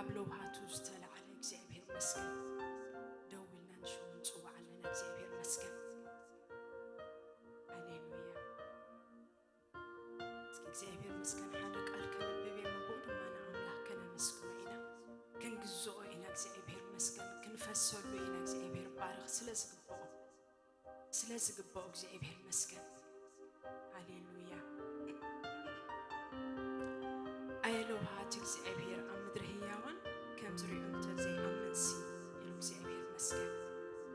ካብ ለውሃቱ ዝተላዕለ እግዚኣብሔር መስገን ደው ኢልና ንሽሙ ንጽዋዕ ኣለና። እግዚኣብሔር መስገን። ሃሌሉያ። እስኪ እግዚኣብሔር መስገን ሓደ ቃል ከነንብብ እየ፣ ምብኡ ድማ ንኣምላኽ ከነመስግኖ ኢና። ክንግዝኦ ኢና እግዚኣብሔር መስገን፣ ክንፈሰሉ ኢና እግዚኣብሔር ባርኽ ስለ ዝግብኦ፣ ስለ ዝግብኦ እግዚኣብሔር መስገን። ሃሌሉያ። ኣየ ለውሃት እግዚኣብሔር ኣብ ምድሪ ህያዋን ከም ዝሪኦ እንተ ዘይኣምንሲ ኢሉ እግዚኣብሔር መስገን።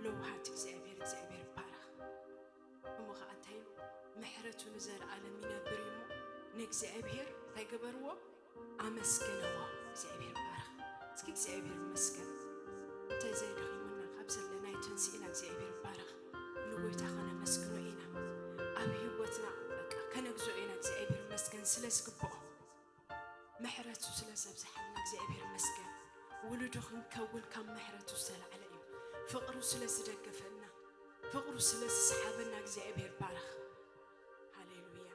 ለውሃት እግዚኣብሔር እግዚኣብሔር ባርኽ። እሞ ኸዓ እንታይ ኢሉ? ምሕረቱ ንዘለኣለም ይነብር እዩ እሞ ንእግዚኣብሔር እንታይ ገበርዎ? ኣመስግንዎ። እግዚኣብሔር ባርኽ። እስኪ እግዚኣብሔር ይመስገን። እንታይ ዘይደኺሙና ካብ ዘለናዮ ተንሲእና እግዚኣብሔር ባርኽ። ንጎይታ ከነመስግኖ ኢና። ኣብ ህይወትና በቃ ከነግዝኦ ኢና እግዚኣብሔር ይመስገን ስለ ዝግብኦ። ምሕረቱ ስለ ዘብዝሓልና እግዚኣብሔር ይመስገን። ውሉዱ ክንከውን ካብ ምሕረቱ ዝተላዕለ እዩ። ፍቕሩ ስለ ዝደገፈና፣ ፍቕሩ ስለ ዝሰሓበና እግዚኣብሔር ባርኽ። ሃሌሉያ።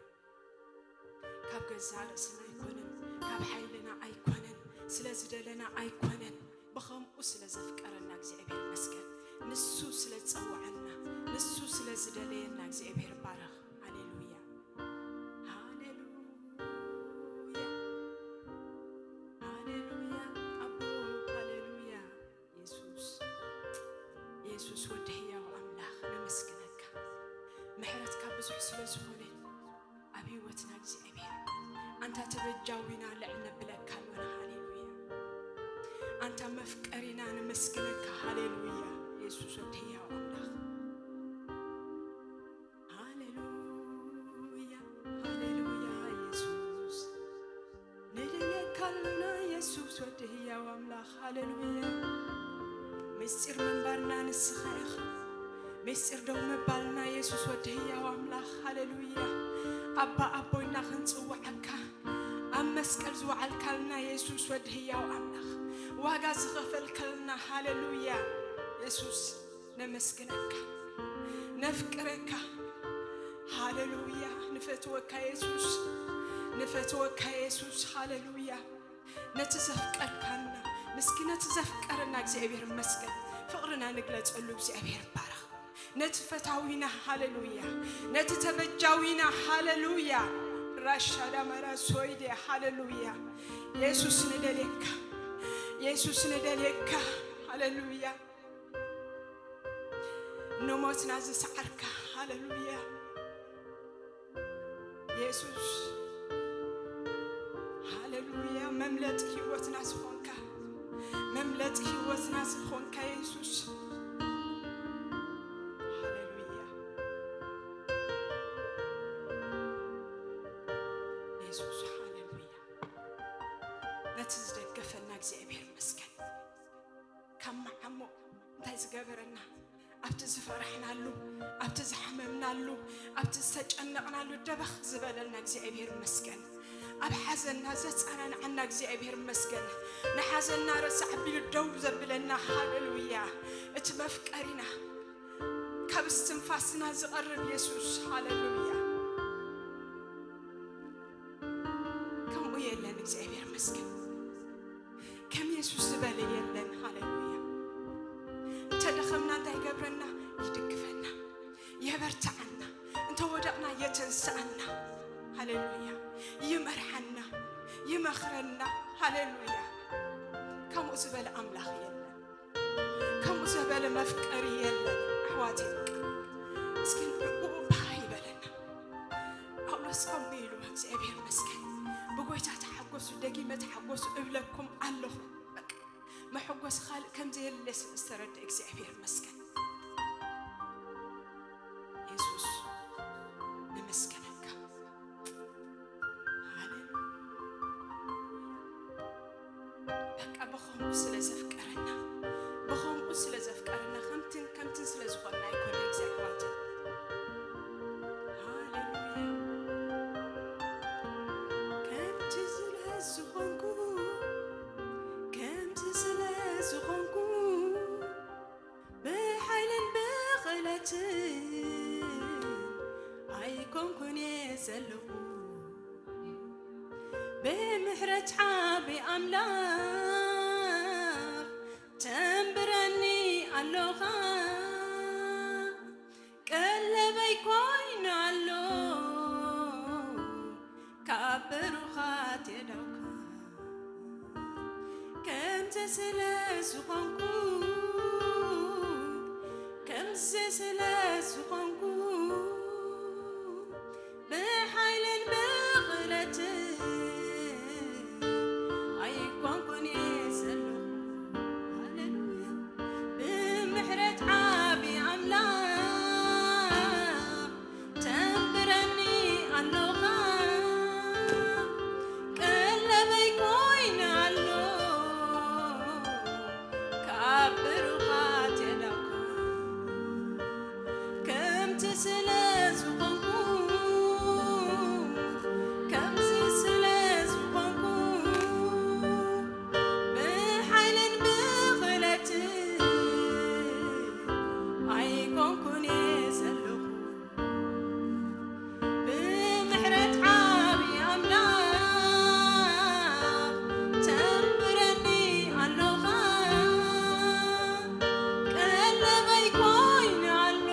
ካብ ገዛ ርእስና ኣይኮነን፣ ካብ ሓይልና ኣይኮነን፣ ስለ ዝደለና ኣይኮነን፣ ብኸምኡ ስለ ዘፍቀረና እግዚኣብሔር ይመስገን። ንሱ ስለ ዝጸውዐና፣ ንሱ ስለ ዝደለየና እግዚኣብሔር ባርኽ። ሃሌሉያ። ሃሌሉያ። ሃሌሉያ። ኣቦ፣ ሃሌሉያ። የሱስ፣ የሱስ ወዲ ህያው ኣምላኽ ነመስግነካ። ምሕረትካ ብዙሕ ስለ ዝኾነ ኣብ ህይወትና እግዚኣብሔር ኣንታ ተበጃዊና ልዕል ነብለካ ኣሎና። ሃሌሉያ። ኣንታ መፍቀሪና ነመስግነካ። ሃሌሉያ። የሱስ ወዲ ህያው ኣምላኽ። ሃሌሉያ፣ ሃሌሉያ የሱስ። ንደልየካ ኣሎና የሱስ ወዲ ህያው ኣምላኽ። ሃሌሉያ። ምስጢር ምንባርና ንስኻ ኢኻ። ምስጢር ደው ምባልና የሱስ ወዲ ህያው ኣምላኽ። ሃሌሉያ። ኣባ ኣቦይና ክንጽውዓካ ኣብ መስቀል ዝወዓልካልና የሱስ ወዲ ህያው ኣምላኽ። ዋጋ ዝኸፈልካልና። ሃሌሉያ የሱስ። ነመስግነካ፣ ነፍቅረካ። ሃሌሉያ። ንፈትወካ የሱስ፣ ንፈትወካ የሱስ። ሃሌሉያ። ነቲ ዘፍቀርካና፣ ምስኪ ነቲ ዘፍቀረና እግዚኣብሔር ይመስገን። ፍቕርና ንግለጸሉ እግዚኣብሔር ይባረኽ። ነቲ ፈታዊና፣ ሃሌሉያ። ነቲ ተበጃዊና፣ ሃሌሉያ። ራሻዳ ማራ ሶይዴ፣ ሃሌሉያ። የሱስ ንደልየካ፣ የሱስ ንደልየካ። ሃሌሉያ። ንሞትና ዝሰዓርካ፣ ሃሌሉያ። የሱስ፣ ሃሌሉያ። መምለጢ ህይወትና ዝኾንካ፣ መምለጢ ህይወትና ዝኾንካ የሱስ፣ ሃሌሉያ። የሱስ፣ ሃሌሉያ። ነቲ ዝደገፈና እግዚኣብሔር ይመስገን። ካብ መዓሙቕ እንታይ ዝገበረና? ኣብቲ ዝፈራሕናሉ፣ ኣብቲ ዝሓመምናሉ፣ ኣብቲ ዝተጨነቕናሉ ደበኽ ዝበለልና እግዚኣብሔር ይመስገን። ኣብ ሓዘንና ዘጸናንዓና እግዚኣብሔር ይመስገን። ንሓዘንና ረሳዕ ኣቢሉ ደው ዘብለና፣ ሃሌሉያ። እቲ መፍቀሪና፣ ካብ እስትንፋስና ዝቐርብ የሱስ፣ ሃሌሉያ። ከምኡ የለን፣ እግዚኣብሔር ይመስገን። ከም የሱስ ዝበለ የለን። ሃሌሉያ። እንተ ደኸምና እንታይ ይገብረና? ይድግፈና፣ የበርትዓና። እንተ ወደቕና የተንስኣና። ሃሌሉያ። ይመርሓና፣ ይመኽረና። ሃሌሉያ። ከምኡ ዝበለ ኣምላኽ የለን። ከምኡ ዝበለ መፍቀሪ የለን። ኣሕዋተይ፣ እስኪ ንዕኡ ባህ ይበለና። ጳውሎስ ከምኡ ኢሉ፣ እግዚኣብሔር ይመስገን። ብጎይታ ተሓጎሱ፣ ደጊመ ተሓጎሱ እብለኩም ኣለኹ። በቃ፣ መሐጎሲ ካልእ ከም ዘየለ ስለ ዝተረድአ እግዚኣብሔር ይመስገን። የሱስ፣ ነመስገነካ። ሃሌሉያ። በቃ፣ ብኸምኡ ስለ ዘፍቀረና፣ ብኸምኡ ስለ ዘፍቀረና፣ ከምትን ከምትን ስለ ዝኾንና ኣይኮነን፣ እዚ ኣሕዋተይ። ሃሌሉያ። ከምቲ ስለ ዝኾንኩ፣ ከምቲ ስለ ዝኾንኩ፣ ብሓይልን ብኽእለትን ኣይኮንኩን እየ ዘለኹ። ብምሕረት ዓቢ ኣምላኽ ቀለበይ ኮይኑ ኣሎ ካብ ብሩኻት የዳውካ። ከምዚ ስለ ዝኾንኩ፣ ከምዚ ስለ ዝኾንኩ፣ ብሓይልን ብኽእለትን ኣይኮንኩን እየ ዘለኹ። ሃሌሉያ። ብምሕረት ዓቢ ኣምላኽ ተንብረኒ ኣሎኻ። ቀለበይ ኮይኑ ኣሎ ካብ ብሩኻት የዳውካ። ከምቲ ስለ ዝኾንኩ፣ ከምዚ ስለ ዝኾንኩ፣ ብሓይልን ብኽእለትን ኣይኮንኩን እየ ዘለኹ። ብምሕረት ዓቢ ኣምላኽ ተንብረኒ ኣሎኻ። ቀለበይ ኮይኑ ኣሎ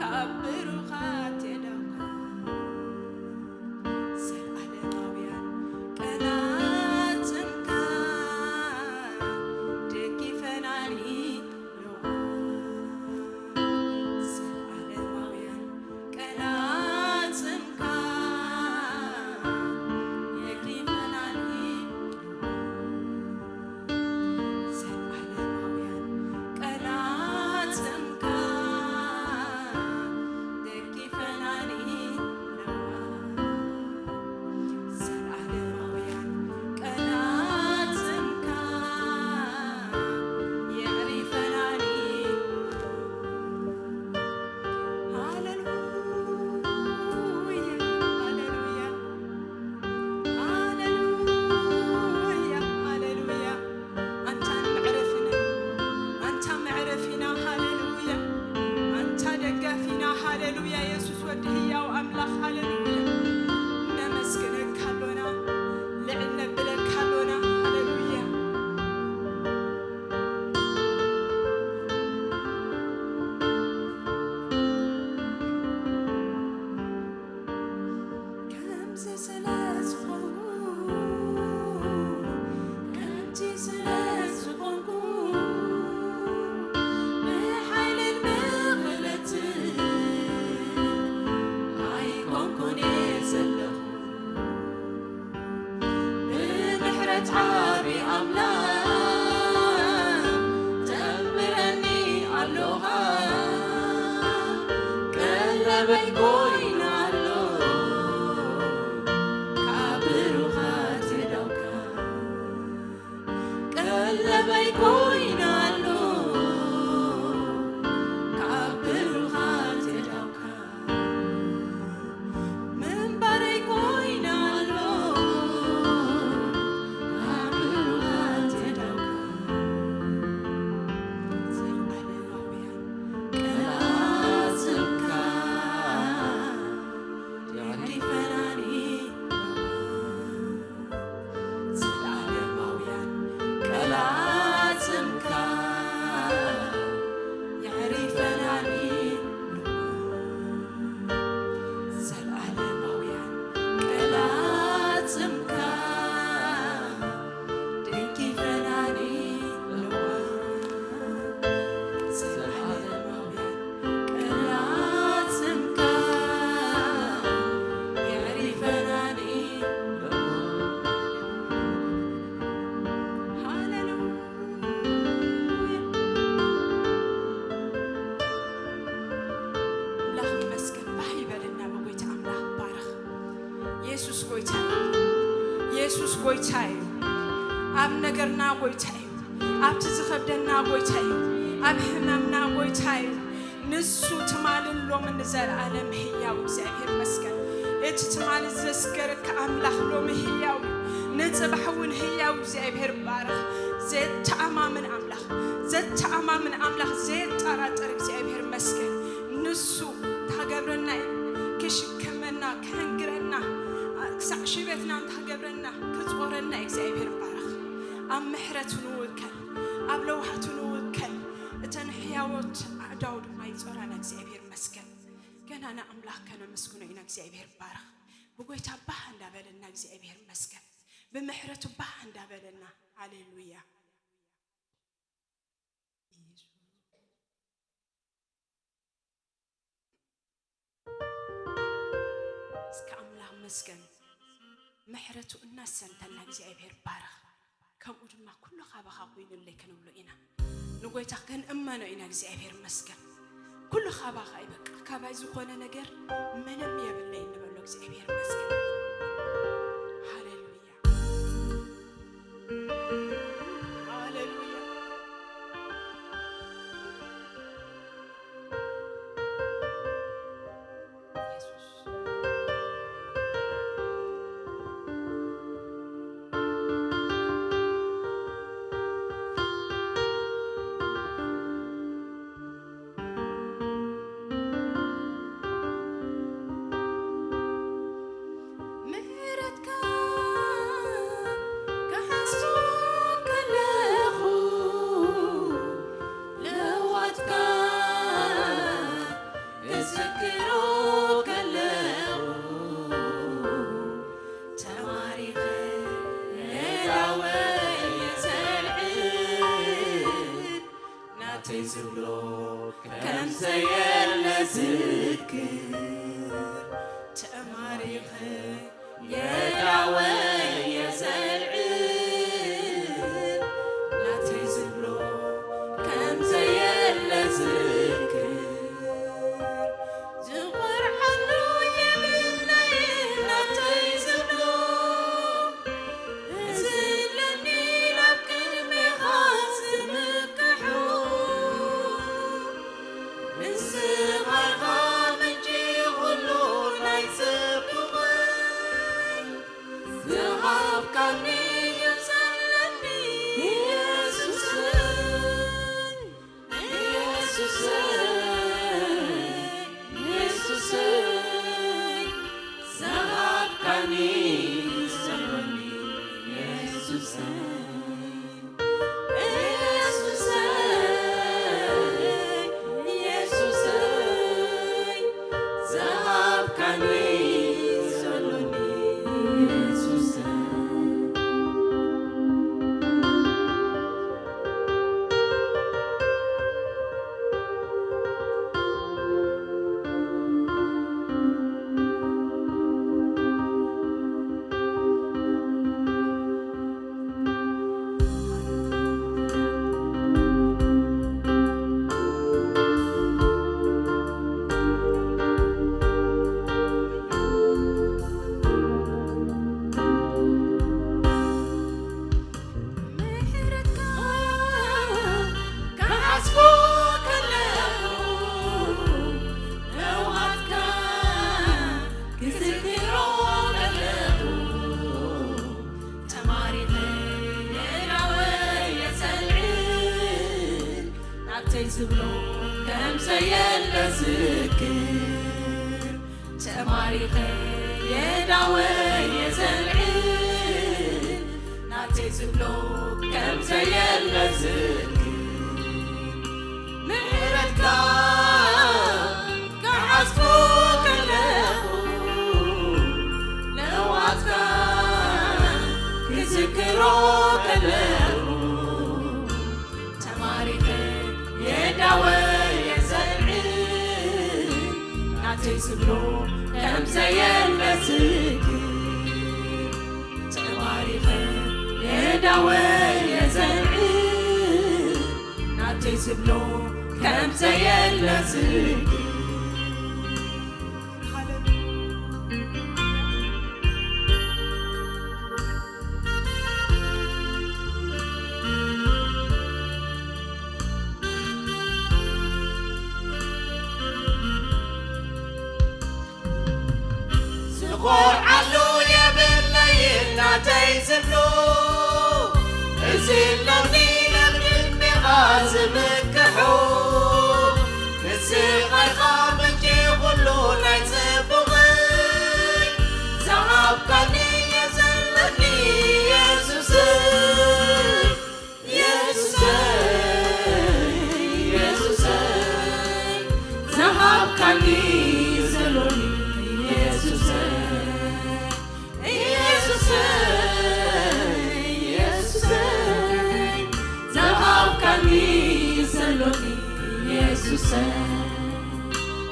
ካብ ብሩኻት የዳውካ። ዘላለማውያን ቃላት ስምካ ደጊፈናኒ ኣለዋ። ዘላለማውያን ቃላት ስምካ ደጊፈናኒ ኣለዋ። ዘላለማውያን ቃላት ስምካ ደጊፈናኒ ኣለዋ። ዘላለማውያን ቃላት ስምካ የዕሪፈናኒ። ሃሌሉያ፣ ሃሌሉያ፣ ሃሌሉያ፣ ሃሌሉያ። ኣንታ መዕረፊና፣ ኣንታ መዕረፊና፣ ሃሌሉያ። ኣንታ ደጋፊና፣ ሃሌሉያ። የሱስ ወዲ ህያው ኣምላኽ፣ ሃሌሉያ። ነመስግነካ ኣሎና፣ ልዕል ነብለካ ኣሎና፣ ሃሌሉያ። ከምዚ ስለ ዝኾንኩ፣ ከምዚ ስለ ዝኾንኩ፣ ብሓይልን ብኽእለትን ኣይኮንኩን እየ ዘለኹ። ብምሕረት ዓቢ ኣምላኽ ተንብረኒ ኣሎኻ። ቀለበይ ኮይኑ ኣሎ ካብ ብሩኻት የዳውካ። ቀለበይ ኮይኑ ኣሎ ካብ ብሩኻት የዳውካ። ምንባረይ ኮይና ኣሎ፣ ኣብ ብሩኻት የዳውካ። ዘለኣለማውያን ቃላት ስምካ የዕሪፈናኒ። ዘለኣለማውያን ቃላት ስምካ የዕሪፈናኒ። ዘለኣለማውያን ቃላት ስምካ ደጊፈናኒ። ዘለኣለማውያን ቃላት ስምካ የዕሪፈናኒ። ሃሌሉያ። ኣምላኽ ይመስገን። ባህ ይበልና ብጎይታ ኣምላኽ ባረኽ። የሱስ ጎይታ እዩ። የሱስ ጎይታ እዩ። ኣብ ነገርና ጎይታ እዩ። ኣብቲ ዝኸብደና ጎይታ እዩ። ኣብ ሕመምና ጎይታ እዩ። ንሱ ትማልን ሎምን ንዘለኣለም ህያው እግዚኣብሔር ይመስገን። እቲ ትማሊ ዘስገረካ ኣምላኽ ሎሚ ህያው እዩ። ንጽባሕ እውን ህያው እግዚኣብሔር ባረኽ። ዘተኣማምን ኣምላኽ፣ ዘተኣማምን ኣምላኽ፣ ዘየጠራጥር እግዚኣብሔር ይመስገን። ንሱ እንተሃገብረና እዩ ክሽከመና፣ ክሕንግረና፣ ክሳዕ ሽበትና እንተሃገብረና ክጾረና እዩ። እግዚኣብሔር ባረኽ። ኣብ ምሕረቱ ንውከል። ኣብ ለውሃቱ ንውከል፣ እተን ሕያዎት ኣእዳው ድማ ይጾራና። እግዚኣብሔር ይመስገን። ገናና ኣምላኽ ከነመስግኖ ኢና። እግዚኣብሔር ይባረኽ። ብጎይታ ባህ እንዳበለና እግዚኣብሔር ይመስገን። ብምሕረቱ ባህ እንዳበለና። ሃሌሉያ። እስከ ኣምላኽ መስገን። ምሕረቱ እናሰንተና እግዚኣብሔር ባረኽ። ከምኡ ድማ ኩሉ ካባኻ ኮይኑለይ ክንብሎ ኢና። ንጎይታ ክንእመኖ ኢና። እግዚኣብሔር መስገን። ኩሉ ካባኻ እዩ። በቃ ካባይ ዝኾነ ነገር ምንም የብለይ ንበሎ። እግዚኣብሔር መስገን። ሃሌሉያ። ሃሌሉያ። ኢየሱስ። ምሕረትካ ክሓስቦ ከለኹ፣ ለዋጥካ ክዝክሮ ከለኹ፣ ተማሪኸ የዳወየ ዘልዕል ናተይ ዝብሎ ከም ዘየለ ዝክር፣ ተማሪኸ የዳወየ ዘልዕል ናተይ ዝብሎ ከም ዘየለ ዝክር፣ ዝኾርዓሉ የብለይን ናተይ ዝብሎ እዚ ለኒ ናብ ቅድሜኻ ዝምክሑ፣ ንስኻ ኢኻ ምንጪ ኩሉ ናይ ጽቡቐይ፣ ዝሃብካኒ እዩ ዘለኒ ኢየሱሰይ። ኢየሱሰይ፣ ኢየሱሰይ፣ ዝሃብካኒ ሰሎኒ ኢየሱሰይ፣ ኢየሱሰይ፣ ኢየሱሰይ፣ ዝሃብካኒ ሰሎኒ ኢየሱሰይ። ምሕረትካ ክሓስቦ ከለኹ፣ ለውሃትካ ክዝክሮ ከለኹ፣ ተማሪኸ የዳወየ ዘልዕል ናተይ ዝብሎ ከም ዘየለ ዝክር፣ ተማሪኸ የዳወየ ዘልዕል ናተይ ዝብሎ ከም ዘየለ ዝክር፣ ምሕረትካ ክሓስቦ ከለኹ፣ ለዋጥካ ክዝክሮ ከለኹ፣ ተማሪኸ የዳወየ ዘልዕል ናተይ ዝብሎ ከም ዘየለ ዝክር፣ ተማሪኸ የዳወየ ዘልዕል ናተይ ዝብሎ ከም ዘየለ ዝክር፣ ዝኾርዓሉ የብለይን ናተይ ዝብሎ፣ እዚ ኣለኒ ናብ ቅድሜኻ ዝምክሑ፣ ንስኻ ኢኻ ምንጪ ኩሉ ናይ ጽቡቐይ፣ ዝሃብካኒ እየ ዘለኒ ኢየሱሰይ፣ ኢየሱሰይ፣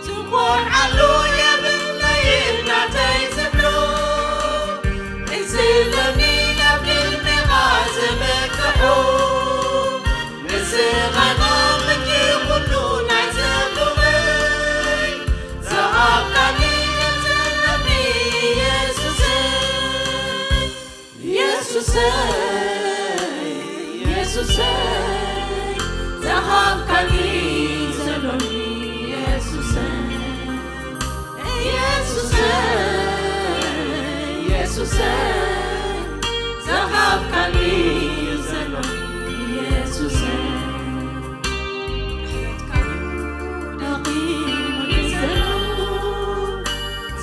ዝኾንዓሉ የብለይን ናተይ ዝብሎ፣ እዚ ለኒ ናብ ቅድሜኻ ዝበቅሖ፣ ንስኻ ኢኻ ምንጪ ኩሉ ናይ ዘሎመይ፣ ዝሃብካኒ ዘለኒ የሱሰይ። የሱሰይ፣ የሱሰይ፣ ዝሃብካኒ ዘሎኒ የሱሰይ። የሱሰይ፣ የሱሰይ፣ ዝሃብካኒ ዘሎኒ የሱሰይ። ምሕረትካ'ዩ ደኺሙኒ ዘሎ፣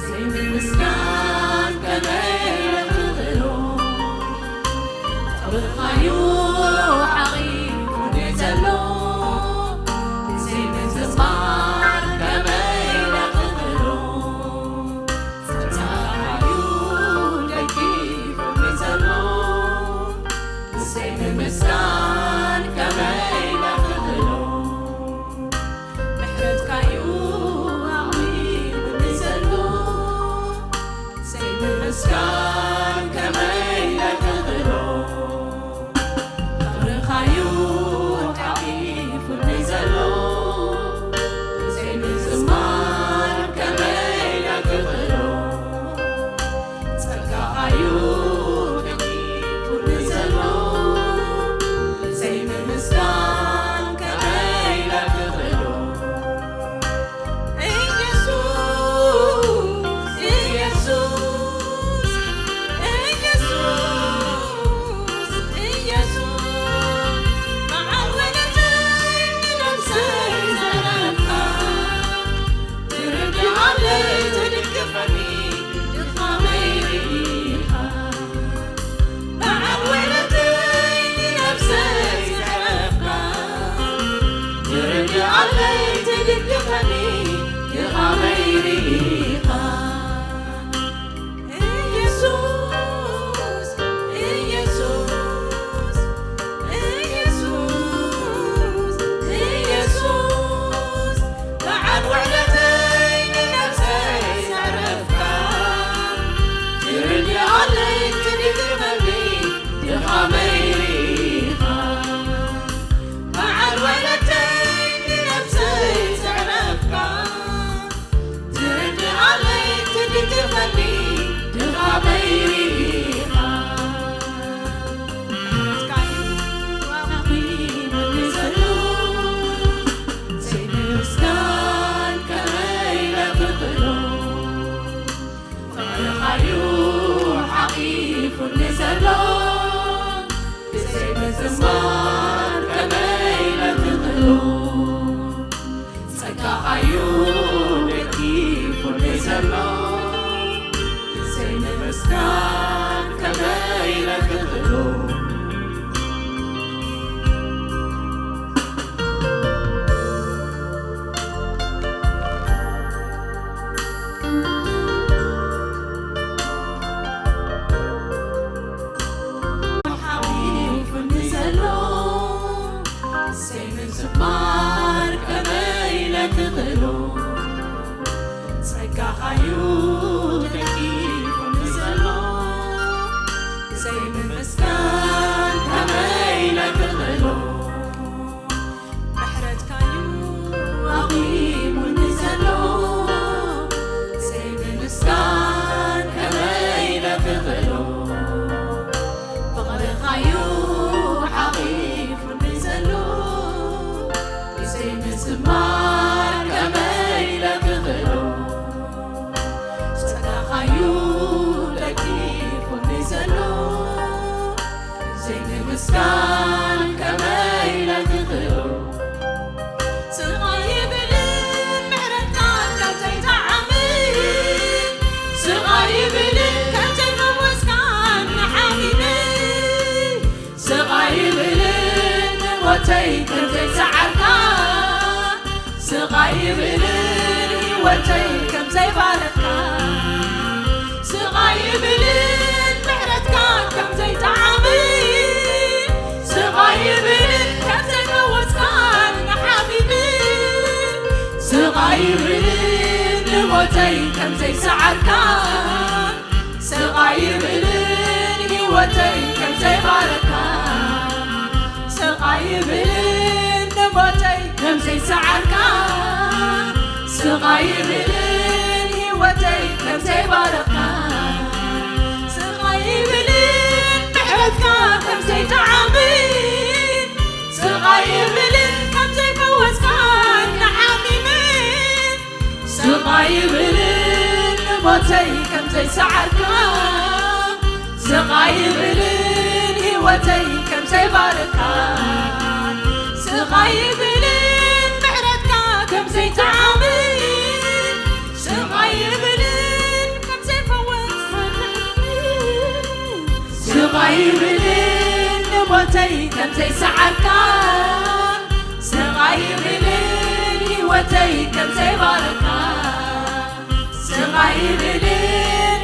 ዘይምምስጋን ከመይ ኢለ ክኽእሎ? ፍቕርኻ'ዩ ሓቒፉኒ ዘሎ፣ ዘይምዝማር ከመይ ኢለ ክኽእሎ? ጸጋኻ'ዩ ደጊፉኒ ዘሎ፣ ዘይምምስጋን ከመይ ኢለ ክኽእሎ? ምሕረትካ'ዩ ኣቕሪቡኒ ዘሎ፣ ዘይምምስጋን ከመይ ኢለ ክኽእሎ? ፍቕርኻ'ዩ ሓቒፉኒ ዘሎ፣ ዘይምዝማር ከመይ ኢለ ክኽእሎ? ጸጋኻ'ዩ ደጊፉኒ ዘሎ፣ ዘይምምስጋን ከመይ ኢለ ክኽእሎ? ኢየሱስ፣ ኢየሱስ፣ ኢየሱስ፣ ኢየሱስ፣ መዓል ወለተይ ንነብሰይ ዘረፍካ፣ ትርድኣለይ ትድግፈኒ ድኻመይ ርኢኻ። መዓል ወለተይ ንነብሰይ ዘረፍካ፣ ትርድኣለይ ትድግፈኒ ድኻመይ ርኢኻ። ኢየሱስ፣ ኢየሱስ፣ ኢየሱስ፣ ኢየሱስ፣ መዓል ውዕለተይ ንነብሰይ ዘዕረፍካ፣ ትርድኣለይ ትድግፈኒ ድኻመይ ርኢኻ። መዓል ውዕለተይ ንነብሰይ ዘዕረፍካ፣ ትርድኣለይ ትድግፈኒ ድኻመይ ርኢኻ። ምሕረትካ'ዩ ኣቕሪቡኒ ዘሎ፣ ዘይምምስጋን ከመይ ኢለ ክኽእሎ? ፍቕርኻ'ዩ ሓቒፉኒ ዘሎ፣ ብዘይ ምዝማር ከመይ ኢለ ክኽእሎ? ጸጋኻ'ዩ ደጊፉኒ ዘሎ፣ ብዘይ ምምስጋን ከመይ ኢለ ክኽእሎ? ሓቒፉኒ ዘሎ፣ ዘይምዝማር ከም ዘይሰዓርካ፣ ስቕ ኣይብልን ህይወተይ ከም ዘይባረካ። ስቕ ኣይብልን ንሞተይ ከም ዘይሰዓርካ፣ ስቕ ኣይብልን ህይወተይ ከም ዘይባረካ። ስቕ ኣይብልን ምሕረትካ ከም ዘይጠዓመ፣ ስቕ ኣይብልን ከም ዘይፈወስካኒ ሓሚመ። ስቕ ኣይብልን ንሞተይ ከም ዘይሰዓርካ፣ ስቕ ኣይብልን ህይወተይ ከም ዘይባረካ። ስቕ ኣይብልን ምሕረትካ ከም ዘይጠዓመ፣ ስቕ ኣይብልን ከም ዘይፈወስካኒ። ስቕ ኣይብልን ንሞተይ ከም ዘይሰዓርካ፣ ስቕ ኣይብልን ህይወተይ ከም ዘይባረካ። ስቕ ኣይብልን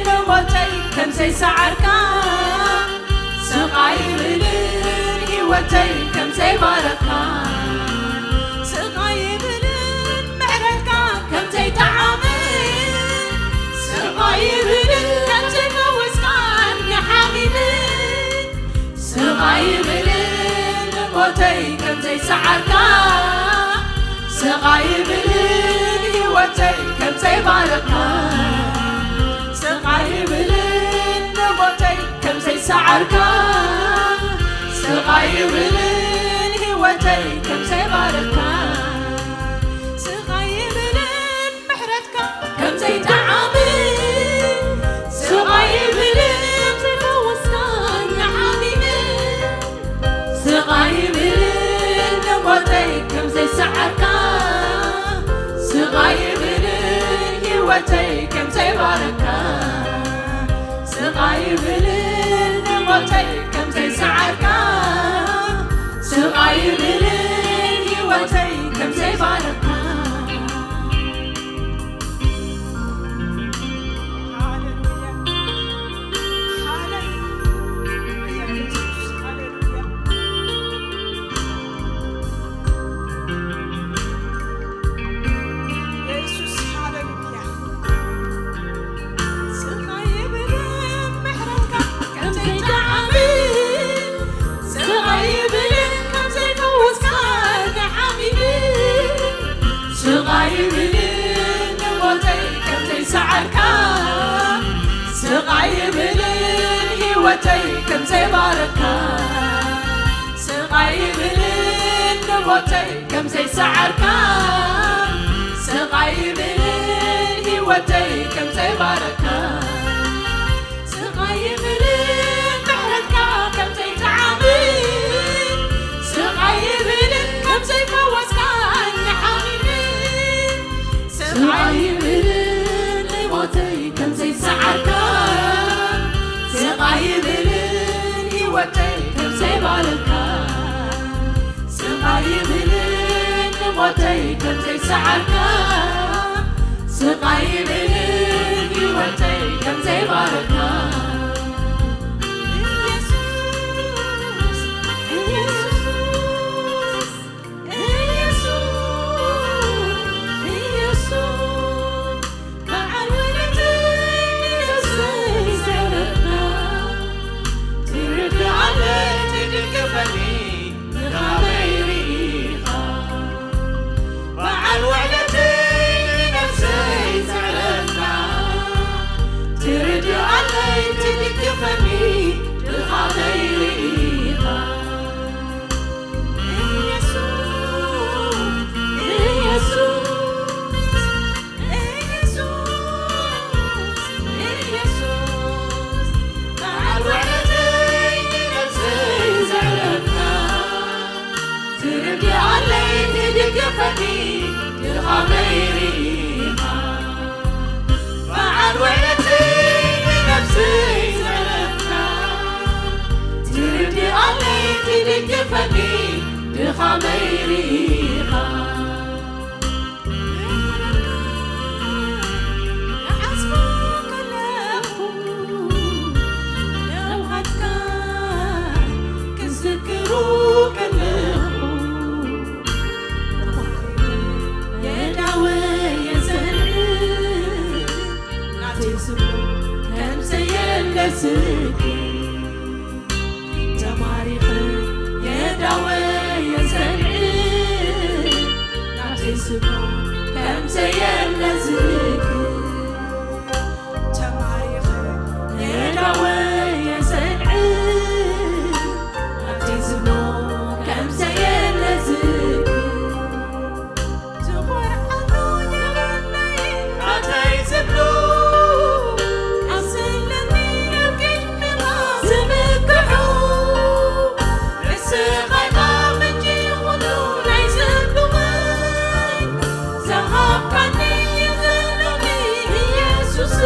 ንሞተይ ከም ዘይሰዓርካ፣ ስቕ ኣይብልን ህይወተይ ከም ዘይባረካ። ስቕ ኣይብልን ምሕረትካ ከም ዘይጠዓመ፣ ስቕ ኣይብልን ከም ዘይፈወስካኒ ሓሚመ። ስቕ ኣይብልን ንሞተይ ከም ዘይሰዓርካ፣ ስቕ ኣይብልን ህይወተይ ከም ዘይባረካ። ስቕ ኣይብልን ንሞተይ ከም ዘይሰዓርካ፣ ስቕ ኣይብልን ህይወተይ ከም ዘይባረካ። ስቕ ኣይብልን ምሕረትካ ከም ዘይጠዓመ፣ ስቕ ኣይብልን ፈወስካኒ ሓሚመ። ስቕ ኣይብልን ንሞተይ ከም ዘይሰዓርካ፣ ስቕ ኣይብልን ህይወተይ ከም ዘይባረካ። ስቕ ኣይብልን ንሞተይ ከም ዘይሰዓርካ፣ ስቕ ኣይብልን ህይወተይ ከም ዘይባረካ። ሃሌሉያ፣ ሃሌሉያ፣ ኢየሱስ፣ ሃሌሉያ። ኢየሱስ፣ ሃሌሉያ። ስቕ ኣይብልን ምሕረትካ ከም ዘይጠዓመ፣ ስቕ ኣይብልን ከም ዘይፈወስካኒ ሓሚመ። ስቕ ኣይብልን ንሞተይ ከም ዘይሰዓርካ፣ ስቕ ኣይብልን ህይወተይ ከም ዘይባረካ። ስቕ ኣይብልን ንሞተይ ከም ዘይሰዓርካ፣ ስቕ ኣይብልን ህይወተይ ከም ዘይባረካ። ስቕ ኣይብልን ምሕረትካ ከም ዘይጠዓመ፣ ስቕ ኣይብልን ከም ዘይፈወስካኒ ሓሚመ። ስቕ ኣይብልን ንሞተይ ከም ዘይሰዓርካ፣ ስቕ ኣይብልን ህይወተይ ከም ዘይባረካ። ስቕ ኣይብልን ንሞተይ ከም ዘይሰዓርካ፣ ስቕ ኣይብልን ህይወተይ ከም ዘይባረካ። ኢየሱስ፣ ኢየሱስ፣ ኢየሱስ፣ ኢየሱስ፣ በዓል ውለተይ ንነፍሰይ ዘዕረፍካ፣ ትርድኣለይ ትድግፈኒ ንኻበይ ርኢኻ። በዓል ውዕለተይ ንነፍሰይ ዘዕረፍካ፣ ትርድኣለይ ትድግፈኒ ንኻበይ ርኢኻ። ኢየሱስ፣ ኢየሱስ፣ ኢየሱስ፣ ኢየሱስ፣ በዓል ውዕለተይ ንነፍሰይ ዘዕረፍካ፣ ትርድኣለይ ትድግፈኒ ድኻመይ ርኢኻ። በዓል ውዕለተይ ንነፍሰይ ዘዕረፍካ፣ ትርድኣለይ ትድግፈኒ ድኻመይ ርኢኻ። ምሕረትካ ክሓስቦ ከለኹ፣ ነውሃትካ ክዝክሮ ከለኹ፣ የእዳወይ የዘንብል ዝክር ተማሪኸ የዳወ የሰንዕ ናተይ ስሞ ከምዘየለ ዝክር ተማሪኸ የዳወ የሰንዕ ናተይ ስሞ ከምዘየለ ዝክር ዝኾርዓሉ የብለይ ናተይ ዝብሉ ኣስለኒ ኣብ ቅድሚኻ ዝምክሑ ንስኻ ኢኻ ምንጪ ኩሉ ናይ ዝብሉኸይ ዝሃብካኒ ዘለኒ ኢየሱስ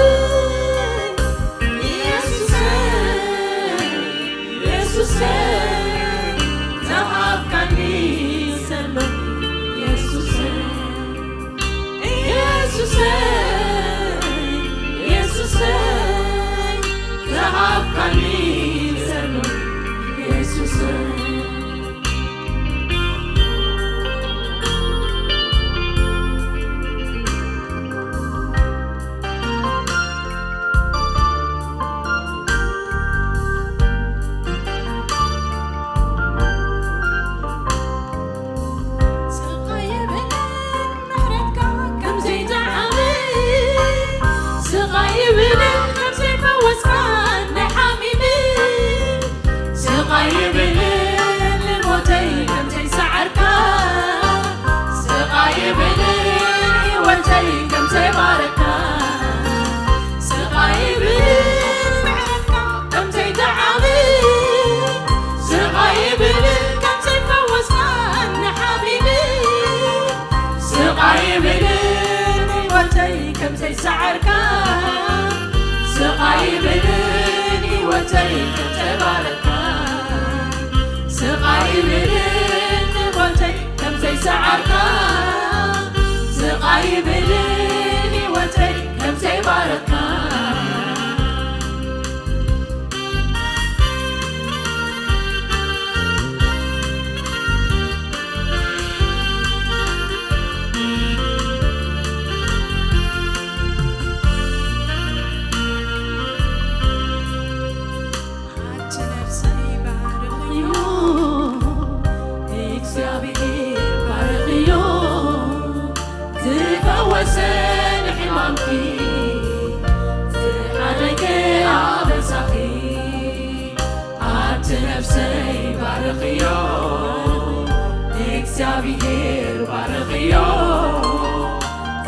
ኢየሱስ ኢየሱስ ዝሃብካኒ ሰላም ኢየሱስ ኢየሱስ ኢየሱስ ዝሃብካኒ ሰላም ኢየሱስ ስቓይ ይብልን ምሕረትካ ከም ዘይጠዓመ፣ ስቓይ ይብልን ከም ዘይፈወስካኒ ሓሚመይ፣ ስቓይ ይብልን ንሞተይ ከም ዘይሰዓርካ፣ ስቓይ ይብልን ህይወተይ ከም ዘይባረካ፣ ስቓይ ይብልን ምሕረትካ ከም ዘይጠዓመ፣ ስቓይ ይብልን ከም ዘይፈወስካኒ ሓሚመይ፣ ስቓይ ይብልን ህይወተይ ከም ዘይሰዓርካ፣ ስቓይ ይብልን ህይወተይ ከም ዘይባረካ፣ ስቓይ ይብልን ህይወተይ ከም ዘይሰዓርካ፣ ስቓይ ይብልን ህይወተይ ከም ዘይባረካ። ኣቲ ነፍሰይ ባርኽዮ፣ እግዚኣብሔር ባርኽዮ፣ ዝፈወሰ ንሕማምኪ፣ ዝሓደገ ኣበሳኺ። ኣቲ ነፍሰይ ባርኽዮ፣ እግዚኣብሔር ባርኽዮ፣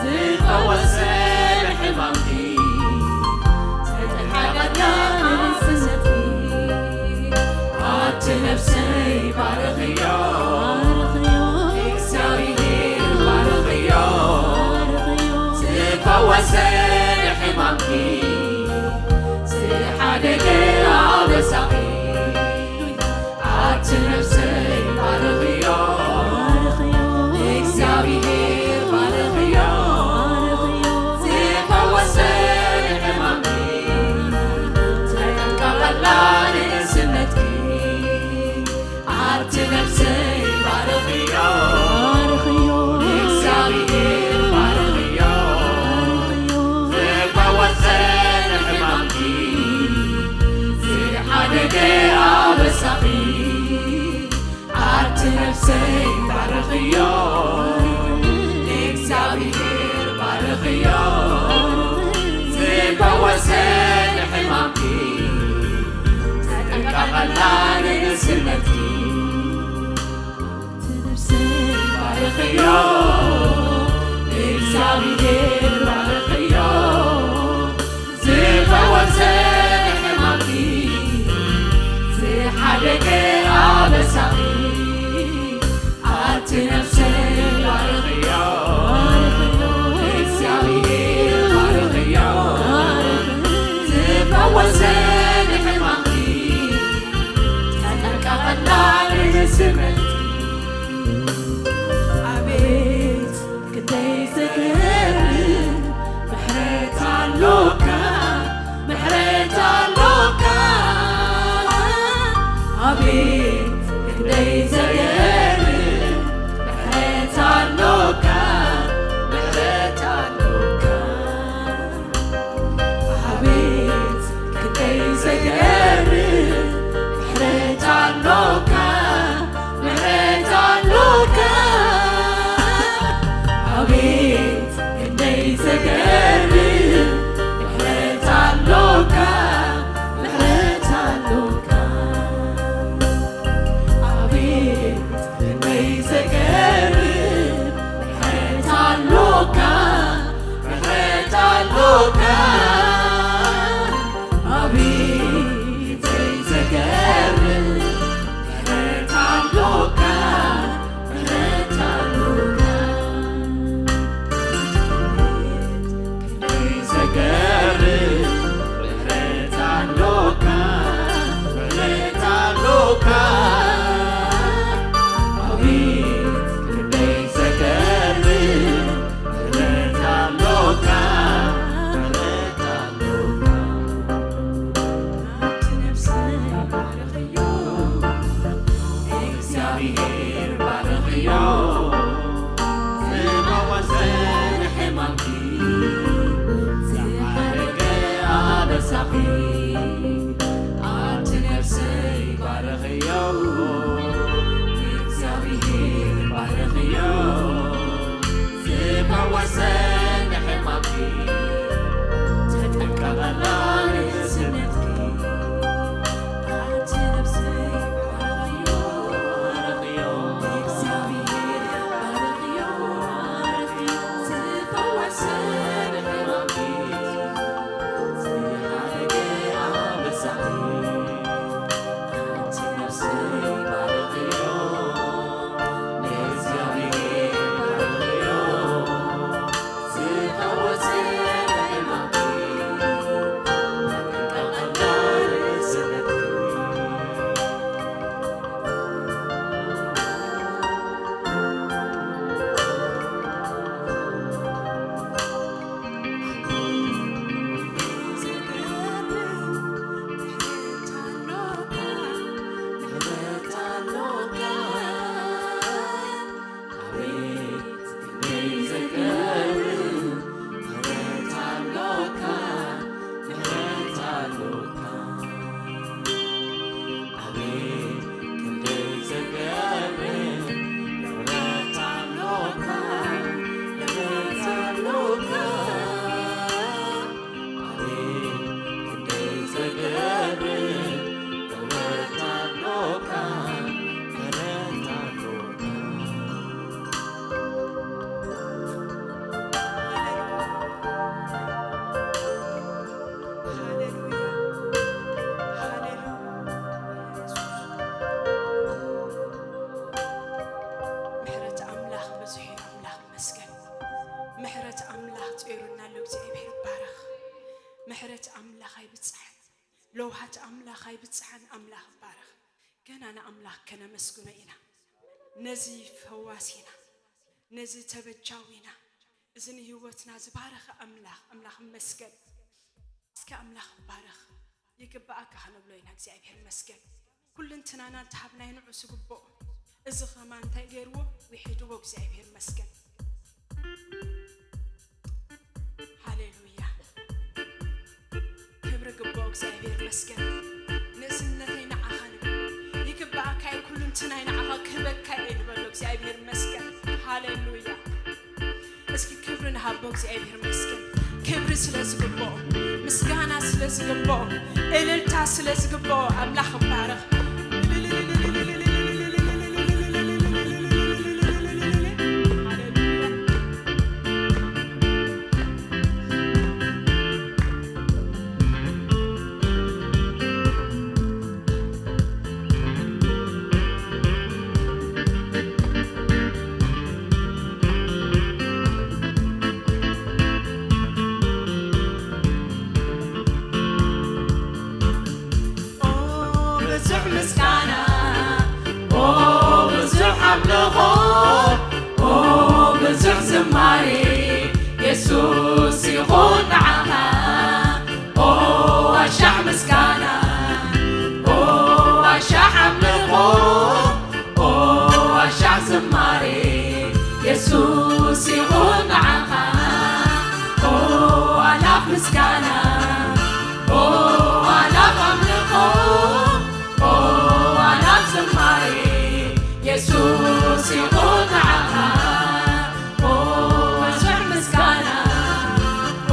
ዝፈወሰ ንሕማምኪ፣ ዝሓደገ ኣበሳኺ። ኣቲ ነፍሰይ ባርኽዮ፣ እግዚኣብሔር ባርኽዮ፣ ዝፈወሰ ንሕማምኪ፣ ዝሓደገ ኣበሳኺ። ኣቲ ነፍሰይ ባርኽዮ፣ እግዚኣብሔር ባርኽዮ፣ ዝፈወሰ ንሕማምኪ፣ ተጠንቀቐላ ንእስነትኪ። ኣቲ ነፍሰይ ባርኽዮ፣ ባርኽዮ፣ እግዚኣብሔር ባርኽዮ፣ ባርኽዮ፣ ዝፈወሰ ንሕማምኪ፣ ዝሓደገ ኣበሳኺ። ኣቲ ነፍሰይ ባርኽዮ፣ እግዚኣብሔር ባርኽዮ፣ ዝፈወሰ ንሕማምኪ፣ ተጠንቀቐላ ንእስነትኪ። ኣቲ ነፍሰይ ባርኽዮ፣ እግዚኣብሔር ባርኽዮ፣ ዝፈወሰ ንሕማምኪ፣ ዝሓደገ ኣበሳኺ። ኣቲ ነፍሰይ ባርኽዮ፣ እግዚኣብሔር ባርኽዮ፣ ዝፈወሰ ንሕማምኪ፣ ተጠንቀቐላ ንእስነትኪ። ኣቤት ክንደይ ዘገርም ምሕረት ኣሎካ፣ ምሕረት ኣሎካ። ኣቤት ክንደይ ዘገርም ምሕረት ኣሎካ፣ ምሕረት ኣሎካ። ኣቤት ክንደይ የውሃት ኣምላኽ ኣይብጽሓን ኣምላኽ ባረኽ። ገና ንኣምላኽ ከነመስግኖ ኢና። ነዚ ፈዋሲና፣ ነዚ ተበጃዊና፣ እዚ ንህይወትና ዝባረኸ ኣምላኽ፣ ኣምላኽ ይመስገን። እስከ ኣምላኽ ባረኽ። ይግብኣካ ክንብሎ ኢና እግዚኣብሔር ይመስገን። ኩልንትናና እንተሃብናዮ ንዑ ዝግብኦ። እዚ ኸማን እንታይ ገይርዎ? ውሒድዎ እግዚኣብሔር ይመስገን። ሃሌሉያ። ክብሪ ግብኦ እግዚኣብሔር ይመስገን። ንእስነተይ ንዓኻ ንብል። ይግብኣካ እዩ ኩልንትናይ ንዓኻ ክህበካ እየ ንበሎ እግዚኣብሔር ይመስገን። ሃሌሉያ። እስኪ ክብሪ ንሃቦ እግዚኣብሔር ይመስገን። ክብሪ ስለ ዝግብኦ፣ ምስጋና ስለ ዝግብኦ፣ እልልታ ስለ ዝግብኦ ኣምላኽ ይባረኽ። ኦ ብዙሕ ምስጋና፣ ኦ ብዙሕ ኣምልኾ፣ ኦ ብዙሕ ዝማሬ የሱስ ይኹን ንዓኻ። ኦ ኣሻዕ ምስጋና፣ ኦ ኣሻዕ ኣምልኾ፣ ኦ ኣሻዕ ዝማሬ የሱስ ይኹን ንዓኻ። ኦ ኣላፍ ምስጋና፣ ኦ ኣላፍ ኣምልኾ፣ ኦ ኣላፍ ዝማሬ የሱስ ይኹን ንዓኻ። ኦ ኣሽሕ ምስጋና፣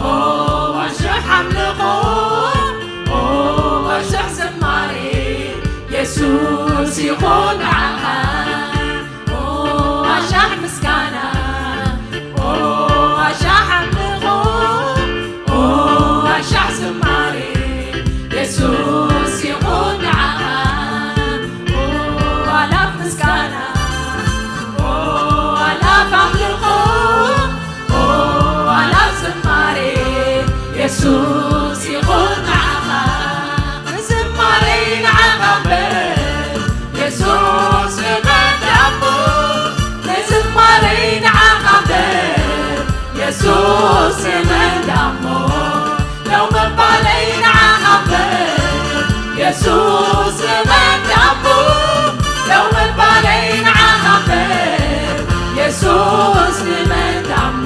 ኦ ኣሽሕ ኣምልኾ፣ ኦ ኣሽሕ ዝማሬ የሱስ ይኹን ንዓኻ። ኦ ኣሻሕ ምስጋና፣ ኦ ኣሻሕ ኣምልኾ፣ ኦ ኣሻሕ ዝማሬ የሱስ ይኹን ንዓኻ። ኦ ኣላፍ ምስጋና፣ ኦ ኣላፍ ኣምልኾ፣ ኦ ኣላፍ ዝማሬ የሱስ ይኹን ንዓኻ። ንዝማሬ ንዓኻ እምበር የሱስ ንመን ደኣሞ፣ ንዝማሬ ንዓኻ እምበር የሱስ ንመን ደኣሞ፣ ደው ምባለይ ንዓኻ እምበር የሱስ ንመን ደኣሞ፣ ደው ምባለይ ንዓኻ እምበር የሱስ ንመን ደኣሞ፣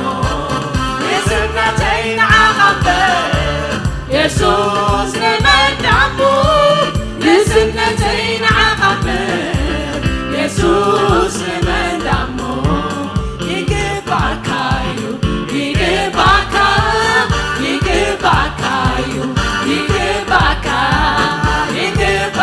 ንእስነተይ ንዓኻ እምበር የሱስ ንመን ደኣሞ፣ ንእስነተይ ንዓኻ እምበር የሱስ ንመን ደኣሞ፣ ይግባእካ እዩ፣ ይግባእካ፣ ይግባእካ እዩ፣ ይግባእካ፣ ይግባእካ፣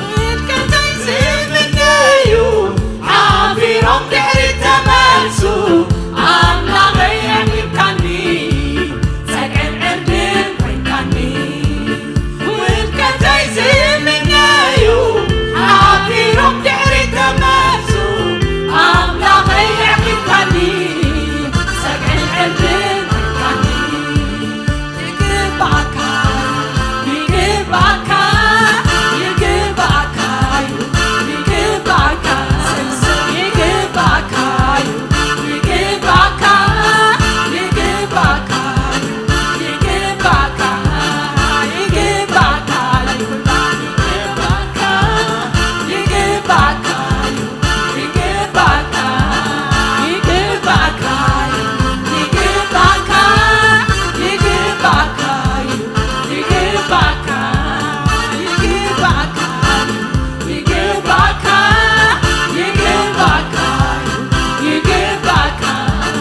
ውድቀተይ ዝምነዩ ሓፊሮም ድሕሪት ተመልሱ፣ ኣምላኸይ ኣዕቂብካኒ፣ ጸግዕን ዕርድን ኮይንካኒ። ውድቀተይ ዝምነዩ ሓፊሮም ድሕሪት ተመልሱ፣ ኣምላኸይ ኣዕቂብካኒ፣ ጸግዕን ዕርድን ኮይንካኒ። ይግባእካ፣ ይግባእካ፣ ይግባእካ እዩ፣ ይግባእካ፣ ይግባእካ እዩ፣ ይግባእካ፣ ይግባእካ፣ ይግባእካ፣ ይግባእካ፣ ይግባእካ፣ ይግባእካ እዩ።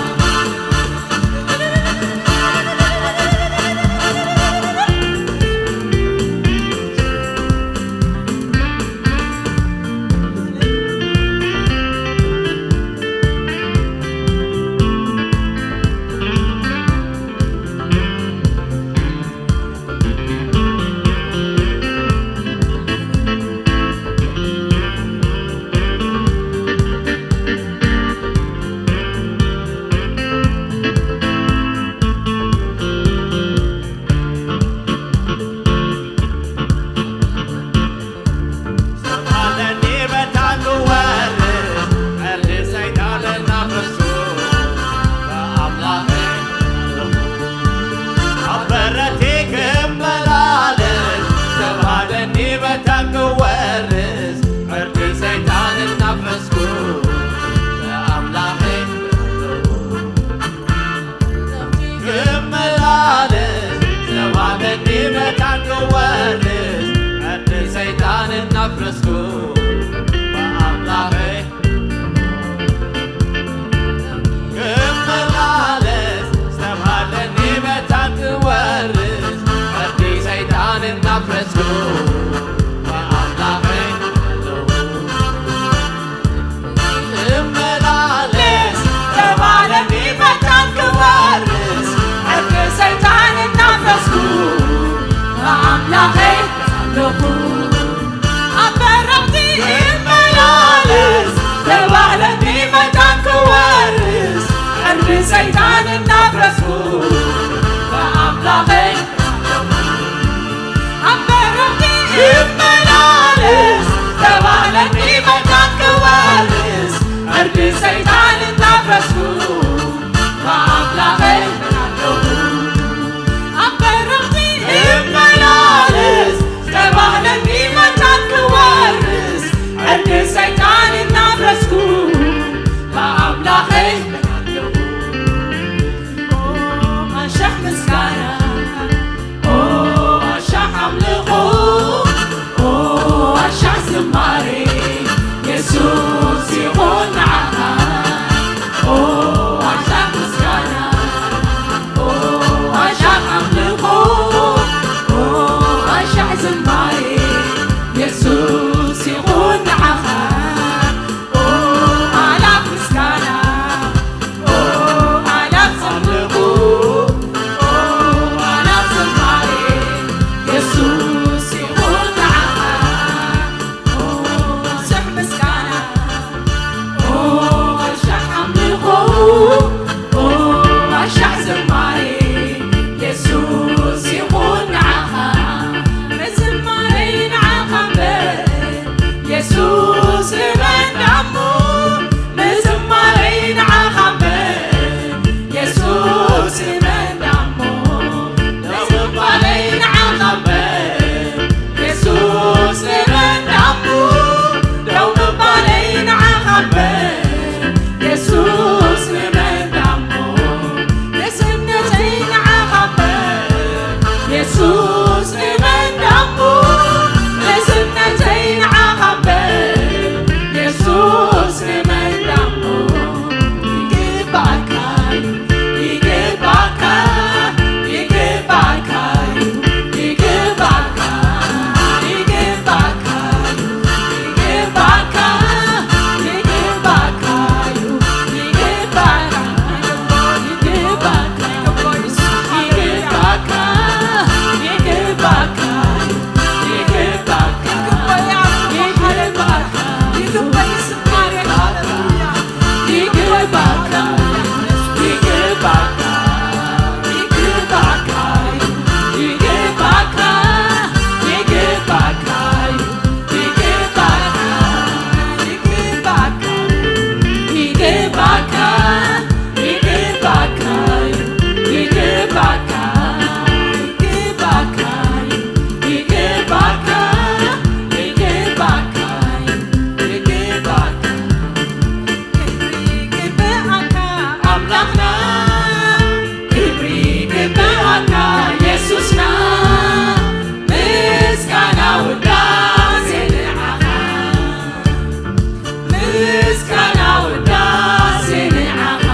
ምስጋና ውዳሴ ንዓኻ።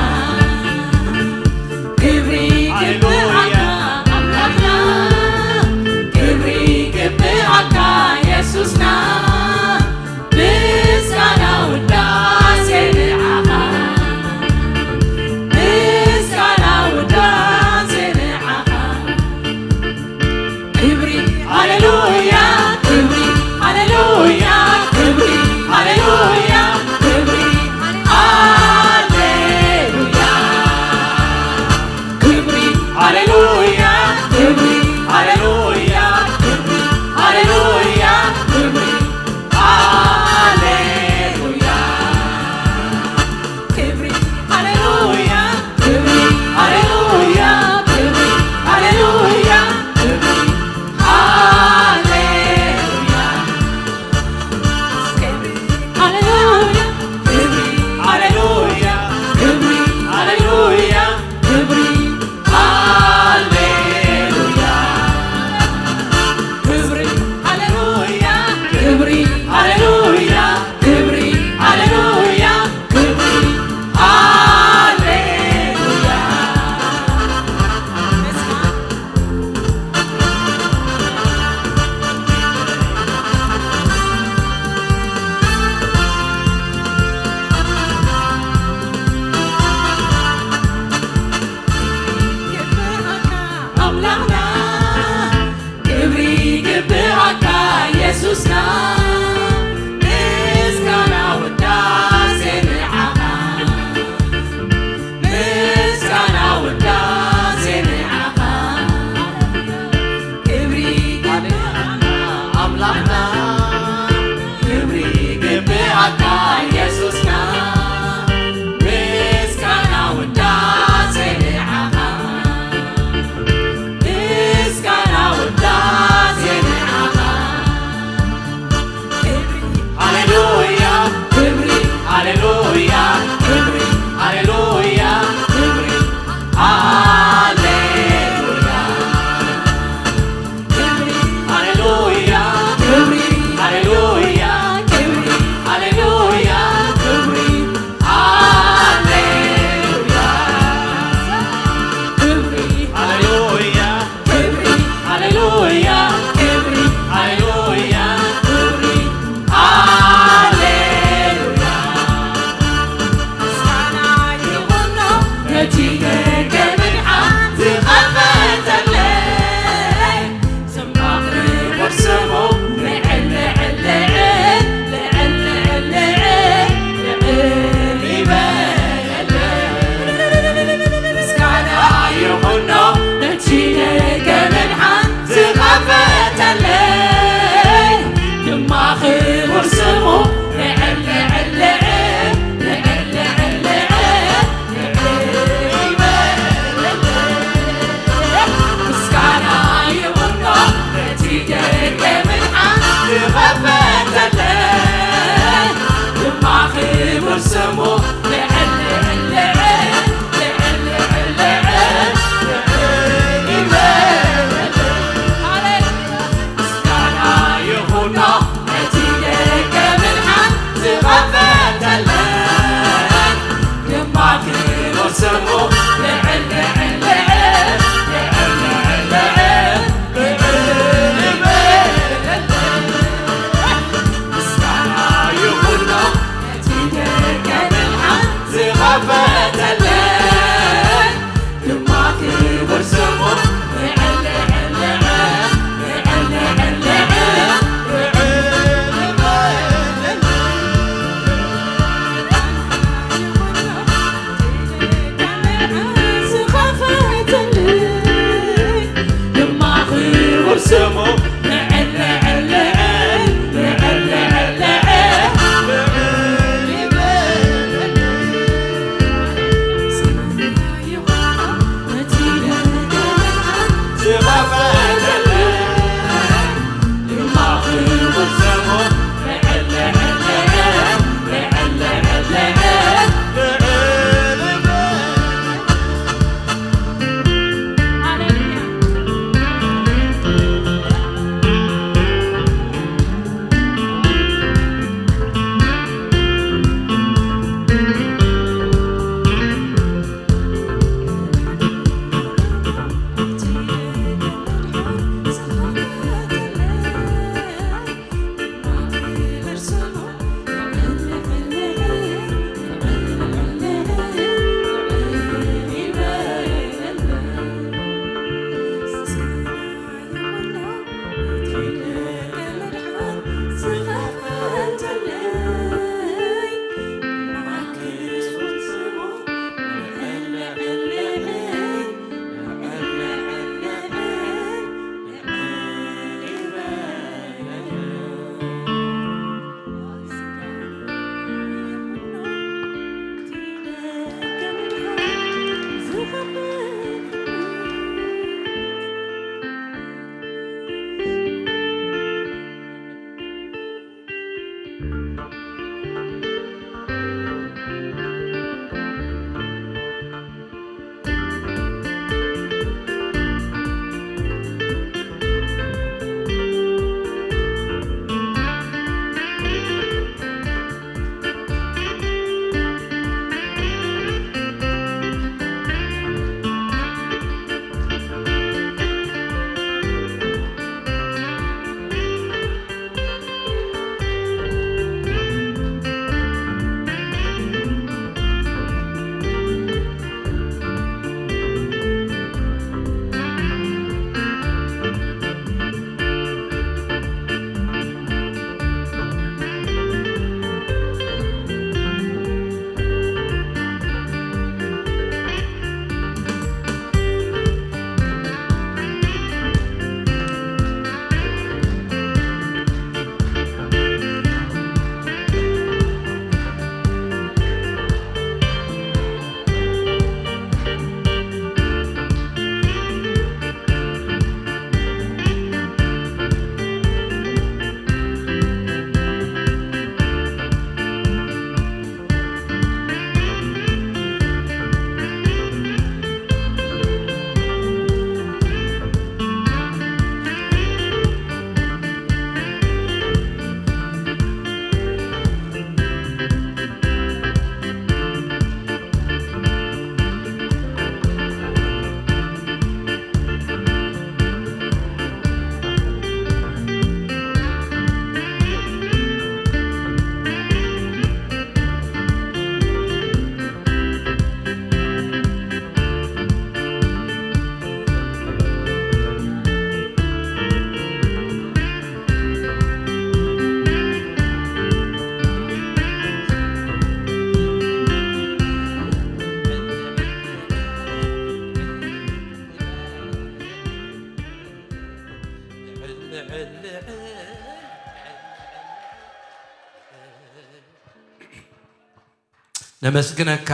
ክብሪ ይግብኣካ ኣምላኽና፣ ክብሪ ይግብኣካ የሱስና። ምስጋና ውዳሴ ንዓኻ፣ ምስጋና ውዳሴ ንዓኻ። ክብሪ ሃሌሉያ፣ ክብሪ ሃሌሉያ፣ ክብሪ ሃሌሉያ፣ ክብሪ ሃሌሉያ። ክብሪ ሃሌሉያ፣ ክብሪ ሃሌሉያ፣ ክብሪ ሃሌሉያ፣ ክብሪ ሃሌሉያ። ክብሪ ሃሌሉያ፣ ክብሪ ሃሌሉያ፣ ክብሪ ሃሌሉያ፣ ክብሪ ሃሌሉያ። ክብሪ ሃሌሉያ፣ ክብሪ ሃሌሉያ፣ ክብሪ ሃሌሉያ፣ ክብሪ ሃሌሉያ። ክብሪ ሃሌሉያ፣ ክብሪ ሃሌሉያ፣ ክብሪ ሃሌሉያ፣ ክብሪ ሃሌሉያ። ኣምላኽና ክብሪ ይግብኣካ የሱስና፣ ምስጋና ውዳሴ ንዓኻ፣ ምስጋና ውዳሴ ንዓኻ። ክብሪ ይግብኣካ ኣምላኽና፣ ክብሪ ይግብኣካ የሱስና፣ ምስጋና ውዳሴ ንዓኻ። ምስጋና ውዳሴ ንዓኻ። ክብሪ ሃሌሉያ፣ ክብሪ ሃሌሉያ፣ ክብሪ ሃሌሉያ፣ ክብሪ ሃሌሉያ። ክብሪ ሃሌሉያ፣ ክብሪ ሃሌሉያ፣ ክብሪ ሃሌሉያ፣ ክብሪ ሃሌሉያ። ክብሪ ሃሌሉያ፣ ክብሪ ሃሌሉያ፣ ክብሪ ሃሌሉያ፣ ክብሪ ሃሌሉያ። ምስጋና ይኹኖ ነቲ ደገ ምድሓን ዝኸፈተለይ። ስማ ክቡር ስሙ ልዕል ልዕል ልዕል ልዕል ልዕል ልዕል ይበለለይ። ምስጋና ይኹኖ ነቲ ደገ ምድሓን ዝኸፈተለይ። ድማ ክቡር ስሙ ልዕል ልዕል ልዕል ልዕል ልዕል ልዕል ይበለለይ። ምስጋና ይኹኖ ነቲ ደገ ምድሓን ዝኸፈተለይ። ድማ ክቡር ስሙ ልዕል ልዕል ልዕል ልዕል ልዕል ልዕል ይበለለይ። ሃሌሉያ። ምስጋና ይኹኖ ነቲ ደገ ምድሓን ዝኸፈተለይ። ድማ ክቡር ስሙ ልዕል ልዕል ልዕል ልዕል ልዕል ልዕል ይበለለይ። ምስጋና ይኹኖ ነቲ ደገ ምድሓን ዝኸፈተለይ። ድማ ክቡር ስሙ ልዕል ልዕል ልዕል ልዕል ልዕል ልዕል ይበለለይ። ነመስግነካ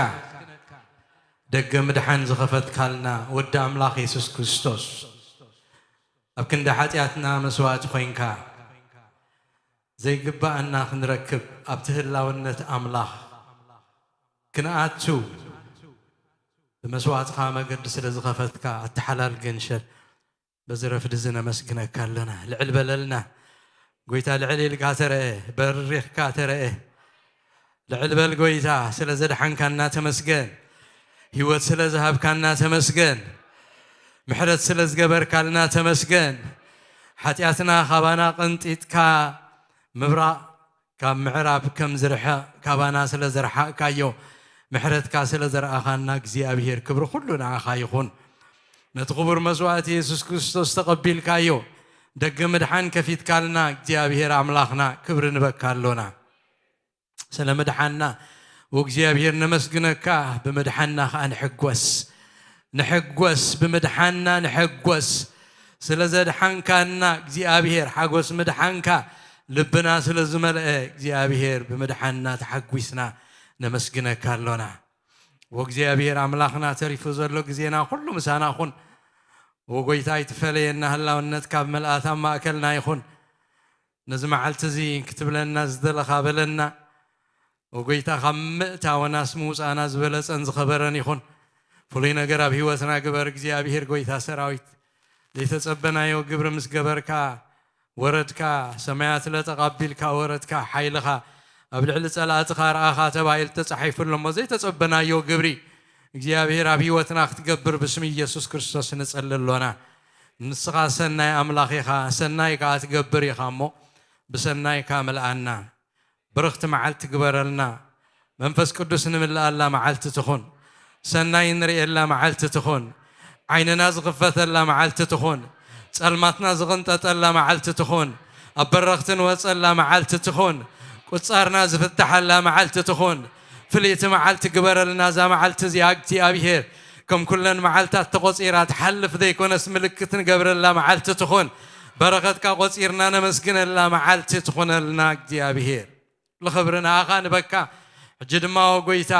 ደገ ምድሓን ዝኸፈትካልና ወዲ ኣምላኽ የሱስ ክርስቶስ፣ ኣብ ክንዲ ሓጢኣትና መስዋእቲ ኮይንካ፣ ዘይግባኣና ክንረክብ ኣብቲ ህላውነት ኣምላኽ ክንኣቱ ብመስዋእትኻ መገዲ ስለ ዝኸፈትካ ኣተሓላል ገንሸል በዚ ረፍዲ እዚ ነመስግነካ ኣለና። ልዕል በለልና ጎይታ፣ ልዕል ኢልካ ተረአ፣ በሪኽካ ተረአ። ልዕል በል ጎይታ፣ ስለ ዘድሓንካና ተመስገን። ህይወት ስለ ዝሃብካና ተመስገን። ምሕረት ስለ ዝገበርካልና ተመስገን። ሓጢኣትና ካባና ቅንጢጥካ ምብራቕ ካብ ምዕራብ ከም ዝርሕቕ ካባና ስለ ዘርሓቕካዮ፣ ምሕረትካ ስለ ዘርኣኻና እግዚኣብሔር ክብሪ ኩሉ ንዓኻ ይኹን። ነቲ ክቡር መስዋእቲ የሱስ ክርስቶስ ተቐቢልካዮ፣ ደገ ምድሓን ከፊትካልና እግዚኣብሔር ኣምላኽና ክብሪ ንበካ ኣሎና። ስለ ምድሓንና ወእግዚኣብሔር ነመስግነካ፣ ብምድሓንና ኸኣ ንሕጎስ። ንሕጎስ፣ ብምድሓንና ንሕጎስ። ስለ ዘድሓንካና እግዚኣብሔር፣ ሓጎስ ምድሓንካ ልብና ስለ ዝመልአ እግዚኣብሔር፣ ብምድሓንና ተሓጒስና ነመስግነካ ኣሎና። ወእግዚኣብሔር ኣምላኽና፣ ተሪፉ ዘሎ ግዜና ኩሉ ምሳና ኩን። ወጎይታ ኣይትፈለየና፣ ህላውነትካ ኣብ መልኣት ኣብ ማእከልና ይኹን። ነዚ መዓልቲ እዚ ክትብለና ዝደለኻ በለና። ወጎይታ ካብ ምእታወናስ ምውፃእና ዝበለፀን ዝኸበረን ይኹን። ፍሉይ ነገር ኣብ ህይወትና ግበር እግዚኣብሔር ጎይታ ሰራዊት። ዘይተጸበናዮ ግብሪ ምስ ገበርካ ወረድካ፣ ሰማያት ለጠቕ ኣቢልካ ወረድካ፣ ሓይልኻ ኣብ ልዕሊ ጸላእትኻ ረኣኻ ተባሂሉ ተጻሒፉ ኣሎ እሞ ዘይተጸበናዮ ግብሪ እግዚኣብሔር ኣብ ህይወትና ክትገብር ብስም ኢየሱስ ክርስቶስ ንጸሊ ኣሎና። ንስኻ ሰናይ ኣምላኽ ኢኻ፣ ሰናይ ከኣ ትገብር ኢኻ እሞ ብሰናይካ ምልኣና። ብርኽቲ መዓልቲ ግበረልና። መንፈስ ቅዱስ ንምልኣላ መዓልቲ ትኹን። ሰናይ ንርእየላ መዓልቲ ትኹን። ዓይንና ዝኽፈተላ መዓልቲ ትኹን። ጸልማትና ዝቕንጠጠላ መዓልቲ ትኹን። ኣብ በረኽቲ ንወጸላ መዓልቲ ትኹን። ቁጻርና ዝፍታሓላ መዓልቲ ትኹን። ፍልይቲ መዓልቲ ግበረልና እዛ መዓልቲ እዚኣ እግዚኣብሔር። ከም ኩለን መዓልታት ተቖጺራ ትሓልፍ ዘይኮነስ ምልክት ንገብረላ መዓልቲ ትኹን። በረኸትካ ቆጺርና ነመስግነላ መዓልቲ ትኹነልና እግዚኣብሔር። ንኽብሪ ንኣኻ ንበካ። ሕጂ ድማ ወጎይታ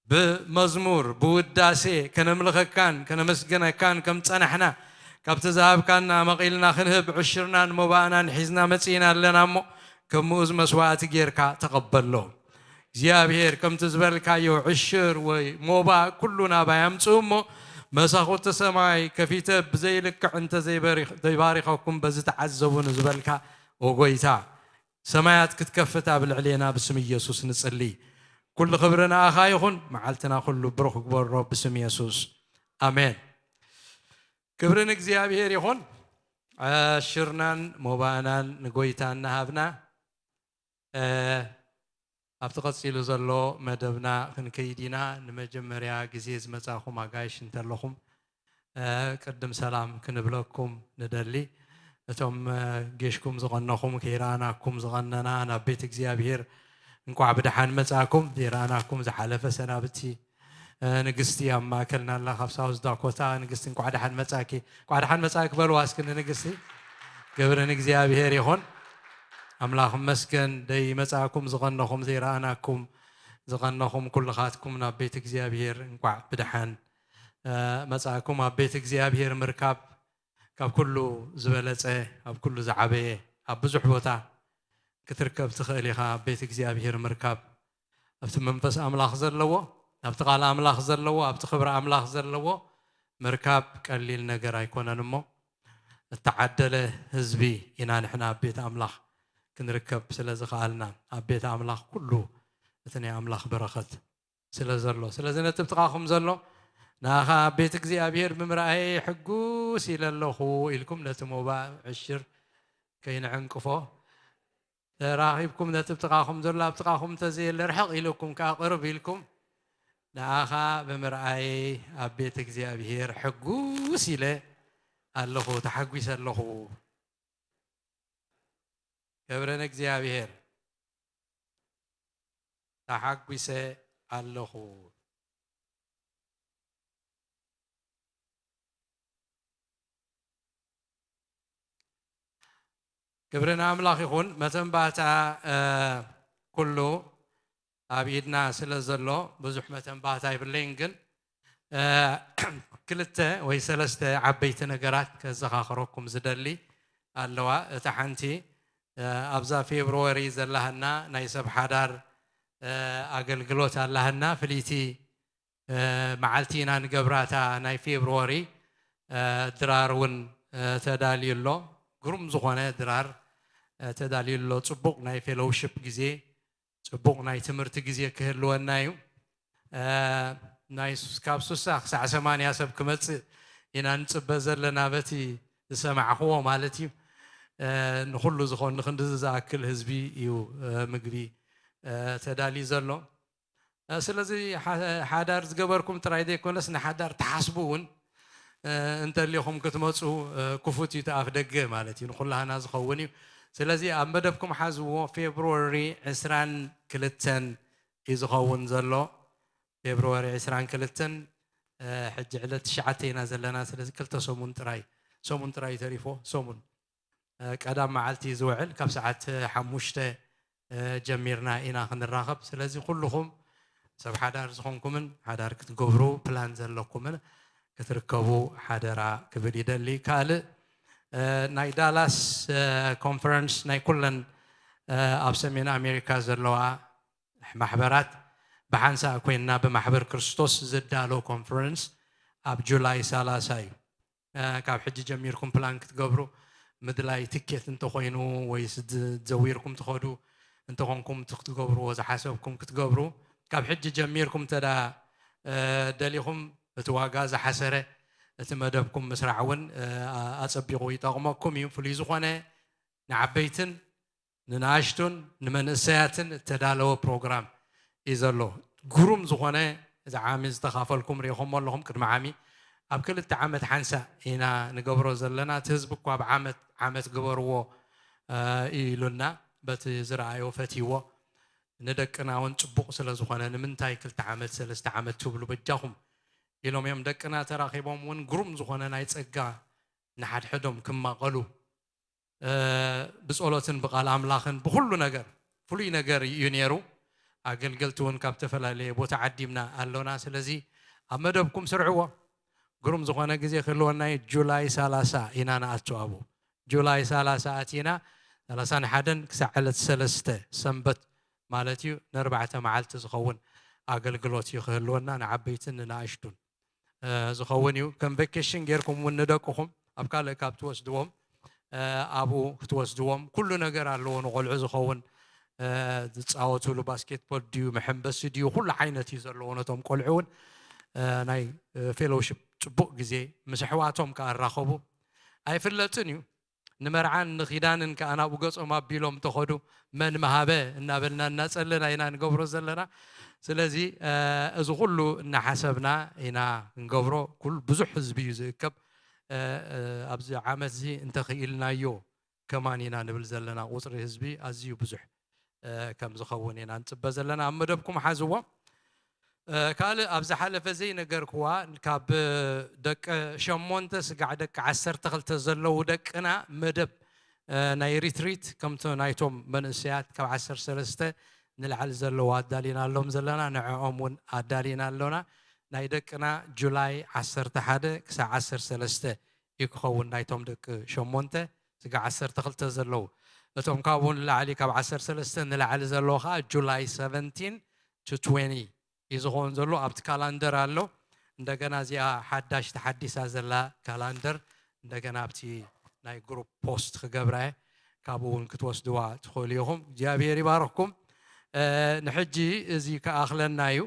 ብመዝሙር ብውዳሴ ከነምልኸካን ከነመስግነካን ከም ጸናሕና ካብቲ ዝሃብካና መቒልና ክንህብ ዕሽርናን ሞባእናን ሒዝና መጺእና ኣለና እሞ ከም ምኡዝ መስዋእቲ ጌርካ ተቐበሎ። እግዚኣብሔር ከምቲ ዝበልካዮ ዕሽር ወይ ሞባእ ኩሉ ናባይ ኣምጽኡ እሞ መሳኹቲ ሰማይ ከፊተ ብዘይልክዕ እንተ ዘይባሪኸኩም በዚ ተዓዘቡ ንዝበልካ ወጎይታ ሰማያት ክትከፍት ኣብ ልዕሌና ብስም ኢየሱስ ንጽሊ። ኩሉ ክብሪ ንኣኻ ይኹን። መዓልትና ኩሉ ብሩኽ ግበሮ ብስም የሱስ። ኣሜን። ክብሪ ንእግዚኣብሔር ይኹን። ዕሽርናን ሞባእናን ንጎይታ እናሃብና፣ እ፣ ኣብቲ ቀጺሉ ዘሎ መደብና ክንከይድ ኢና። ንመጀመርያ ግዜ ዝመጻኹም ኣጋይሽ እንተለኹም፣ እ፣ ቅድም ሰላም ክንብለኩም ንደሊ። እቶም፣ እ፣ ጌሽኩም ዝቐነኹም፣ ከይረኣናኩም ዝቐነና፣ ናብ ቤት እግዚኣብሔር እንቋዕ ብደሓን መጻእኩም። ዘይረኣናኩም ዝሓለፈ ሰናብቲ፣ እ፣ ንግስቲ ኣብ ማእከልና ኣላ፣ ካብ ሳውዝ ዳኮታ። ንግስቲ እንቋዕ ደሓን መጻእኪ። እንቋዕ ደሓን መጻእኪ በልዋ እስኪ ንንግስቲ። ክብሪ ንእግዚኣብሔር ይኹን። ኣምላኽ ይመስገን። ደይ መጻእኩም ዝቐነኹም፣ ዘይረኣናኩም ዝቐነኹም ኩልኻትኩም ናብ ቤት እግዚኣብሔር እንቋዕ ብደሓን፣ እ፣ መጻእኩም። ኣብ ቤት እግዚኣብሔር ምርካብ ካብ ኩሉ ዝበለጸ፣ ኣብ ኩሉ ዝዓበየ፣ ኣብ ብዙሕ ቦታ ክትርከብ ትኽእል ኢኻ። ኣብ ቤት እግዚኣብሔር ምርካብ፣ ኣብቲ መንፈስ ኣምላኽ ዘለዎ፣ ኣብቲ ቃል ኣምላኽ ዘለዎ፣ ኣብቲ ክብሪ ኣምላኽ ዘለዎ ምርካብ ቀሊል ነገር ኣይኮነን እሞ፣ እተዓደለ ህዝቢ ኢና ንሕና ኣብ ቤት ኣምላኽ ክንርከብ ስለ ዝኸኣልና። ኣብ ቤት ኣምላኽ ኩሉ እቲ ናይ ኣምላኽ በረኸት ስለ ዘሎ። ስለዚ ነቲ ኣብ ጥቓኹም ዘሎ፣ "ንኣኻ ኣብ ቤት እግዚኣብሔር ብምርኣየይ ሕጉስ ኢለ ኣለኹ" ኢልኩም ነቲ ሞባእ ዕሽር ከይንዕንቅፎ ተራኺብኩም፣ ነቲ ኣብ ጥቓኹም ዘሎ፣ ኣብ ጥቓኹም እንተዘየለ ርሕቕ ኢልኩም ከኣ ቅርብ ኢልኩም፣ "ንኣኻ ብምርኣየይ ኣብ ቤት እግዚኣብሔር ሕጉስ ኢለ ኣለኹ፣ ተሓጒሰ ኣለኹ" ክብሪ ንእግዚኣብሔር። ተሓጒሰ ኣለኹ። ክብሪ ንኣምላኽ ይኹን። መተንባህታ፣ እ፣ ኩሉ ኣብ ኢድና ስለ ዘሎ ብዙሕ መተንባህታ ኣይብለይን፣ ግን ክልተ ወይ ሰለስተ ዓበይቲ ነገራት ከዘኻኽረኩም ዝደሊ ኣለዋ። እታ ሓንቲ ኣብዛ ፌብርዋሪ ዘላሃና ናይ ሰብ ሓዳር ኣገልግሎት ኣላሃና ፍልይቲ መዓልቲ ኢና ንገብራታ። ናይ ፌብርዋሪ ድራር እውን ተዳልዩ ኣሎ። ግሩም ዝኾነ ድራር ተዳልዩ ኣሎ። ፅቡቕ ናይ ፌሎውሽፕ ግዜ፣ ፅቡቕ ናይ ትምህርቲ ግዜ ክህልወና እዩ። ናይ ካብ ሱሳ ክሳዕ ሰማንያ ሰብ ክመፅእ ኢና ንፅበ ዘለና፣ በቲ ዝሰማዕኽዎ ማለት እዩ። ንኩሉ ዝኾን ንክንድዚ ዝኣክል ህዝቢ እዩ ምግቢ ተዳልዩ ዘሎ። ስለዚ ሓዳር ዝገበርኩም ጥራይ ዘይኮነስ ንሓዳር ትሓስቡ እውን እንተሊኹም ክትመፁ ክፉት እዩ፣ ኣፍ ደገ ማለት እዩ፣ ንኩላህና ዝኸውን እዩ። ስለዚ ኣብ መደብኩም ሓዝዎ። ፌብርዋሪ ዕስራን ክልተን እዩ ዝኸውን ዘሎ። ፌብርዋሪ ዕስራን ክልተን፣ ሕጂ ዕለት ትሽዓተ ኢና ዘለና። ስለዚ ክልተ ሰሙን ጥራይ፣ ሰሙን ጥራይ ተሪፎ፣ ሰሙን ቀዳም መዓልቲ ዝውዕል ካብ ሰዓት ሓሙሽተ ጀሚርና ኢና ክንራኸብ። ስለዚ ኩልኹም ሰብ ሓዳር ዝኾንኩምን ሓዳር ክትገብሩ ፕላን ዘለኩምን ክትርከቡ ሓደራ ክብል ይደሊ። ካልእ ናይ ዳላስ ኮንፈረንስ ናይ ኩለን ኣብ ሰሜን ኣሜሪካ ዘለዋ ማሕበራት ብሓንሳእ ኮይንና ብማሕበር ክርስቶስ ዝዳሎ ኮንፈረንስ ኣብ ጁላይ ሰላሳ እዩ። ካብ ሕጂ ጀሚርኩም ፕላን ክትገብሩ፣ ምድላይ ትኬት እንተኾይኑ ወይ ዘዊርኩም ትኸዱ እንተኾንኩም፣ እቲ ክትገብርዎ ዝሓሰብኩም ክትገብሩ፣ ካብ ሕጂ ጀሚርኩም እንተ ደሊኹም፣ እቲ ዋጋ ዝሓሰረ፣ እቲ መደብኩም ምስራዕ እውን ኣፀቢቑ ይጠቕመኩም እዩ። ፍሉይ ዝኾነ ንዓበይትን ንንኣሽቱን ንመንእሰያትን እተዳለወ ፕሮግራም እዩ ዘሎ። ግሩም ዝኾነ፣ እዚ ዓሚ ዝተኻፈልኩም ርኢኹሞ ኣለኹም። ቅድሚ ዓሚ ኣብ ክልተ ዓመት ሓንሳእ ኢና ንገብሮ ዘለና። እቲ ህዝቢ እኳ ኣብ ዓመት ዓመት ግበርዎ እዩ ኢሉና፣ በቲ ዝረኣዮ ፈትይዎ። ንደቅና እውን ፅቡቕ ስለ ዝኾነ፣ ንምንታይ ክልተ ዓመት ሰለስተ ዓመት ትብሉ በጃኹም ኢሎም እዮም ደቅና ተራኺቦም እውን ግሩም ዝኾነ ናይ ፀጋ ንሓድሕዶም ክማቐሉ ብጸሎትን ብቓል ኣምላኽን ብኹሉ ነገር ፍሉይ ነገር እዩ ነይሩ። ኣገልገልቲ እውን ካብ ዝተፈላለየ ቦታ ዓዲምና ኣሎና። ስለዚ ኣብ መደብኩም ስርዕዎ። ግሩም ዝኾነ ግዜ ክህልወና እዩ። ጁላይ ሰላሳ ኢና ንኣቱ ኣብኡ። ጁላይ ሰላሳ ኣቲና፣ ሰላሳን ሓደን ክሳዕ ዕለት ሰለስተ ሰንበት ማለት እዩ፣ ንኣርባዕተ መዓልቲ ዝኸውን ኣገልግሎት እዩ ክህልወና፣ ንዓበይትን ንንኣሽቱን ዝኸውን እዩ። ከም ቬኬሽን ጌርኩም እውን ንደቅኹም ኣብ ካልእ ካብ ትወስድዎም ኣብኡ ክትወስድዎም። ኩሉ ነገር ኣለዎ ንቆልዑ ዝኸውን። ዝፃወቱሉ ባስኬትቦል ድዩ መሐንበሲ ድዩ ኩሉ ዓይነት እዩ ዘለዎ። ነቶም ቆልዑ እውን ናይ ፌሎውሽፕ ፅቡቕ ግዜ ምስ ኣሕዋቶም ከኣራኸቡ ኣይፍለጥን እዩ። ንመርዓን ንኺዳንን ከኣ ናብኡ ገጾም ኣቢሎም ተኸዱ። መን መሃበ እናበልና እናጸለና ኢና ንገብሮ ዘለና። ስለዚ እዚ ኩሉ እናሓሰብና ኢና ክንገብሮ። ኩሉ ብዙሕ ህዝቢ እዩ ዝእከብ። ኣብዚ ዓመት እዚ እንተኽኢልናዮ ከማን ኢና ንብል ዘለና። ቁጽሪ ህዝቢ ኣዝዩ ብዙሕ ከም ዝኸውን ኢና ንጽበ ዘለና። ኣብ መደብኩም ሓዝዎ። ካልእ ኣብ ዝሓለፈ ዘይነገርክዋ፣ ካብ ደቂ ሸሞንተ ስጋዕ ደቂ ዓሰርተ ክልተ ዘለዉ ደቅና መደብ ናይ ሪትሪት ከምቲ ናይቶም መንእሰያት ካብ ዓሰርተ ሰለስተ ንላዕሊ ዘለዉ ኣዳሊና ኣሎም ዘለና፣ ንዕኦም እውን ኣዳሊና ኣሎና። ናይ ደቅና ጁላይ ዓሰርተ ሓደ ክሳብ ዓሰርተ ሰለስተ እዩ ክኸውን ናይቶም ደቂ ሸሞንተ ስጋዕ ዓሰርተ ክልተ ዘለዉ። እቶም ካብኡ ንላዕሊ ካብ ዓሰርተ ሰለስተ ንላዕሊ ዘለዉ ከዓ ጁላይ ሰቨንቲን ቱ ትዌንቲ እዩ ዝኸውን ዘሎ። ኣብቲ ካላንደር ኣሎ። እንደገና እዚኣ ሓዳሽ ተሓዲሳ ዘላ ካላንደር እንደገና ኣብቲ ናይ ግሩፕ ፖስት ክገብራ እየ። ካብኡ እውን ክትወስድዋ ትኽእሉ ኢኹም። እግዚኣብሔር ይባርኽኩም። ንሕጂ እዚ ክኣኽለና እዩ።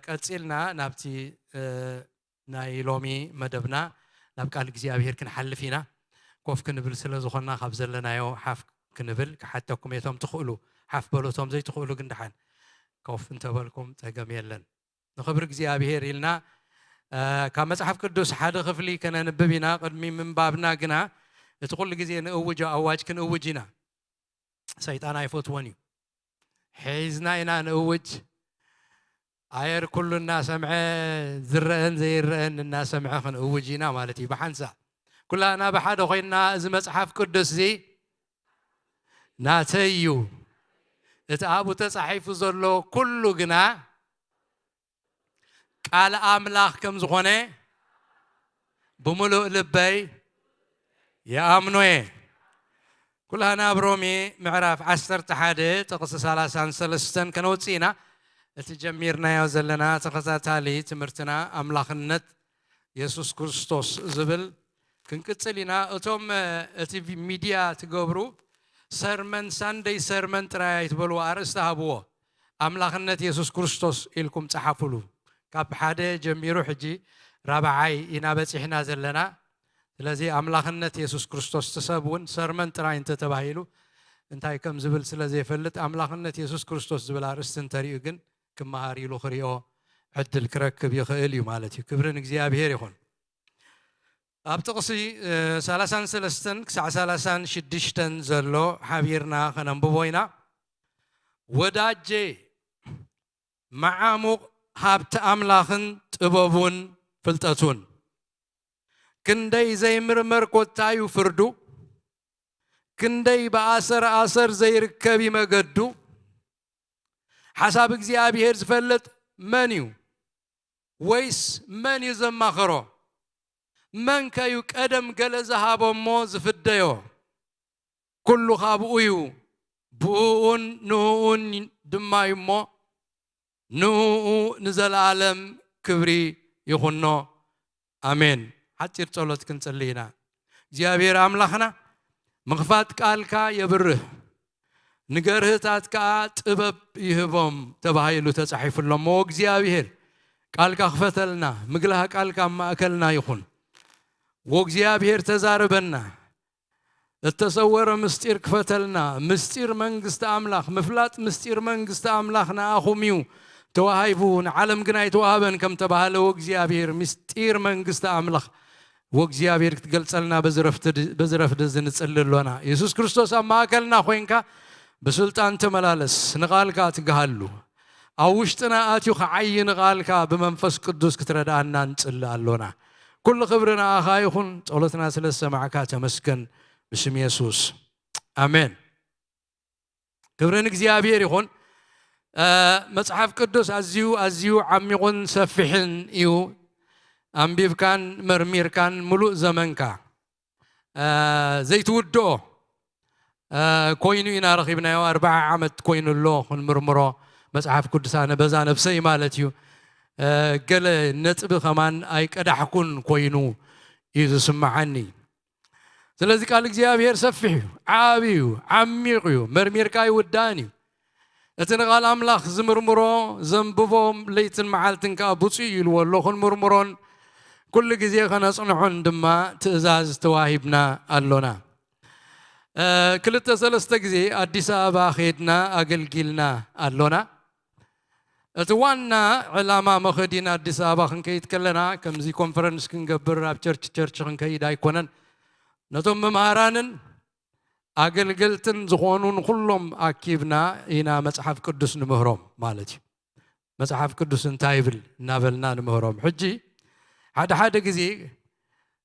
ቀፂልና ናብቲ ናይ ሎሚ መደብና ናብ ቃል እግዚኣብሔር ክንሓልፍ ኢና። ኮፍ ክንብል ስለ ዝኾንና ካብ ዘለናዮ ሓፍ ክንብል ክሓተኩም እየ። እቶም ትኽእሉ ሓፍ በሉ፣ እቶም ዘይትኽእሉ ግን ደሓን ኮፍ እንተበልኩም ጸገም የለን። ንኽብሪ እግዚኣብሔር ኢልና ካብ መጽሓፍ ቅዱስ ሓደ ክፍሊ ከነንብብ ኢና። ቅድሚ ምንባብና ግና እቲ ኩሉ ግዜ ንእውጆ ኣዋጅ ክንእውጅ ኢና። ሰይጣን ኣይፈትዎን እዩ። ሒዝና ኢና ንእውጅ። ኣየር ኩሉ እናሰምዐ ዝረአን ዘይረአን እናሰምዐ ክንእውጅ ኢና ማለት እዩ። ብሓንሳእ ኩላና ብሓደ ኮይንና እዚ መጽሓፍ ቅዱስ እዚ ናተይ እዩ፣ እቲ ኣብኡ ተጻሒፉ ዘሎ ኩሉ ግና ቃል ኣምላኽ ከም ዝኾነ ብምሉእ ልበይ ይኣምኖ እየ። ኩላህና ኣብ ሮሜ ምዕራፍ ዓሰርተ ሓደ ጥቕሲ ሰላሳን ሰለስተን ከነውፅእ ኢና። እቲ ጀሚርናዮ ዘለና ተኸታታሊ ትምህርትና ኣምላኽነት የሱስ ክርስቶስ ዝብል ክንቅጽል ኢና። እቶም እቲ ሚድያ ትገብሩ ሰርመን ሳንደይ ሰርመን ጥራይ ኣይትበልዎ፣ ኣርእስቲ ሃብዎ። ኣምላኽነት የሱስ ክርስቶስ ኢልኩም ጸሓፉሉ። ካብ ሓደ ጀሚሩ ሕጂ ራብዓይ ኢና በጺሕና ዘለና። ስለዚ ኣምላኽነት የሱስ ክርስቶስ ትሰብ እውን ሰርመን ጥራይ እንተተባሂሉ እንታይ ከም ዝብል ስለ ዘይፈልጥ ኣምላኽነት የሱስ ክርስቶስ ዝብል ኣርእስቲ እንተሪኡ ግን ክመሃር ኢሉ ክሪኦ ዕድል ክረክብ ይኽእል እዩ ማለት እዩ። ክብሪ ንእግዚኣብሔር ይኹን። ኣብ ጥቕሲ ሰላሳን ሰለስተን ክሳዕ ሰላሳን ሽዱሽተን ዘሎ ሓቢርና ከነንብቦ ኢና። ወዳጄ መዓሙቕ ሃብቲ ኣምላኽን ጥበቡን ፍልጠቱን ክንደይ ዘይምርመር ኮታዩ ፍርዱ ክንደይ ብኣሰር ኣሰር ዘይርከብ ይመገዱ ሓሳብ እግዚኣብሔር ዝፈልጥ መን እዩ? ወይስ መን እዩ ዘማኸሮ? መን ከዩ ቀደም ገለ ዝሃቦ እሞ ዝፍደዮ? ኩሉ ካብኡ እዩ፣ ብእኡን ንእኡን ድማ እዩ እሞ ንእኡ ንዘለኣለም ክብሪ ይኹኖ። ኣሜን። ሓፂር ጸሎት ክንጽሊ ኢና። እግዚኣብሔር ኣምላኽና ምኽፋት ቃልካ የብርህ፣ ንገርህታት ከዓ ጥበብ ይህቦም ተባሂሉ ተጻሒፉ ኣሎ። እሞ እግዚኣብሔር ቃልካ ክፈተልና፣ ምግላህ ቃልካ ኣብ ማእከልና ይኹን። ወእግዚኣብሔር ተዛረበና፣ እተሰወረ ምስጢር ክፈተልና። ምስጢር መንግስቲ ኣምላኽ፣ ምፍላጥ ምስጢር መንግስቲ ኣምላኽ ንኣኹም እዩ ተዋሂቡ፣ ንዓለም ግን ኣይተዋህበን ከም ተባህለ፣ ወእግዚኣብሔር ምስጢር መንግስቲ ኣምላኽ ወእግዚኣብሔር ክትገልጸልና በዚ ረፍዲ እዚ ንጽሊ ኣሎና። የሱስ ክርስቶስ ኣብ ማእከልና ኮይንካ ብስልጣን ተመላለስ፣ ንቓልካ ትግሃሉ። ኣብ ውሽጥና ኣትዩ ክዓይ ንቓልካ ብመንፈስ ቅዱስ ክትረድኣና ንጽሊ ኣሎና። ኩሉ ክብሪ ንኣኻ ይኹን። ጸሎትና ስለ ዝሰማዕካ ተመስገን። ብስም የሱስ ኣሜን። ክብሪ ንእግዚኣብሔር ይኹን። መጽሓፍ ቅዱስ ኣዝዩ ኣዝዩ ዓሚቑን ሰፊሕን እዩ። ኣንቢብካን መርሚርካን ምሉእ ዘመንካ ዘይትውድኦ ኮይኑ ኢና ረኺብናዮ። ኣርባዓ ዓመት ኮይኑ ኣሎ ክንምርምሮ መጽሓፍ ቅዱስ፣ ኣነ በዛ ነብሰይ ማለት እዩ። ገለ ነጥቢ ከማን ኣይቀዳሕኩን ኮይኑ እዩ ዝስምዓኒ። ስለዚ ቃል እግዚኣብሔር ሰፊሕ እዩ፣ ዓቢ እዩ፣ ዓሚቕ እዩ፣ መርሚርካ ኣይውዳእን እዩ። እቲ ንቓል ኣምላኽ ዝምርምሮ ዘንብቦ ለይትን መዓልትን ከኣ ብፁዕ እዩ ኢልዎ ኣሎ። ክንምርምሮን ኩሉ ግዜ ከነጽንዖን ድማ ትእዛዝ ተዋሂብና ኣሎና። ክልተ ሰለስተ ግዜ ኣዲስ ኣበባ ኸይድና ኣገልጊልና ኣሎና። እቲ ዋና ዕላማ መኸዲ ንኣዲስ ኣበባ ክንከይድ ከለና ከምዚ ኮንፈረንስ ክንገብር ኣብ ቸርች ቸርች ክንከይድ ኣይኮነን። ነቶም መምሃራንን ኣገልገልትን ዝኾኑ ንኹሎም ኣኪብና ኢና መጽሓፍ ቅዱስ ንምህሮም ማለት እዩ። መጽሓፍ ቅዱስ እንታይ ይብል እናበልና ንምህሮም። ሕጂ ሓደ ሓደ ግዜ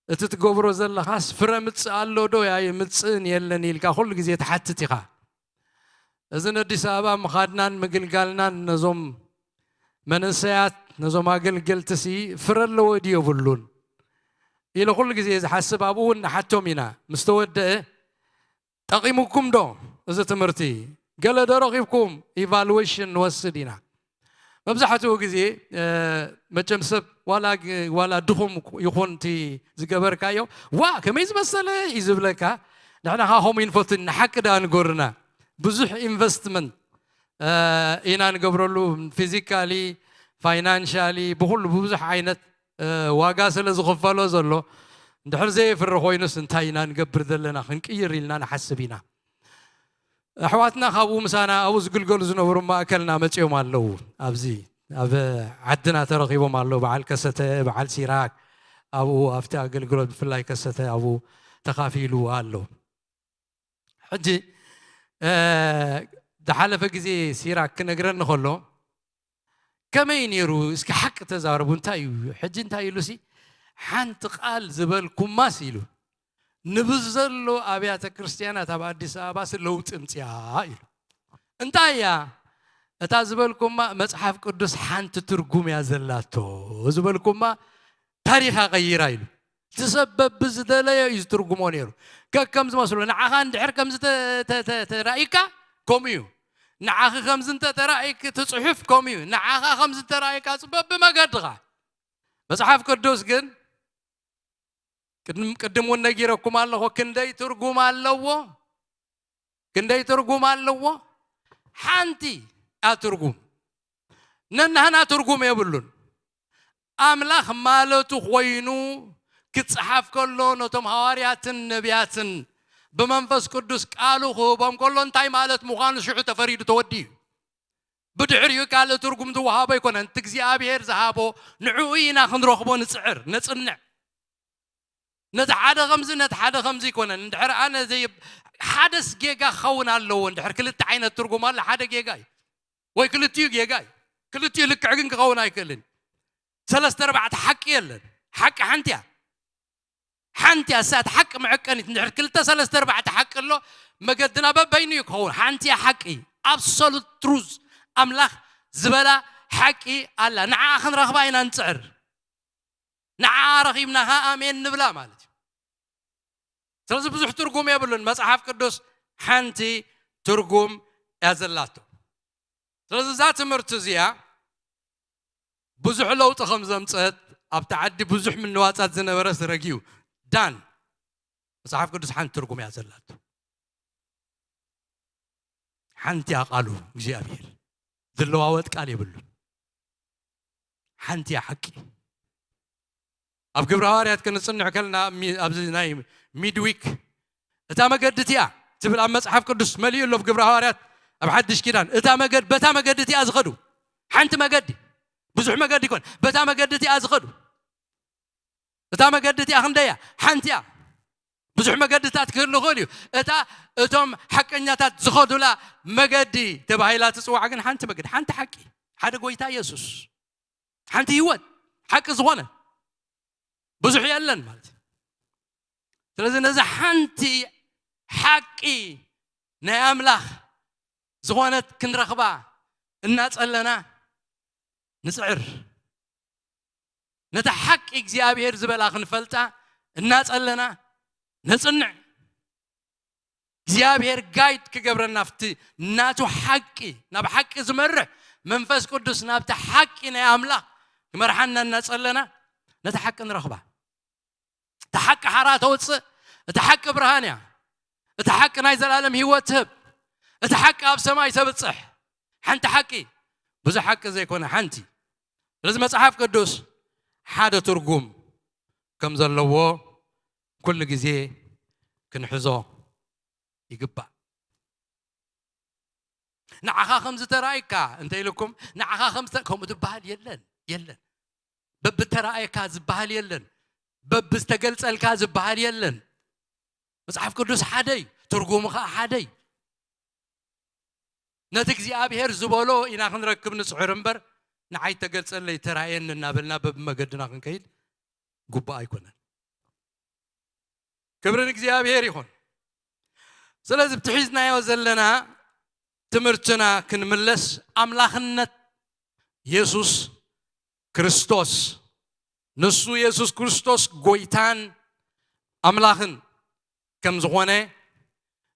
እቲ ትገብሮ ዘለኻስ ፍረ ምጽእ ኣሎ ዶ ኣይምጽእን የለን ኢልካ ኩሉ ግዜ ትሓትት ኢኻ። እዚ ንኣዲስ ኣበባ ምኻድናን ምግልጋልናን ነዞም መንእሰያት ነዞም ኣገልገልትሲ ፍረ ኣለዎ ድዩ የብሉን ኢለ ኩሉ ግዜ ዝሓስብ ኣብኡ እውን ንሓቶም ኢና። ምስ ተወደአ ጠቒሙኩም ዶ እዚ ትምህርቲ? ገለ ዶ ረኺብኩም? ኢቫሉዌሽን ንወስድ ኢና። መብዛሕትኡ ግዜ መቸም ሰብ ዋላ ድኹም ይኹን እቲ ዝገበርካዮ ዋ ከመይ ዝመሰለ እዩ ዝብለካ። ንሕና ከዓ ከምኡ ይንፈቱ ንሓቂ ደኣ ንገብርና ብዙሕ ኢንቨስትመንት ኢና ንገብረሉ። ፊዚካሊ ፋይናንሻሊ ብኩሉ ብብዙሕ ዓይነት ዋጋ ስለ ዝኽፈሎ ዘሎ እንድሕር ዘየፍሪ ኮይኑስ እንታይ ኢና ንገብር ዘለና ክንቅይር ኢልና ንሓስብ ኢና። ኣሕዋትና ካብኡ ምሳና ኣብኡ ዝግልገሉ ዝነበሩ ማእከልና መጺኦም ኣለዉ። ኣብዚ ኣብ ዓድና ተረኺቦም ኣለዉ። በዓል ከሰተ፣ በዓል ሲራክ ኣብኡ ኣብቲ ኣገልግሎት ብፍላይ ከሰተ ኣብኡ ተኻፊሉ ኣሎ። ሕጂ ዝሓለፈ ግዜ ሲራክ ክነግረኒ ከሎ ከመይ ነይሩ እስኪ ሓቂ ተዛረቡ እንታይ እዩ ሕጂ እንታይ ኢሉ ሲ ሓንቲ ቃል ዝበልኩማስ ኢሉ ንብዘሎ ኣብያተ ክርስትያናት ኣብ ኣዲስ ኣበባ ሲ ለውጢ ምፅያ ኢሉ እንታይ እያ እታ ዝበልኩማ? መጽሓፍ ቅዱስ ሓንቲ ትርጉም እያ ዘላቶ ዝበልኩማ፣ ታሪኻ ቀይራ ኢሉ። እቲ ሰብ በብዝደለዮ እዩ ዝትርጉሞ ነይሩ። ከከም ዝመስሎ፣ ንዓኻ እንድሕር ከምዚ ተ- ተ- ተ- ተራእይካ ከምኡ እዩ። ንዓኺ ከምዚ እንተተራእይክ እቲ ጽሑፍ ከምኡ እዩ። ንዓኻ ከምዚ እንተራእይካ ጽ- በብመገድኻ። መጽሓፍ ቅዱስ ግን ቅድም ቅድም እውን ነጊረኩም ኣለኹ፣ ክንደይ ትርጉም ኣለዎ። ክንደይ ትርጉም ኣለዎ። ሓንቲ እያ ትርጉም። ነናህና ትርጉም የብሉን። ኣምላኽ ማለቱ ኮይኑ ክጽሓፍ ከሎ፣ ነቶም ሃዋርያትን ነቢያትን ብመንፈስ ቅዱስ ቃሉ ክህቦም ከሎ እንታይ ማለት ምዃኑ ሽዑ ተፈሪዱ ተወዲኡ። ብድሕሪኡ ካልእ ትርጉም ዝወሃቦ ኣይኮነን። እቲ እግዚኣብሔር ዝሃቦ ንዕኡ ኢና ክንረኽቦ ንጽዕር፣ ነጽንዕ። ነቲ ሓደ ከምዚ፣ ነቲ ሓደ ከምዚ ኣይኮነን። እንድሕር ኣነ ዘይ- ሓደስ ጌጋ ክኸውን ኣለዎ። እንድሕር ክልተ ዓይነት ትርጉም ኣሎ፣ ሓደ ጌጋ እዩ። ወይ ክልቲኡ ጌጋ እዩ። ክልቲኡ ልክዕ ግን ክኸውን ኣይክእልን። ሰለስተ ኣርባዕተ ሓቂ የለን። ሓቂ ሓንቲ እያ። ሓንቲ እያ፣ እሳ እቲ ሓቂ መዐቀኒት። እንድሕር ክልተ ሰለስተ ኣርባዕተ ሓቂ ኣሎ፣ መገድና በበይኑ እዩ ክኸውን። ሓንቲ እያ ሓቂ፣ absolute truth፣ ኣምላኽ ዝበላ ሓቂ ኣላ። ንዓኣ ክንረኽባ ኢና ንጽዕር። ንዓኣ ረኺብና ኸኣ ኣሜን ንብላ ማለት እዩ። ስለዚ ብዙሕ ትርጉም የብሉን። መጽሓፍ ቅዱስ ሓንቲ ትርጉም እያ ዘላቶ። ስለዚ እዛ ትምህርቲ እዚኣ ብዙሕ ለውጢ ከም ዘምጸት፣ ኣብቲ ዓዲ ብዙሕ ምንዋጻት ዝነበረ ረጊኡ። ዳን፣ መጽሓፍ ቅዱስ ሓንቲ ትርጉም እያ ዘላቶ። ሓንቲ እያ ቃሉ እግዚኣብሔር፣ ዝለዋወጥ ቃል የብሉን። ሓንቲ እያ ሓቂ። ኣብ ግብረ ሃዋርያት ክንጽንዕ ከለና፣ ሚ- ኣብዚ ናይ ሚድዊክ፣ እታ መገዲ እቲኣ ትብል ኣብ መጽሓፍ ቅዱስ መሊኡ ኣሎ። ኣብ ግብረ ሃዋርያት፣ ኣብ ሓድሽ ኪዳን፣ እታ መገድ በታ መገዲ እቲኣ ዝኸዱ፣ ሓንቲ መገዲ፣ ብዙሕ መገዲ ይኮን፣ በታ መገዲ እቲኣ ዝኸዱ። እታ መገዲ እቲኣ ክንደይ እያ? ሓንቲ እያ። ብዙሕ መገድታት ክህሉ ይኽእል እዩ። እታ እቶም ሓቀኛታት ዝኸዱላ መገዲ ተባሂላ ትጽዋዕ ግን ሓንቲ መገዲ፣ ሓንቲ ሓቂ፣ ሓደ ጎይታ የሱስ፣ ሓንቲ ህይወት፣ ሓቂ ዝኾነ ብዙሕ የለን ማለት እዩ። ስለዚ ነዚ ሓንቲ ሓቂ ናይ ኣምላኽ ዝኾነት ክንረኽባ እናጸለና ንጽዕር። ነታ ሓቂ እግዚኣብሔር ዝበላ ክንፈልጣ እናጸለና ነጽንዕ። እግዚኣብሔር ጋይድ ክገብረና፣ ኣብቲ ናቱ ሓቂ፣ ናብ ሓቂ ዝመርሕ መንፈስ ቅዱስ ናብቲ ሓቂ ናይ ኣምላኽ ክመርሓና እናጸለና ነታ ሓቂ ንረኽባ። እታ ሓቂ ሓራ ተውጽእ። እታ ሓቂ ብርሃን እያ። እታ ሓቂ ናይ ዘላለም ህይወት ትህብ። እታ ሓቂ ኣብ ሰማይ ተብጽሕ። ሓንቲ ሓቂ፣ ብዙሕ ሓቂ ዘይኮነ ሓንቲ። ስለዚ መጽሓፍ ቅዱስ ሓደ ትርጉም ከም ዘለዎ ኩሉ ግዜ ክንሕዞ ይግባእ። ንዓኻ ከም ዝተራእይካ እንተ ኢልኩም፣ ንዓኻ ከም ዝተ- ከምኡ ዝበሃል የለን፣ የለን። በብተራእየካ ዝበሃል የለን። በብዝተገልጸልካ ዝበሃል የለን። መጽሓፍ ቅዱስ ሓደ እዩ፣ ትርጉሙ ኸኣ ሓደ እዩ። ነቲ እግዚኣብሔር ዝበሎ ኢና ክንረክብ ንጽዕር እምበር፣ ንዓይ ተገልጸለይ፣ ተራእየኒ እናበልና በብመገድና ክንከይድ ግቡእ ኣይኮነን። ክብሪ ንእግዚኣብሔር ይኹን። ስለዚ፣ ብቲ ሒዝናዮ ዘለና ትምህርትና ክንምለስ፣ ኣምላኽነት የሱስ ክርስቶስ፣ ንሱ የሱስ ክርስቶስ ጎይታን ኣምላኽን ከም ዝኾነ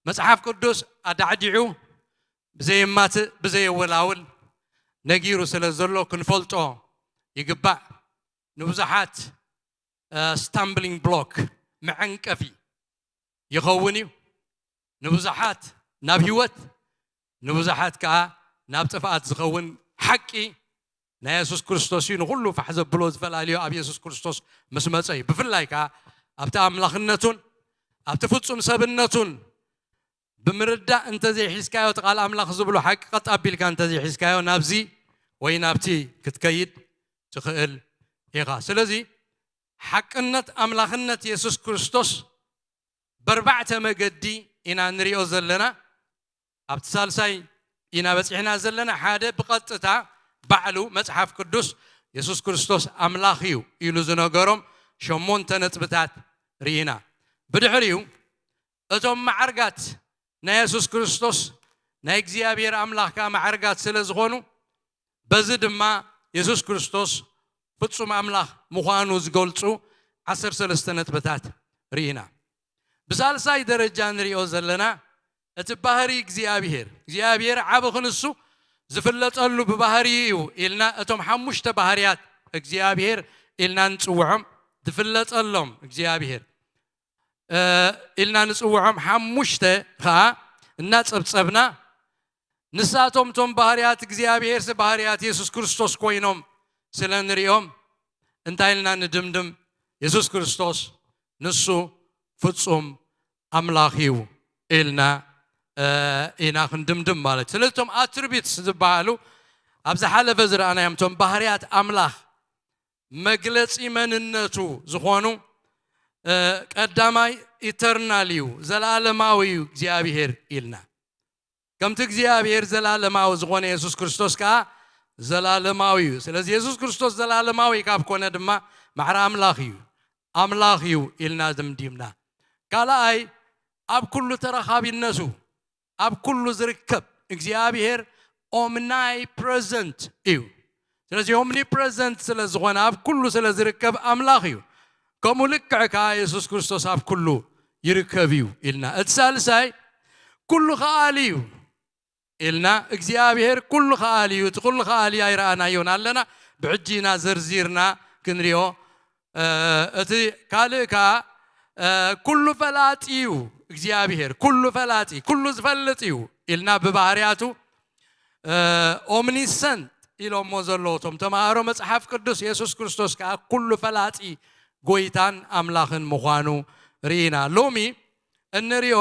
መጽሓፍ ቅዱስ ኣዳዕዲዑ ብዘየማትእ ብዘየወላውል ነጊሩ ስለ ዘሎ ክንፈልጦ ይግባእ። ንብዙሓት ስታምብሊንግ ብሎክ፣ መዐንቀፊ ይኸውን እዩ። ንብዙሓት ናብ ህይወት፣ ንብዙሓት ከኣ ናብ ጥፍኣት ዝኸውን ሓቂ ናይ የሱስ ክርስቶስ እዩ። ንኹሉ ፋሕ ዘብሎ ዝፈላልዮ ኣብ የሱስ ክርስቶስ ምስ መጸ እዩ። ብፍላይ ከኣ ኣብቲ ኣምላኽነቱን ኣብቲ ፍጹም ሰብነቱን ብምርዳእ እንተዘይሒዝካዮ፣ እቲ ቃል ኣምላኽ ዝብሎ ሓቂ ቀጥ ኣቢልካ እንተዘይሒዝካዮ፣ ናብዚ ወይ ናብቲ ክትከይድ ትኽእል ኢኻ። ስለዚ ሓቅነት ኣምላኽነት የሱስ ክርስቶስ በርባዕተ መገዲ ኢና ንሪኦ ዘለና። ኣብቲ ሳልሳይ ኢና በጺሕና ዘለና። ሓደ ብቐጥታ ባዕሉ መጽሓፍ ቅዱስ የሱስ ክርስቶስ ኣምላኽ እዩ ኢሉ ዝነገሮም ሸሞንተ ነጥብታት ርኢና። ብድሕሪኡ እቶም መዓርጋት ናይ የሱስ ክርስቶስ ናይ እግዚኣብሔር ኣምላኽ ከኣ ማዕርጋት ስለ ዝኾኑ፣ በዚ ድማ የሱስ ክርስቶስ ፍጹም ኣምላኽ ምዃኑ ዝገልጹ ዓሰርተ ሰለስተ ነጥብታት ርኢና። ብሳልሳይ ደረጃ ንሪኦ ዘለና እቲ ባህሪ እግዚኣብሔር፣ እግዚኣብሔር ዓቢ ክንሱ ዝፍለጠሉ ብባህሪ እዩ ኢልና እቶም ሓሙሽተ ባህርያት እግዚኣብሔር ኢልና ንጽውዖም፣ ዝፍለጠሎም እግዚኣብሔር ኢልና ንጽውዖም ሓሙሽተ ኸኣ እናጸብጸብና፣ ንሳቶም እቶም ባህርያት እግዚኣብሔር ስ ባህርያት የሱስ ክርስቶስ ኮይኖም ስለ ንሪኦም እንታይ ኢልና ንድምድም? የሱስ ክርስቶስ ንሱ ፍጹም ኣምላኽ እዩ ኢልና ኢና ክንድምድም ማለት። ስለዚ እቶም ኣትሪቢትስ ዝበሃሉ ኣብ ዝሓለፈ ዝረኣናዮም እቶም ባህርያት ኣምላኽ መግለጺ መንነቱ ዝኾኑ ቀዳማይ ኢተርናል እዩ፣ ዘላለማዊ እዩ እግዚኣብሔር ኢልና። ከምቲ እግዚኣብሔር ዘላለማዊ ዝኾነ የሱስ ክርስቶስ ከኣ ዘላለማዊ እዩ። ስለዚ የሱስ ክርስቶስ ዘላለማዊ ካብ ኮነ ድማ ማዕረ ኣምላኽ እዩ፣ ኣምላኽ እዩ ኢልና ድምዲምና። ካልኣይ ኣብ ኩሉ ተረኻቢነቱ ኣብ ኩሉ ዝርከብ እግዚኣብሔር ኦምናይ ፕረዘንት እዩ። ስለዚ ኦምኒ ፕረዘንት ስለ ዝኾነ ኣብ ኩሉ ስለ ዝርከብ ኣምላኽ እዩ። ከምኡ ልክዕ ከኣ የሱስ ክርስቶስ ኣብ ኩሉ ይርከብ እዩ ኢልና። እቲ ሳልሳይ ኩሉ ከኣሊ እዩ ኢልና። እግዚኣብሔር ኩሉ ከኣሊ እዩ። እቲ ኩሉ ከኣሊ ኣይረኣናዮን ኣለና። ብሕጂ ኢና ዘርዚርና ክንሪኦ። እቲ ካልእ ከኣ ኩሉ ፈላጢ እዩ እግዚኣብሔር፣ ኩሉ ፈላጢ፣ ኩሉ ዝፈልጥ እዩ ኢልና ብባህርያቱ ኦምኒሰንት ኢሎሞ ዘለዉ እቶም ተምሃሮ መጽሓፍ ቅዱስ፣ የሱስ ክርስቶስ ከኣ ኩሉ ፈላጢ ጎይታን ኣምላኽን ምዃኑ ርኢና። ሎሚ እንሪኦ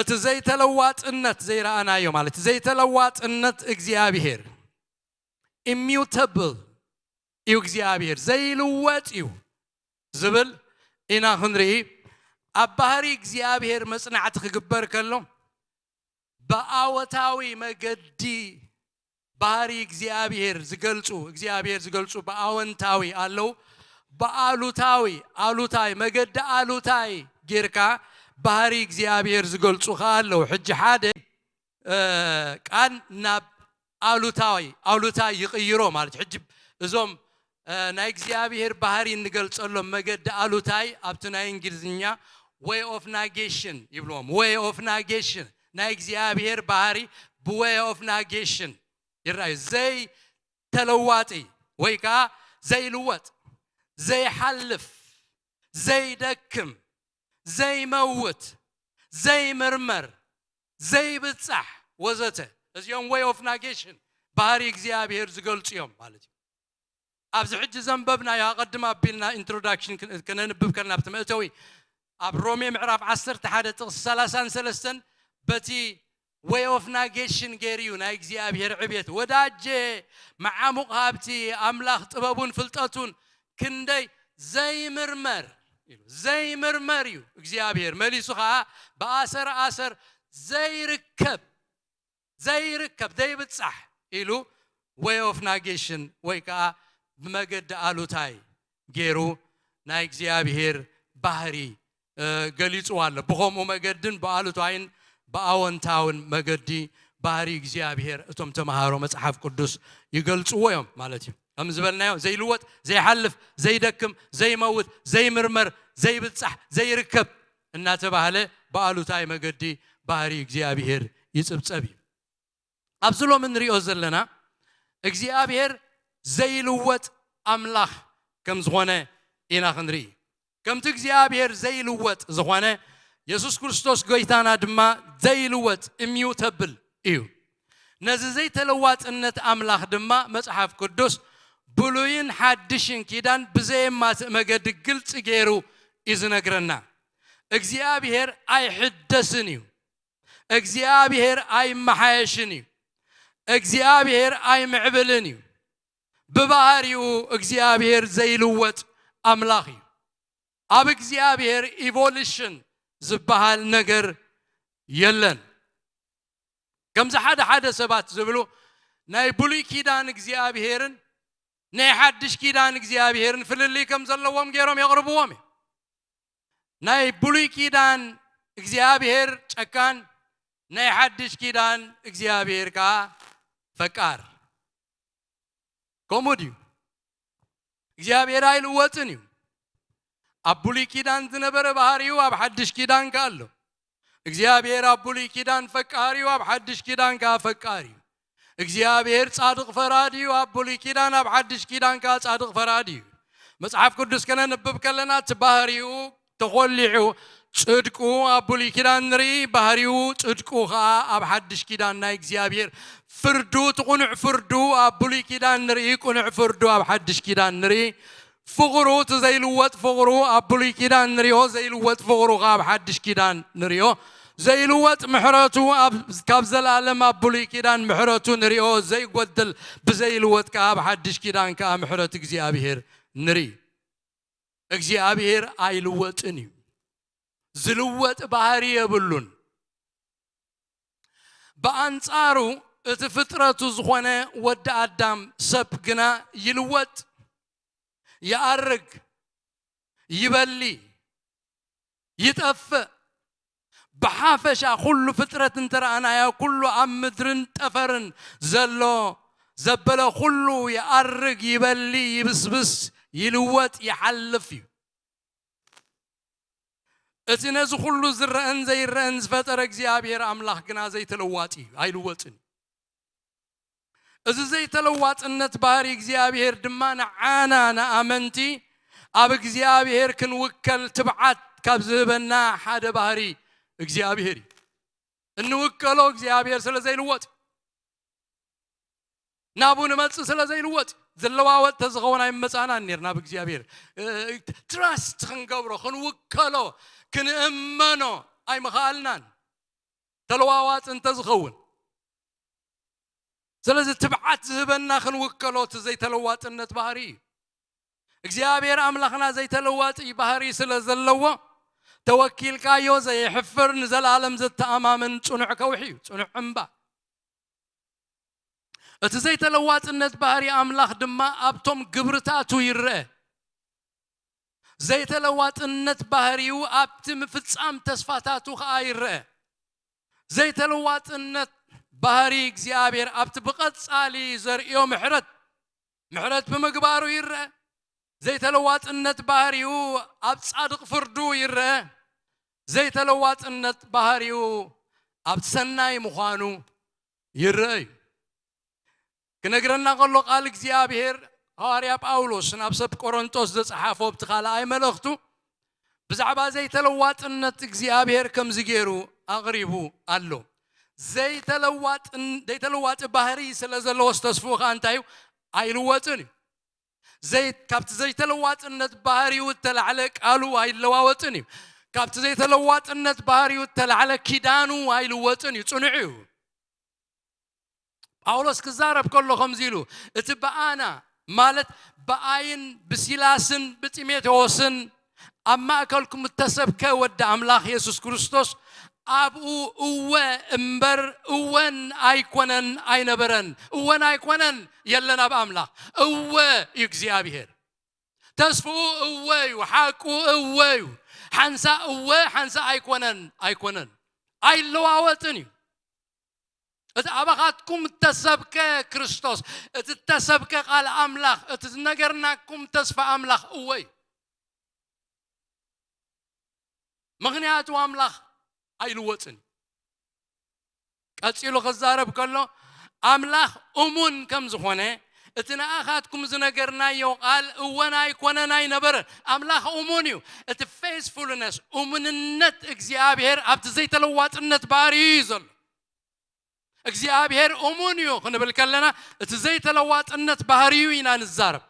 እቲ ዘይተለዋጥነት ዘይረኣናዮ ማለት ዘይተለዋጥነት እግዚኣብሔር ኢሚውተብል እዩ እግዚኣብሔር ዘይልወጥ እዩ ዝብል ኢና ክንርኢ። ኣብ ባህሪ እግዚኣብሔር መጽናዕቲ ክግበር ከሎ ብኣወታዊ መገዲ ባህሪ እግዚኣብሔር ዝገልጹ እግዚኣብሔር ዝገልጹ ብኣወንታዊ ኣለዉ። ብኣሉታዊ ኣሉታይ መገዲ ኣሉታይ ጌርካ ባህሪ እግዚኣብሔር ዝገልጹ ከኣ ኣለዉ። ሕጂ ሓደ ቃል ናብ ኣሉታዊ ኣሉታይ ይቕይሮ ማለት ሕጂ እዞም ናይ እግዚኣብሔር ባህሪ እንገልጸሎም መገዲ ኣሉታይ ኣብቲ ናይ እንግሊዝኛ way of negation ይብልዎም። Way of negation ናይ እግዚኣብሔር ባህሪ ብ way of negation ይረኣዩ። ዘይተለዋጢ ወይ ከዓ ዘይልወጥ፣ ዘይሓልፍ፣ ዘይደክም፣ ዘይመውት፣ ዘይምርመር፣ ዘይብጻሕ ወዘተ። እዚኦም way of negation ባህሪ እግዚኣብሔር ዝገልጹ እዮም ማለት እዩ። ኣብዚ ሕጂ ዘንበብናዮ ኣቐድም ኣቢልና ኢንትሮዳክሽን ክነንብብ ከልና ኣብቲ መእተዊ ኣብ ሮሜ ምዕራፍ ዓሰርተ ሓደ ጥቕሲ ሰላሳን ሰለስተን በቲ way of negation ገይሩ እዩ ናይ እግዚኣብሔር ዕቤት። ወዳጄ መዓሙቕ ሃብቲ ኣምላኽ ጥበቡን ፍልጠቱን ክንደይ ዘይምርመር ኢሉ ዘይምርመር እዩ እግዚኣብሔር። መሊሱ ኸዓ ብኣሰር ኣሰር ዘይርከብ ዘይርከብ ዘይብጻሕ ኢሉ way of negation ወይ ከዓ ብመገዲ ኣሉታይ ገይሩ ናይ እግዚኣብሔር ባህሪ ገሊጽዎ ኣሎ። ብኸምኡ መገድን ብኣሉታዊን ብኣወንታውን መገዲ ባህሪ እግዚኣብሔር እቶም ተምሃሮ መጽሓፍ ቅዱስ ይገልጽዎ እዮም ማለት እዩ። ከም ዝበልናዮ ዘይልወጥ፣ ዘይሓልፍ፣ ዘይደክም፣ ዘይመውት፣ ዘይምርመር፣ ዘይብጻሕ፣ ዘይርከብ እናተባህለ ብኣሉታዊ መገዲ ባህሪ እግዚኣብሔር ይጽብጸብ እዩ። ኣብዚ ሎም እንሪኦ ዘለና እግዚኣብሔር ዘይልወጥ ኣምላኽ ከም ዝኾነ ኢና ክንርኢ። ከምቲ እግዚኣብሔር ዘይልወጥ ዝኾነ የሱስ ክርስቶስ ጎይታና ድማ ዘይልወጥ ኢሚውተብል እዩ። ነዚ ዘይተለዋጥነት ኣምላኽ ድማ መጽሓፍ ቅዱስ ብሉይን ሓድሽን ኪዳን ብዘየማትእ መገዲ ግልጺ ገይሩ እዩ ዝነግረና። እግዚኣብሔር ኣይሕደስን እዩ። እግዚኣብሔር ኣይመሓየሽን እዩ። እግዚኣብሔር ኣይምዕብልን እዩ። ብባህሪኡ እግዚኣብሔር ዘይልወጥ ኣምላኽ እዩ። ኣብ እግዚኣብሔር ኢቮሉሽን ዝበሃል ነገር የለን። ከምዚ ሓደ ሓደ ሰባት ዝብሉ ናይ ብሉይ ኪዳን እግዚኣብሔርን ናይ ሓድሽ ኪዳን እግዚኣብሔርን ፍልልይ ከም ዘለዎም ገይሮም የቕርብዎም እዮም። ናይ ብሉይ ኪዳን እግዚኣብሔር ጨካን፣ ናይ ሓድሽ ኪዳን እግዚኣብሔር ከኣ ፈቃር። ከምኡ ድዩ? እግዚኣብሔር ኣይልወጥን እዩ። ኣብ ብሉይ ኪዳን ዝነበረ ባህሪኡ ኣብ ሓድሽ ኪዳን ከኣ ኣሎ። እግዚኣብሔር ኣብ ብሉይ ኪዳን ፈቃር እዩ፣ ኣብ ሓድሽ ኪዳን ከኣ ፈቃር እዩ። እግዚኣብሔር ጻድቕ ፈራዲ እዩ፣ ኣብ ብሉይ ኪዳን ኣብ ሓድሽ ኪዳን ከኣ ጻድቕ ፈራዲ እዩ። መጽሓፍ ቅዱስ ከነንብብ ከለና እቲ ባህሪኡ ተኾሊዑ ጽድቁ ኣብ ብሉይ ኪዳን ንርኢ፣ ባህሪኡ ጽድቁ ኸኣ ኣብ ሓድሽ ኪዳን ናይ እግዚኣብሔር ፍርዱ፣ እቲ ቁኑዕ ፍርዱ ኣብ ብሉይ ኪዳን ንርኢ፣ ቁኑዕ ፍርዱ ኣብ ሓድሽ ኪዳን ንርኢ። ፍቕሩ፣ እቲ ዘይልወጥ ፍቕሩ ኣብ ብሉይ ኪዳን ንሪኦ፣ ዘይልወጥ ፍቕሩ ኸኣ ኣብ ሓድሽ ኪዳን ንሪኦ። ዘይልወጥ ምሕረቱ ኣብ፣ ካብ ዘላለም ኣብ ብሉይ ኪዳን ምሕረቱ ንሪኦ፣ ዘይጎድል ብዘይልወጥ ከኣ ኣብ ሓድሽ ኪዳን ከኣ ምሕረት እግዚኣብሔር ንርኢ። እግዚኣብሔር ኣይልወጥን እዩ። ዝልወጥ ባህሪ የብሉን። ብኣንጻሩ እቲ ፍጥረቱ ዝኾነ ወዲ ኣዳም ሰብ ግና ይልወጥ፣ ይኣርግ፣ ይበሊ፣ ይጠፍእ። ብሓፈሻ ኩሉ ፍጥረት እንተረኣናዮ፣ ኩሉ ኣብ ምድርን ጠፈርን ዘሎ ዘበለ ኩሉ ይኣርግ፣ ይበሊ፣ ይብስብስ፣ ይልወጥ፣ ይሓልፍ እዩ። እቲ ነዚ ኩሉ ዝረአን ዘይረአን ዝፈጠረ እግዚኣብሔር ኣምላኽ ግና ዘይተለዋጢ እዩ፣ ኣይልወጥን። እዚ ዘይተለዋጥነት ባህሪ እግዚኣብሔር ድማ ንዓና ንኣመንቲ ኣብ እግዚኣብሔር ክንውከል ትብዓት ካብ ዝህበና ሓደ ባህሪ እግዚኣብሔር እዩ። እንውከሎ እግዚኣብሔር ስለ ዘይልወጥ፣ ናብኡ ንመጽእ ስለ ዘይልወጥ፣ ዝለዋወጥ ተዝኸውን ኣይመጻእናን ኔርና። ኣብ እግዚኣብሔር፣ እ፣ ትራስት ክንገብሮ፣ ክንውከሎ፣ ክንእመኖ ኣይምኸኣልናን። ተለዋዋጢ እንተዝኸውን። ስለዚ ትብዓት ዝህበና ክንውከሎ እቲ ዘይተለዋጥነት ባህሪ እዩ። እግዚኣብሔር ኣምላኽና ዘይተለዋጢ ባህሪ ስለ ዘለዎ፣ ተወኪልካዮ ዘየሕፍር፣ ንዘለኣለም ዘተኣማምን ጽኑዕ ከውሒ እዩ፣ ጽኑዕ እምባ። እቲ ዘይተለዋጥነት ባህሪ ኣምላኽ ድማ ኣብቶም ግብርታቱ ይረአ። ዘይተለዋጥነት ባህሪኡ ኣብቲ ምፍጻም ተስፋታቱ ኸኣ ይረአ። ዘይተለዋጥነት ባህሪ እግዚኣብሔር ኣብቲ ብቐጻሊ ዘርእዮ ምሕረት፣ ምሕረት ብምግባሩ ይረአ። ዘይተለዋጥነት ባህሪኡ ኣብ ጻድቕ ፍርዱ ይረአ። ዘይተለዋጥነት ባህሪኡ ኣብ ሰናይ ምዃኑ ይረአ እዩ። ክነግረና ከሎ ቃል እግዚኣብሔር፣ ሃዋርያ ጳውሎስ ናብ ሰብ ቆሮንቶስ ዘጸሓፎ ኣብቲ ካልኣይ መልእኽቱ ብዛዕባ ዘይተለዋጥነት እግዚኣብሔር ከምዚ ገይሩ ኣቕሪቡ ኣሎ። ዘይተለዋጥን-፣ ዘይተለዋጢ ባህሪ ስለ ዘለዎስ ተስፍኡ ኸኣ እንታይ እዩ? ኣይልወጥን እዩ። ዘይ-፣ ካብቲ ዘይተለዋጥነት ባህሪኡ እተላዕለ ቃሉ ኣይለዋወጥን እዩ። ካብቲ ዘይተለዋጥነት ባህሪኡ እተላዕለ ኪዳኑ ኣይልወጥን እዩ፣ ጽኑዕ እዩ። ጳውሎስ ክዛረብ ከሎ ከምዚ ኢሉ፣ እቲ ብኣና፣ ማለት ብኣይን ብሲላስን ብጢሞቴዎስን ኣብ ማእከልኩም እተሰብከ ወዲ ኣምላኽ የሱስ ክርስቶስ፣ ኣብኡ እወ እምበር እወን ኣይኮነን ኣይነበረን። እወን ኣይኮነን የለን ኣብ ኣምላኽ። እወ እዩ እግዚኣብሔር። ተስፍኡ እወ እዩ፣ ሓቁ እወ እዩ። ሓንሳእ እወ፣ ሓንሳእ ኣይኮነን፣ ኣይኮነን። ኣይለዋወጥን እዩ። እቲ ኣባኻትኩም እተሰብከ ክርስቶስ፣ እቲ እተሰብከ ቃል ኣምላኽ፣ እቲ ዝነገርናኩም ተስፋ ኣምላኽ እወ እዩ። ምኽንያቱ ኣምላኽ ኣይልወጥን። ቀጺሉ ክዛረብ ከሎ፣ ኣምላኽ እሙን ከም ዝኾነ፣ እቲ ንኣኻትኩም ዝነገርናዮ ቃል እወን ኣይኮነን ኣይነበረን። ኣምላኽ እሙን እዩ። እቲ ፌስፉልነስ፣ እሙንነት እግዚኣብሔር ኣብቲ ዘይተለዋጥነት ባህሪኡ እዩ ዘሎ። እግዚኣብሔር እሙን እዩ ክንብል ከለና፣ እቲ ዘይተለዋጥነት ባህሪኡ ኢና ንዛረብ።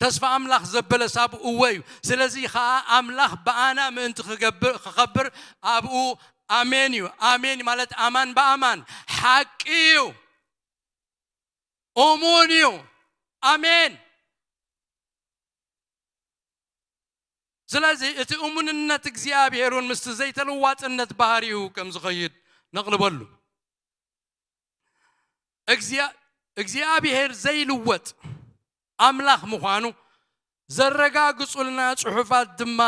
ተስፋ ኣምላኽ ዘበለ ሳብ እወ እዩ። ስለዚ ኸኣ ኣምላኽ ብኣና ምእንቲ ክገብር፣ ክኸብር ኣብኡ ኣሜን እዩ። ኣሜን ማለት ኣማን ብኣማን ሓቂ እዩ። እሙን እዩ። ኣሜን። ስለዚ እቲ እሙንነት እግዚኣብሔር እውን ምስቲ ዘይተለዋጥነት ባህሪኡ ከም ዝኸይድ ነቕልበሉ። እግዚኣብሔር ዘይልወጥ ኣምላኽ ምዃኑ ዘረጋግጹልና ጽሑፋት ድማ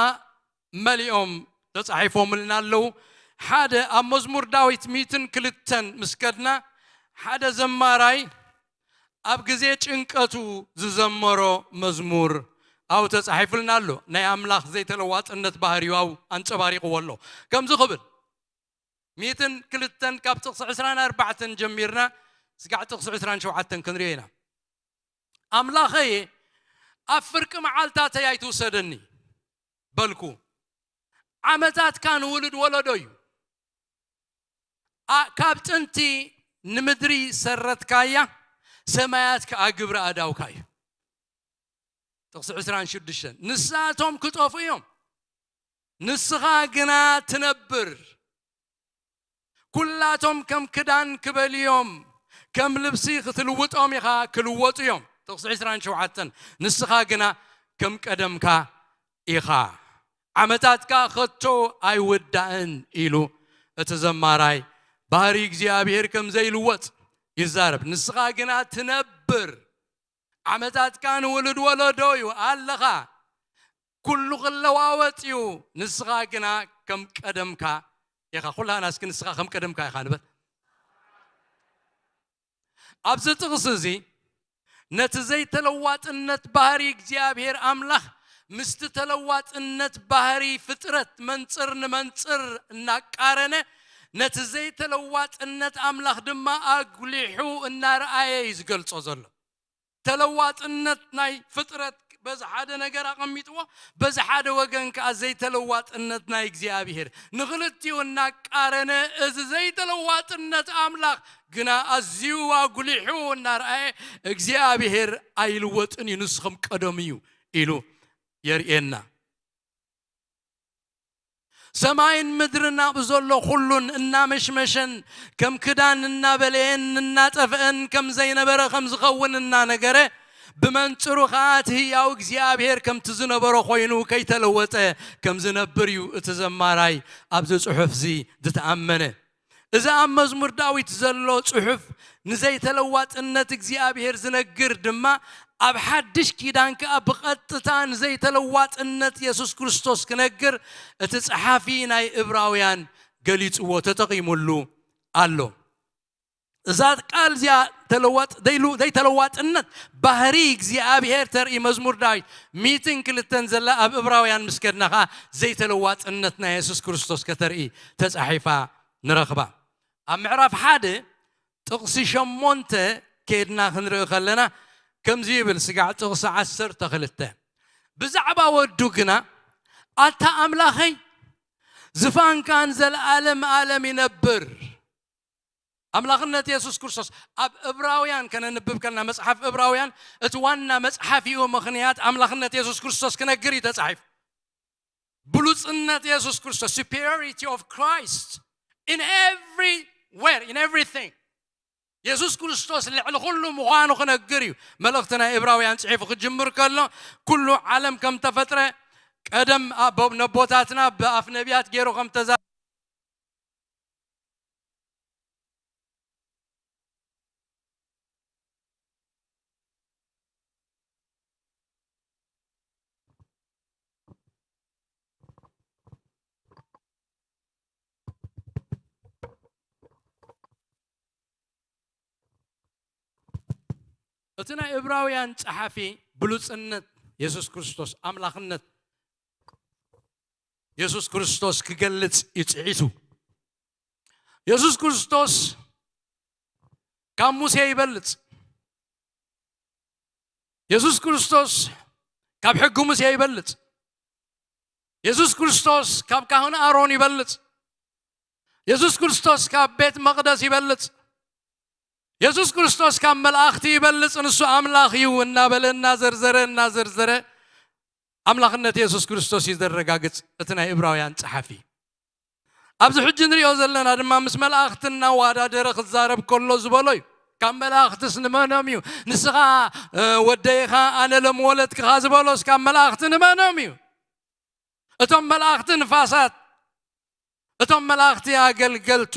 መሊኦም ተጻሒፎምልና ኣለዉ። ሓደ ኣብ መዝሙር ዳዊት ሚእትን ክልተን ምስ ከድና፣ ሓደ ዘማራይ ኣብ ግዜ ጭንቀቱ ዝዘመሮ መዝሙር ኣብኡ ተጻሒፉልና ኣሎ። ናይ ኣምላኽ ዘይተለዋጥነት ባህርዩ ኣብኡ ኣንጸባሪቕዎ ኣሎ። ከምዚ ክብል፣ ሚእትን ክልተን ካብ ጥቕሲ ዕስራን ኣርባዕተን ጀሚርና ስጋዕ ጥቕሲ ዕስራን ሸውዓተን ክንሪኦ ኢና። ኣምላኸየ፣ ኣብ ፍርቂ መዓልታተይ ኣይትውሰደኒ በልኩ። ዓመታትካ ንውሉድ ወለዶ እዩ። ኣ-፣ ካብ ጥንቲ ንምድሪ ሰረትካያ፣ ሰማያት ከኣ ግብሪ ኣእዳውካ እዩ። ጥቕሲ ዕስራን ሽዱሽተን፣ ንሳቶም ክጠፍኡ እዮም፣ ንስኻ ግና ትነብር። ኩላቶም ከም ክዳን ክበልዮም፣ ከም ልብሲ ክትልውጦም ኢኻ፣ ክልወጡ እዮም። ጥቕሲ ዕስራን ሸውዓተን፣ ንስኻ ግና ከም ቀደምካ ኢኻ፣ ዓመታትካ ከቶ ኣይውዳእን ኢሉ እቲ ዘማራይ ባህሪ እግዚኣብሔር ከም ዘይልወጥ ይዛረብ። ንስኻ ግና ትነብር፣ ዓመታትካ ንውሉድ ወለዶ እዩ ኣለኻ። ኩሉ ክለዋወጥ እዩ፣ ንስኻ ግና ከም ቀደምካ ኢኻ። ኩላና እስኪ ንስኻ ከም ቀደምካ ኢኻ ንበል። ኣብዚ ጥቕሲ እዚ ነቲ ዘይተለዋጥነት ባህሪ እግዚኣብሔር ኣምላኽ ምስቲ ተለዋጥነት ባህሪ ፍጥረት መንጽር ንመንጽር እናቃረነ፣ ነቲ ዘይተለዋጥነት ኣምላኽ ድማ ኣጉሊሑ እናረኣየ እዩ ዝገልጾ ዘሎ። ተለዋጥነት ናይ ፍጥረት በዚ ሓደ ነገር ኣቐሚጥዎ፣ በዚ ሓደ ወገን ከኣ ዘይተለዋጥነት ናይ እግዚኣብሔር። ንኽልቲኡ እናቃረነ፣ እዚ ዘይተለዋጥነት ኣምላኽ ግና ኣዝዩ ኣጉሊሑ እናረኣየ፣ እግዚኣብሔር ኣይልወጥን እዩ፣ ንሱ ከም ቀደሙ እዩ ኢሉ የርእየና። ሰማይን ምድርን ኣብ ዘሎ ኩሉን እናመሽመሸን፣ ከም ክዳን እናበለየን እናጠፍአን ከም ዘይነበረ ከም ዝኸውን እናነገረ፣ ብመንጽሩ ኸኣ እቲ ህያው እግዚኣብሔር ከምቲ ዝነበሮ ኮይኑ ከይተለወጠ ከም ዝነብር እዩ እቲ ዘማራይ ኣብዚ ጽሑፍዚ ዝተኣመነ። እዚ ኣብ መዝሙር ዳዊት ዘሎ ጽሑፍ ንዘይተለዋጥነት እግዚኣብሔር ዝነግር ድማ፣ ኣብ ሓድሽ ኪዳን ከኣ ብቐጥታ ንዘይተለዋጥነት የሱስ ክርስቶስ ክነግር እቲ ጸሓፊ ናይ እብራውያን ገሊጽዎ፣ ተጠቒሙሉ ኣሎ። እዛ ቃል እዚኣ ተለዋጥ-፣ ዘይሉ-፣ ዘይተለዋጥነት ባህሪ እግዚኣብሔር ተርኢ መዝሙር ዳዊት ሚእትን ክልተን ዘላ፣ ኣብ እብራውያን ምስ ከድና ኸኣ ዘይተለዋጥነት ናይ የሱስ ክርስቶስ ከተርኢ ተጻሒፋ ንረኽባ። ኣብ ምዕራፍ ሓደ ጥቕሲ ሸሞንተ ከይድና ክንርኢ ከለና ከምዚ ይብል፣ ስጋዕ ጥቕሲ ዓሰርተ ክልተ፣ ብዛዕባ ወዱ ግና፣ ኣታ ኣምላኸይ፣ ዝፋንካ ንዘለኣለም ኣለም ይነብር። ኣምላኽነት የሱስ ክርስቶስ ኣብ እብራውያን ከነንብብ ከለና፣ መጽሓፍ እብራውያን እቲ ዋና መጽሓፍ እዩ፣ ምኽንያት ኣምላኽነት የሱስ ክርስቶስ ክነግር እዩ ተጻሒፉ። ብሉጽነት የሱስ ክርስቶስ፣ superiority of Christ in everywhere, in everything። የሱስ ክርስቶስ ልዕሊ ኩሉ ምዃኑ ክነግር እዩ። መልእኽቲ ናይ እብራውያን ጽሒፉ ክጅምር ከሎ፣ ኩሉ ዓለም ከም ተፈጥረ፣ ቀደም ኣቦ-፣ ነቦታትና ብኣፍ ነቢያት ገይሩ ከም ተዛ-፣ እቲ ናይ እብራውያን ጸሓፊ ብሉጽነት የሱስ ክርስቶስ፣ ኣምላኽነት የሱስ ክርስቶስ ክገልጽ እዩ ጽዒቱ። የሱስ ክርስቶስ ካብ ሙሴ ይበልጽ። የሱስ ክርስቶስ ካብ ሕጊ ሙሴ ይበልጽ። የሱስ ክርስቶስ ካብ ካህን ኣሮን ይበልጽ። የሱስ ክርስቶስ ካብ ቤት መቕደስ ይበልጽ። የሱስ ክርስቶስ ካብ መላእኽቲ ይበልጽ፣ ንሱ ኣምላኽ እዩ እናበለ እናዘርዘረ፣ እናዘርዘረ ኣምላኽነት የሱስ ክርስቶስ እዩ ዘረጋግጽ እቲ ናይ እብራውያን ጸሓፊ። ኣብዚ ሕጂ ንሪኦ ዘለና ድማ ምስ መላእኽቲ እናወዳደረ ክዛረብ ከሎ ዝበሎ እዩ። ካብ መላእኽትስ ንመኖም እዩ? ንስኻ፣ እ፣ ወደይ ኢኻ፣ ኣነ ለም ወለድክኻ ዝበሎስ ካብ መላእኽቲ ንመኖም እዩ? እቶም መላእኽቲ ንፋሳት፣ እቶም መላእኽቲ ኣገልገልቱ፣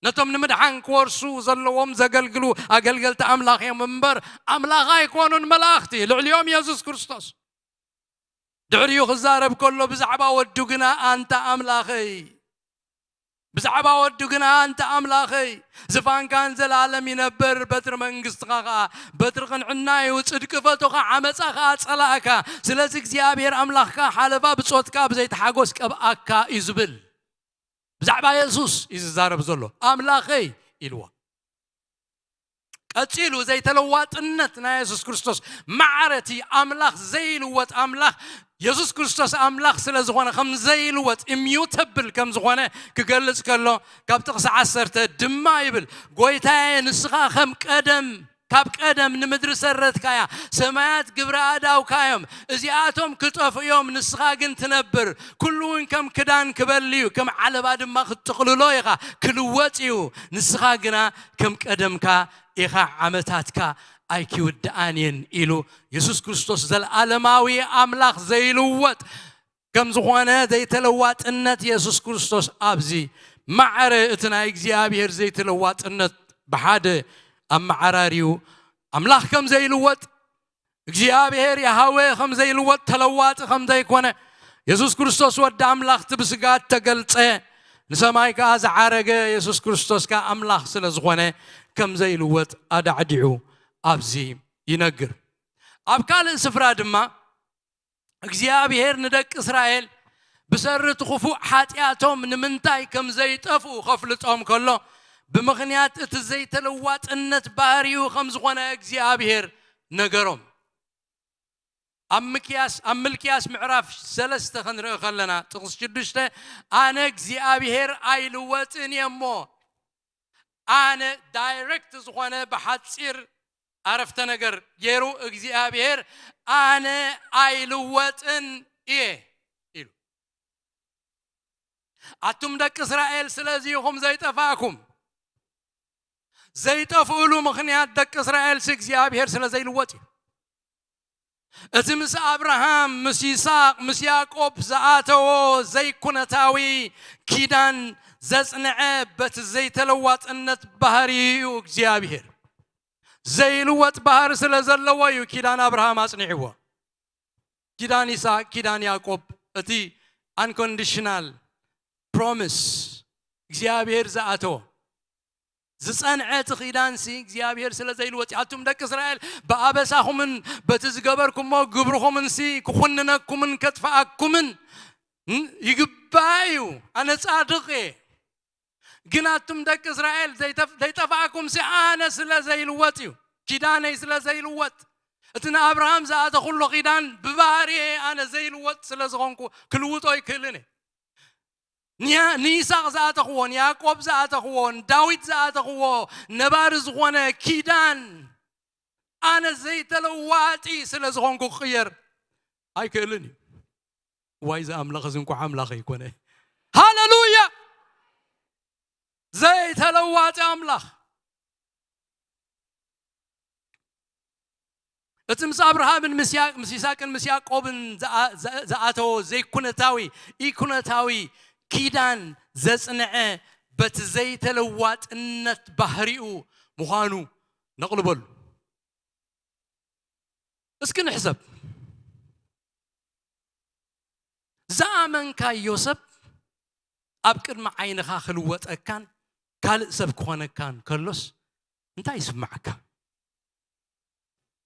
ነቶም ንምድሓን ክወርሱ ዘለዎም ዘገልግሉ ኣገልገልቲ ኣምላኽ እዮም እምበር፣ ኣምላኽ ኣይኮኑን መላእኽቲ። ልዕሊኦም የሱስ ክርስቶስ። ድሕሪኡ ክዛረብ ከሎ ብዛዕባ ወዱ ግና ኣንታ ኣምላኸይ፣ ብዛዕባ ወዱ ግና ኣንታ ኣምላኸይ፣ ዝፋንካን ዘላለም ይነብር፣ በትሪ መንግስትኻ ኸዓ በትሪ ቅንዕና እዩ፣ ጽድቂ ፈቶኻ፣ ዓመፃ ኸዓ ጸላእካ። ስለዚ እግዚኣብሔር ኣምላኽካ ሓለፋ ብጾትካ ብዘይተሓጎስ ቀብኣካ እዩ ዝብል። ብዛዕባ የሱስ እዩ ዝዛረብ ዘሎ። ኣምላኸይ ኢልዎ። ቀጺሉ ዘይተለዋጥነት ናይ የሱስ ክርስቶስ ማዕረቲ ኣምላኽ ዘይልወጥ ኣምላኽ፣ የሱስ ክርስቶስ ኣምላኽ ስለ ዝኾነ ከም ዘይልወጥ፣ ኢሚዩተብል ከም ዝኾነ ክገልጽ ከሎ፣ ካብ ጥቕሲ ዓሰርተ ድማ ይብል፣ ጎይታየ፣ ንስኻ ከም ቀደም፣ ካብ ቀደም ንምድሪ ሰረትካያ፣ ሰማያት ግብረ ኣእዳውካ እዮም፣ እዚኣቶም ክጠፍኡ እዮም፣ ንስኻ ግን ትነብር፣ ኩሉ እውን ከም ክዳን ክበሊ እዩ፣ ከም ዓለባ ድማ ክትጥቕልሎ ኢኻ፣ ክልወጥ እዩ፣ ንስኻ ግና ከም ቀደምካ ኢኻ፣ ዓመታትካ ኣይኪውድኣን እየን ኢሉ፣ የሱስ ክርስቶስ ዘለዓለማዊ ኣምላኽ ዘይልወጥ ከም ዝኾነ፣ ዘይተለዋጥነት የሱስ ክርስቶስ ኣብዚ ማዕረ እቲ ናይ እግዚኣብሔር ዘይተለዋጥነት ብሓደ ኣመዓራርዩ፣ ኣምላኽ ከም ዘይልወጥ፣ እግዚኣብሔር ያሃዌ ከም ዘይልወጥ፣ ተለዋጢ ከም ዘይኮነ፣ የሱስ ክርስቶስ ወዲ ኣምላኽ እቲ ብስጋ እተገልጸ፣ ንሰማይ ከኣ ዝዓረገ የሱስ ክርስቶስ ከኣ ኣምላኽ ስለ ዝኾነ ከም ዘይልወጥ ኣዳዕዲዑ ኣብዚ ይነግር። ኣብ ካልእ ስፍራ ድማ እግዚኣብሔር ንደቂ እስራኤል ብሰሪ እቲ ክፉእ ሓጢኣቶም ንምንታይ ከም ዘይጠፍኡ ከፍልጦም ከሎ፣ ብምኽንያት እቲ ዘይተለዋጥነት ባህሪኡ ከም ዝኾነ እግዚኣብሔር ነገሮም። ኣብ ምክያስ፣ ኣብ ምልክያስ ምዕራፍ ሰለስተ ክንርኢ ከለና፣ ጥቕሲ ሽዱሽተ፣ ኣነ እግዚኣብሔር ኣይልወጥን እየ እሞ፣ ኣነ ዳይሬክት ዝኾነ ብሓጺር ኣረፍተ ነገር ገይሩ እግዚኣብሔር ኣነ ኣይልወጥን እየ ኢሉ። ኣቱም ደቂ እስራኤል ስለዚ ኢኹም ዘይጠፋእኩም። ዘይጠፍእሉ ምኽንያት ደቂ እስራኤልሲ እግዚኣብሔር ስለ ዘይልወጥ እዩ። እቲ ምስ ኣብርሃም፣ ምስ ይስሐቅ፣ ምስ ያዕቆብ ዝኣተዎ ዘይኩነታዊ ኪዳን ዘጽንዐ በቲ ዘይተለዋጥነት ባህሪ እዩ እግዚኣብሔር። ዘይልወጥ ባህሪ ስለ ዘለዎ እዩ ኪዳን ኣብርሃም ኣጽኒዕዎ። ኪዳን ይስሐቅ፣ ኪዳን ያዕቆብ፣ እቲ ኣንኮንዲሽናል ፕሮሚስ እግዚኣብሔር ዝኣተዎ ዝጸንዐ እቲ ኪዳንሲ እግዚኣብሔር ስለ ዘይልወጥ፣ ኣቱም ደቂ እስራኤል ብኣበሳኹምን በቲ ዝገበርኩሞ ግብርኹምንሲ ክኹንነኩምን ከጥፍኣኩምን ን-፣ ይግባእ እዩ። ኣነ ጻድቕ እየ። ግን ኣቱም ደቂ እስራኤል ዘይተፍ-፣ ዘይጠፋእኩምሲ ኣነ ስለ ዘይልወጥ እዩ። ኪዳነይ ስለ ዘይልወጥ፣ እቲ ንኣብርሃም ዝኣተኹሉ ኪዳን ብባህርየ ኣነ ዘይልወጥ ስለ ዝኾንኩ ክልውጦ ኣይክእልን እየ። ንያ-፣ ንይስሐቅ ዝኣተኽዎ፣ ንያዕቆብ ዝኣተኽዎ፣ ንዳዊት ዝኣተኽዎ ነባሪ ዝኾነ ኪዳን ኣነ ዘይተለዋጢ ስለ ዝኾንኩ ክቕየር ኣይክእልን እዩ። ዋይ፣ እዚ ኣምላኽ እዚ እንኳዕ ኣምላኽ ኣይኮነ። ሃሌሉያ! ዘይተለዋጢ ኣምላኽ። እቲ ምስ ኣብርሃምን ምስ ያ-፣ ምስ ይስሐቅን ምስ ያዕቆብን ዝኣ-፣ ዝኣ-፣ ዝኣተዎ ዘይኩነታዊ፣ ኢኩነታዊ ኪዳን ዘጽንዐ በቲ ዘይተለዋጥነት ባህሪኡ ምዃኑ ነቕልበሉ። እስኪ ንሕሰብ። ዝኣመንካዮ ሰብ ኣብ ቅድሚ ዓይንኻ ክልወጠካን ካልእ ሰብ ክኾነካን ከሎስ እንታይ ይስምዓካ?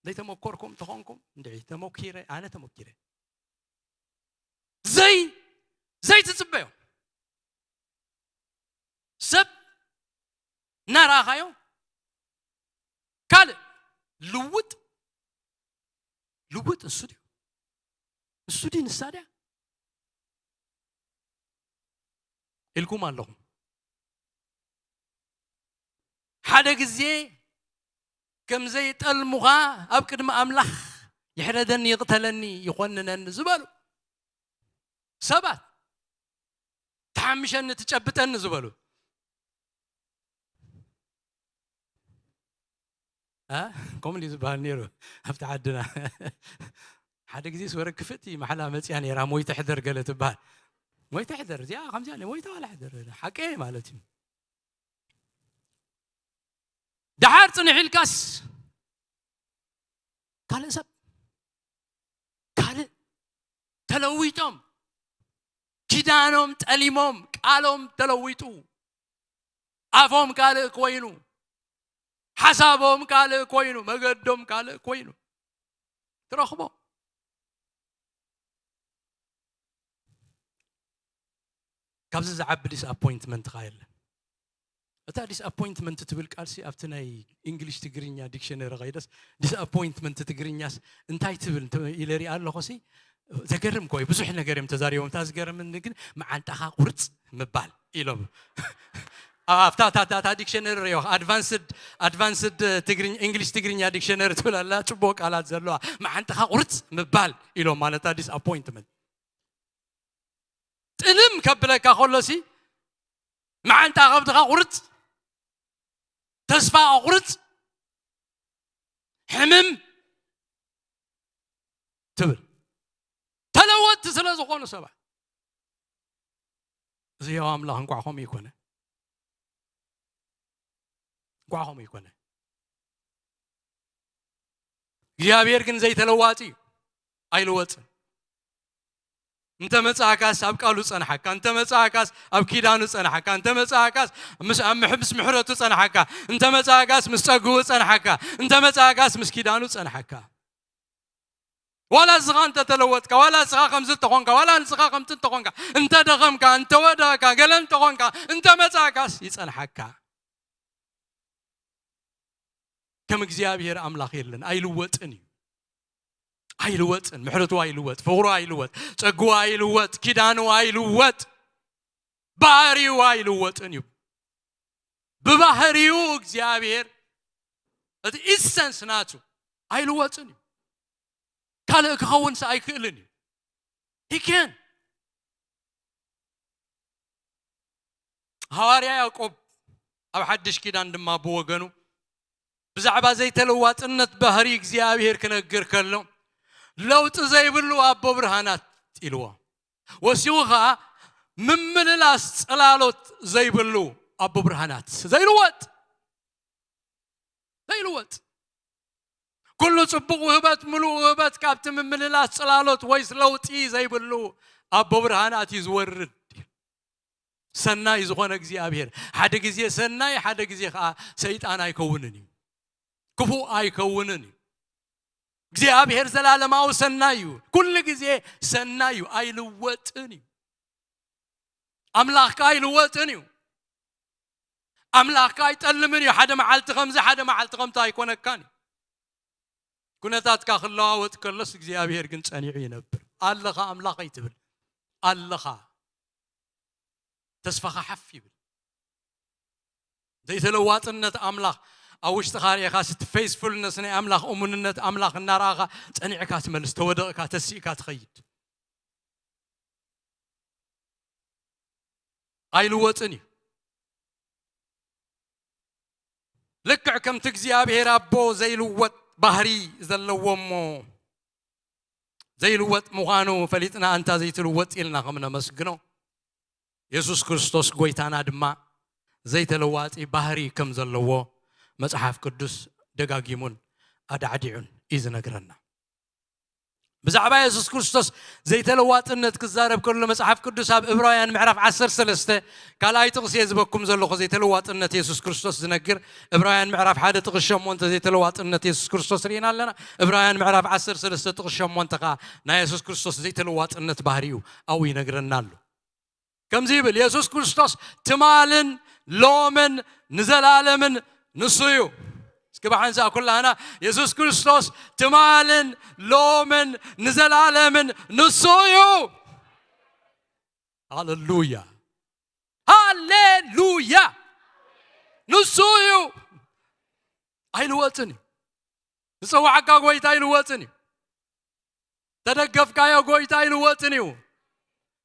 ዘይተመኮርኩም ተኾንኩም፣ እንድዒ ተመኪረ፣ ኣነ ተመኪረ። ዘይ-፣ ዘይትጽበዮ ሰብ እናረኣኻዮ ካልእ ልውጥ፣ ልውጥ እሱ ድዩ? እሱ ድዩ ንሳ ድያ? ኢልኩም ኣለኹም። ሓደ ግዜ ከም ዘይጠልሙኻ ኣብ ቅድሚ ኣምላኽ ይሕረደኒ፣ ይቕተለኒ፣ ይኾንነኒ ዝበሉ ሰባት፣ ተሓምሸኒ፣ ትጨብጠኒ ዝበሉ። እ? ከምኡ እንድዩ ዝበሃል ነይሩ ኣብቲ ዓድና። ሓደ ግዜ ስወረ ክፍእቲ መሓላ መፅያ ነይራ፣ ሞይተ ሕደር ገለ ትበሃል። ሞይተ ሕደር፣ እዚኣ ከምዚኣ ሞይተ ዋላ ሕደር፣ ሓቀ ማለት እዩ። ደሓር ጽንሕ ኢልካስ ካልእ ሰብ፣ ካልእ ተለዊጦም፣ ኪዳኖም ጠሊሞም፣ ቃሎም ተለዊጡ፣ ኣፎም ካልእ ኮይኑ፣ ሓሳቦም ካልእ ኮይኑ፣ መገዶም ካልእ ኮይኑ ትረኽቦ። ካብዚ ዝዓቢ ዲስኣፖይንትመንት ካ የለን። እታ ዲስኣፖይንትመንት ትብል ቃልሲ ኣብቲ ናይ እንግሊሽ ትግርኛ ዲክሽነሪ ከይደስ፣ ዲስኣፖይንትመንት ትግርኛስ እንታይ ትብል እንተ ኢለ ሪኣ ኣለኹ ሲ፣ ዘገርም ኮይ ብዙሕ ነገር እዮም ተዛሪቦም። እታ ዝገርምኒ ግን መዓንጣኻ ቁርፅ ምባል ኢሎም። ኣብታ እታ እታ ዲክሽነሪ ሪኦ ኣድቫንስድ ኣድቫንስድ ትግርኛ እንግሊሽ ትግርኛ ዲክሽነሪ ትብል ኣላ፣ ፅቡቅ ቃላት ዘለዋ። መዓንጣኻ ቁርፅ ምባል ኢሎም ማለት ዲስኣፖይንትመንት ጥልም ከብለካ ከሎሲ መዓንጣ ከብድኻ ቁርፅ፣ ተስፋ ኣቑርፅ፣ ሕምም ትብል። ተለወጥቲ ስለ ዝኾኑ ሰባት። እዚ ያው ኣምላኽ እንቋዕ ከምኡ ይኮነ። እንቋዕ ከምኡ ይኮነ። እግዚኣብሔር ግን ዘይተለዋጢ እዩ። ኣይልወጥን። እንተ መጻእካስ ኣብ ቃሉ ጸንሓካ፣ እንተ መጻእካስ ኣብ ኪዳኑ ጸንሓካ፣ እንተ መጻእካስ ምስ ኣብ ምሕ-፣ ምስ ምሕረቱ ጸንሓካ፣ እንተ መጻእካስ ምስ ጸግኡ ጸንሓካ፣ እንተ መጻእካስ ምስ ኪዳኑ ጸንሓካ። ዋላ እስኻ እንተ ተለወጥካ፣ ዋላ እስኻ ከምዚ እንተኾንካ፣ ዋላ ንስኻ ከምቲ እንተኾንካ፣ እንተ ደኸምካ፣ እንተ ወደቕካ፣ ገለ እንተኾንካ፣ እንተ መጻእካስ ይጸንሓካ። ከም እግዚኣብሔር ኣምላኽ የለን። ኣይልወጥን እዩ። ኣይልወጥን። ምሕረቱ ኣይልወጥ፣ ፍቕሩ ኣይልወጥ፣ ጸግኡ ኣይልወጥ፣ ኪዳኑ ኣይልወጥ፣ ባህሪኡ ኣይልወጥን እዩ። ብባህሪኡ እግዚኣብሔር እቲ ኢሰንስ ናቱ ኣይልወጥን እዩ። ካልእ ክኸውንስ ኣይክእልን እዩ። He can። ሃዋርያ ያዕቆብ ኣብ ሓድሽ ኪዳን ድማ ብወገኑ ብዛዕባ ዘይተለዋጥነት ባህሪ እግዚኣብሔር ክነግር ከሎ፣ ለውጢ ዘይብሉ ኣቦ ብርሃናት ኢልዎ። ወሲኹ ኸኣ ምምልላስ ጽላሎት ዘይብሉ ኣቦ ብርሃናት፣ ዘይልወጥ፣ ዘይልወጥ። ኩሉ ጽቡቕ ውህበት፣ ምሉእ ውህበት ካብቲ ምምልላስ ጽላሎት ወይስ ለውጢ ዘይብሉ ኣቦ ብርሃናት እዩ ዝወርድ። ሰናይ ዝኾነ እግዚኣብሔር ሓደ ግዜ ሰናይ፣ ሓደ ግዜ ኸኣ ሰይጣን ኣይከውንን እዩ። ክፉእ ኣይከውንን እዩ። እግዚኣብሔር ዘላለማዊ ሰናይ እዩ። ኩሉ ግዜ ሰናይ እዩ። ኣይልወጥን እዩ። ኣምላኽ ከኣ ኣይልወጥን እዩ። ኣምላኽ ከኣ ኣይጠልምን እዩ። ሓደ መዓልቲ ከምዚ፣ ሓደ መዓልቲ ከምቲ ኣይኮነካን እዩ። ኩነታትካ ክለዋወጥ ከሎስ እግዚኣብሔር ግን ጸኒዑ ይነብር። ኣለኻ ኣምላኸይ ትብል። ኣለኻ። ተስፋኻ ሓፍ ይብል። ዘይተለዋጥነት ኣምላኽ ኣብ ውሽጥኻ ርኢኻስ፣ እቲ ፌስፉልነስ ናይ ኣምላኽ፣ እሙንነት ኣምላኽ እናረኣኻ ጸኒዕካ ትመልስ፣ ተወደቕካ፣ ተሲእካ ትኸይድ። ኣይልወጥን እዩ። ልክዕ ከምቲ እግዚኣብሔር ኣቦ ዘይልወጥ ባህሪ ዘለዎ እሞ ዘይልወጥ ምዃኑ ፈሊጥና፣ ኣንታ ዘይትልወጥ ኢልና ከም ነመስግኖ፣ የሱስ ክርስቶስ ጎይታና ድማ ዘይተለዋጢ ባህሪ ከም ዘለዎ መጽሓፍ ቅዱስ ደጋጊሙን ኣዳዕዲዑን እዩ ዝነግረና። ብዛዕባ የሱስ ክርስቶስ ዘይተለዋጥነት ክዛረብ ከሎ መጽሓፍ ቅዱስ ኣብ ዕብራውያን ምዕራፍ ዓሰርተ ሰለስተ፣ ካልኣይ ጥቕሲ እየ ዝበኩም ዘለኹ፣ ዘይተለዋጥነት የሱስ ክርስቶስ ዝነግር። ዕብራውያን ምዕራፍ ሓደ ጥቕሲ ሸሞንተ ዘይተለዋጥነት የሱስ ክርስቶስ ርኢና ኣለና። ዕብራውያን ምዕራፍ ዓሰርተ ሰለስተ ጥቕሲ ሸሞንተ ኸኣ ናይ የሱስ ክርስቶስ ዘይተለዋጥነት ባህሪኡ ኣብኡ ይነግረና ኣሎ። ከምዚ ይብል፣ የሱስ ክርስቶስ ትማልን ሎምን ንዘላለምን ንሱ እዩ። እስኪ ብሓንሳእ ኩላህና፣ የሱስ ክርስቶስ ትማልን ሎምን ንዘላለምን ንሱ እዩ። ሃሌሉያ፣ ሃሌሉያ። ንሱ እዩ። ኣይልወጥን እዩ። ዝጸዋዕካ ጎይታ ኣይልወጥን እዩ። ተደገፍካዮ ጎይታ ኣይልወጥን እዩ።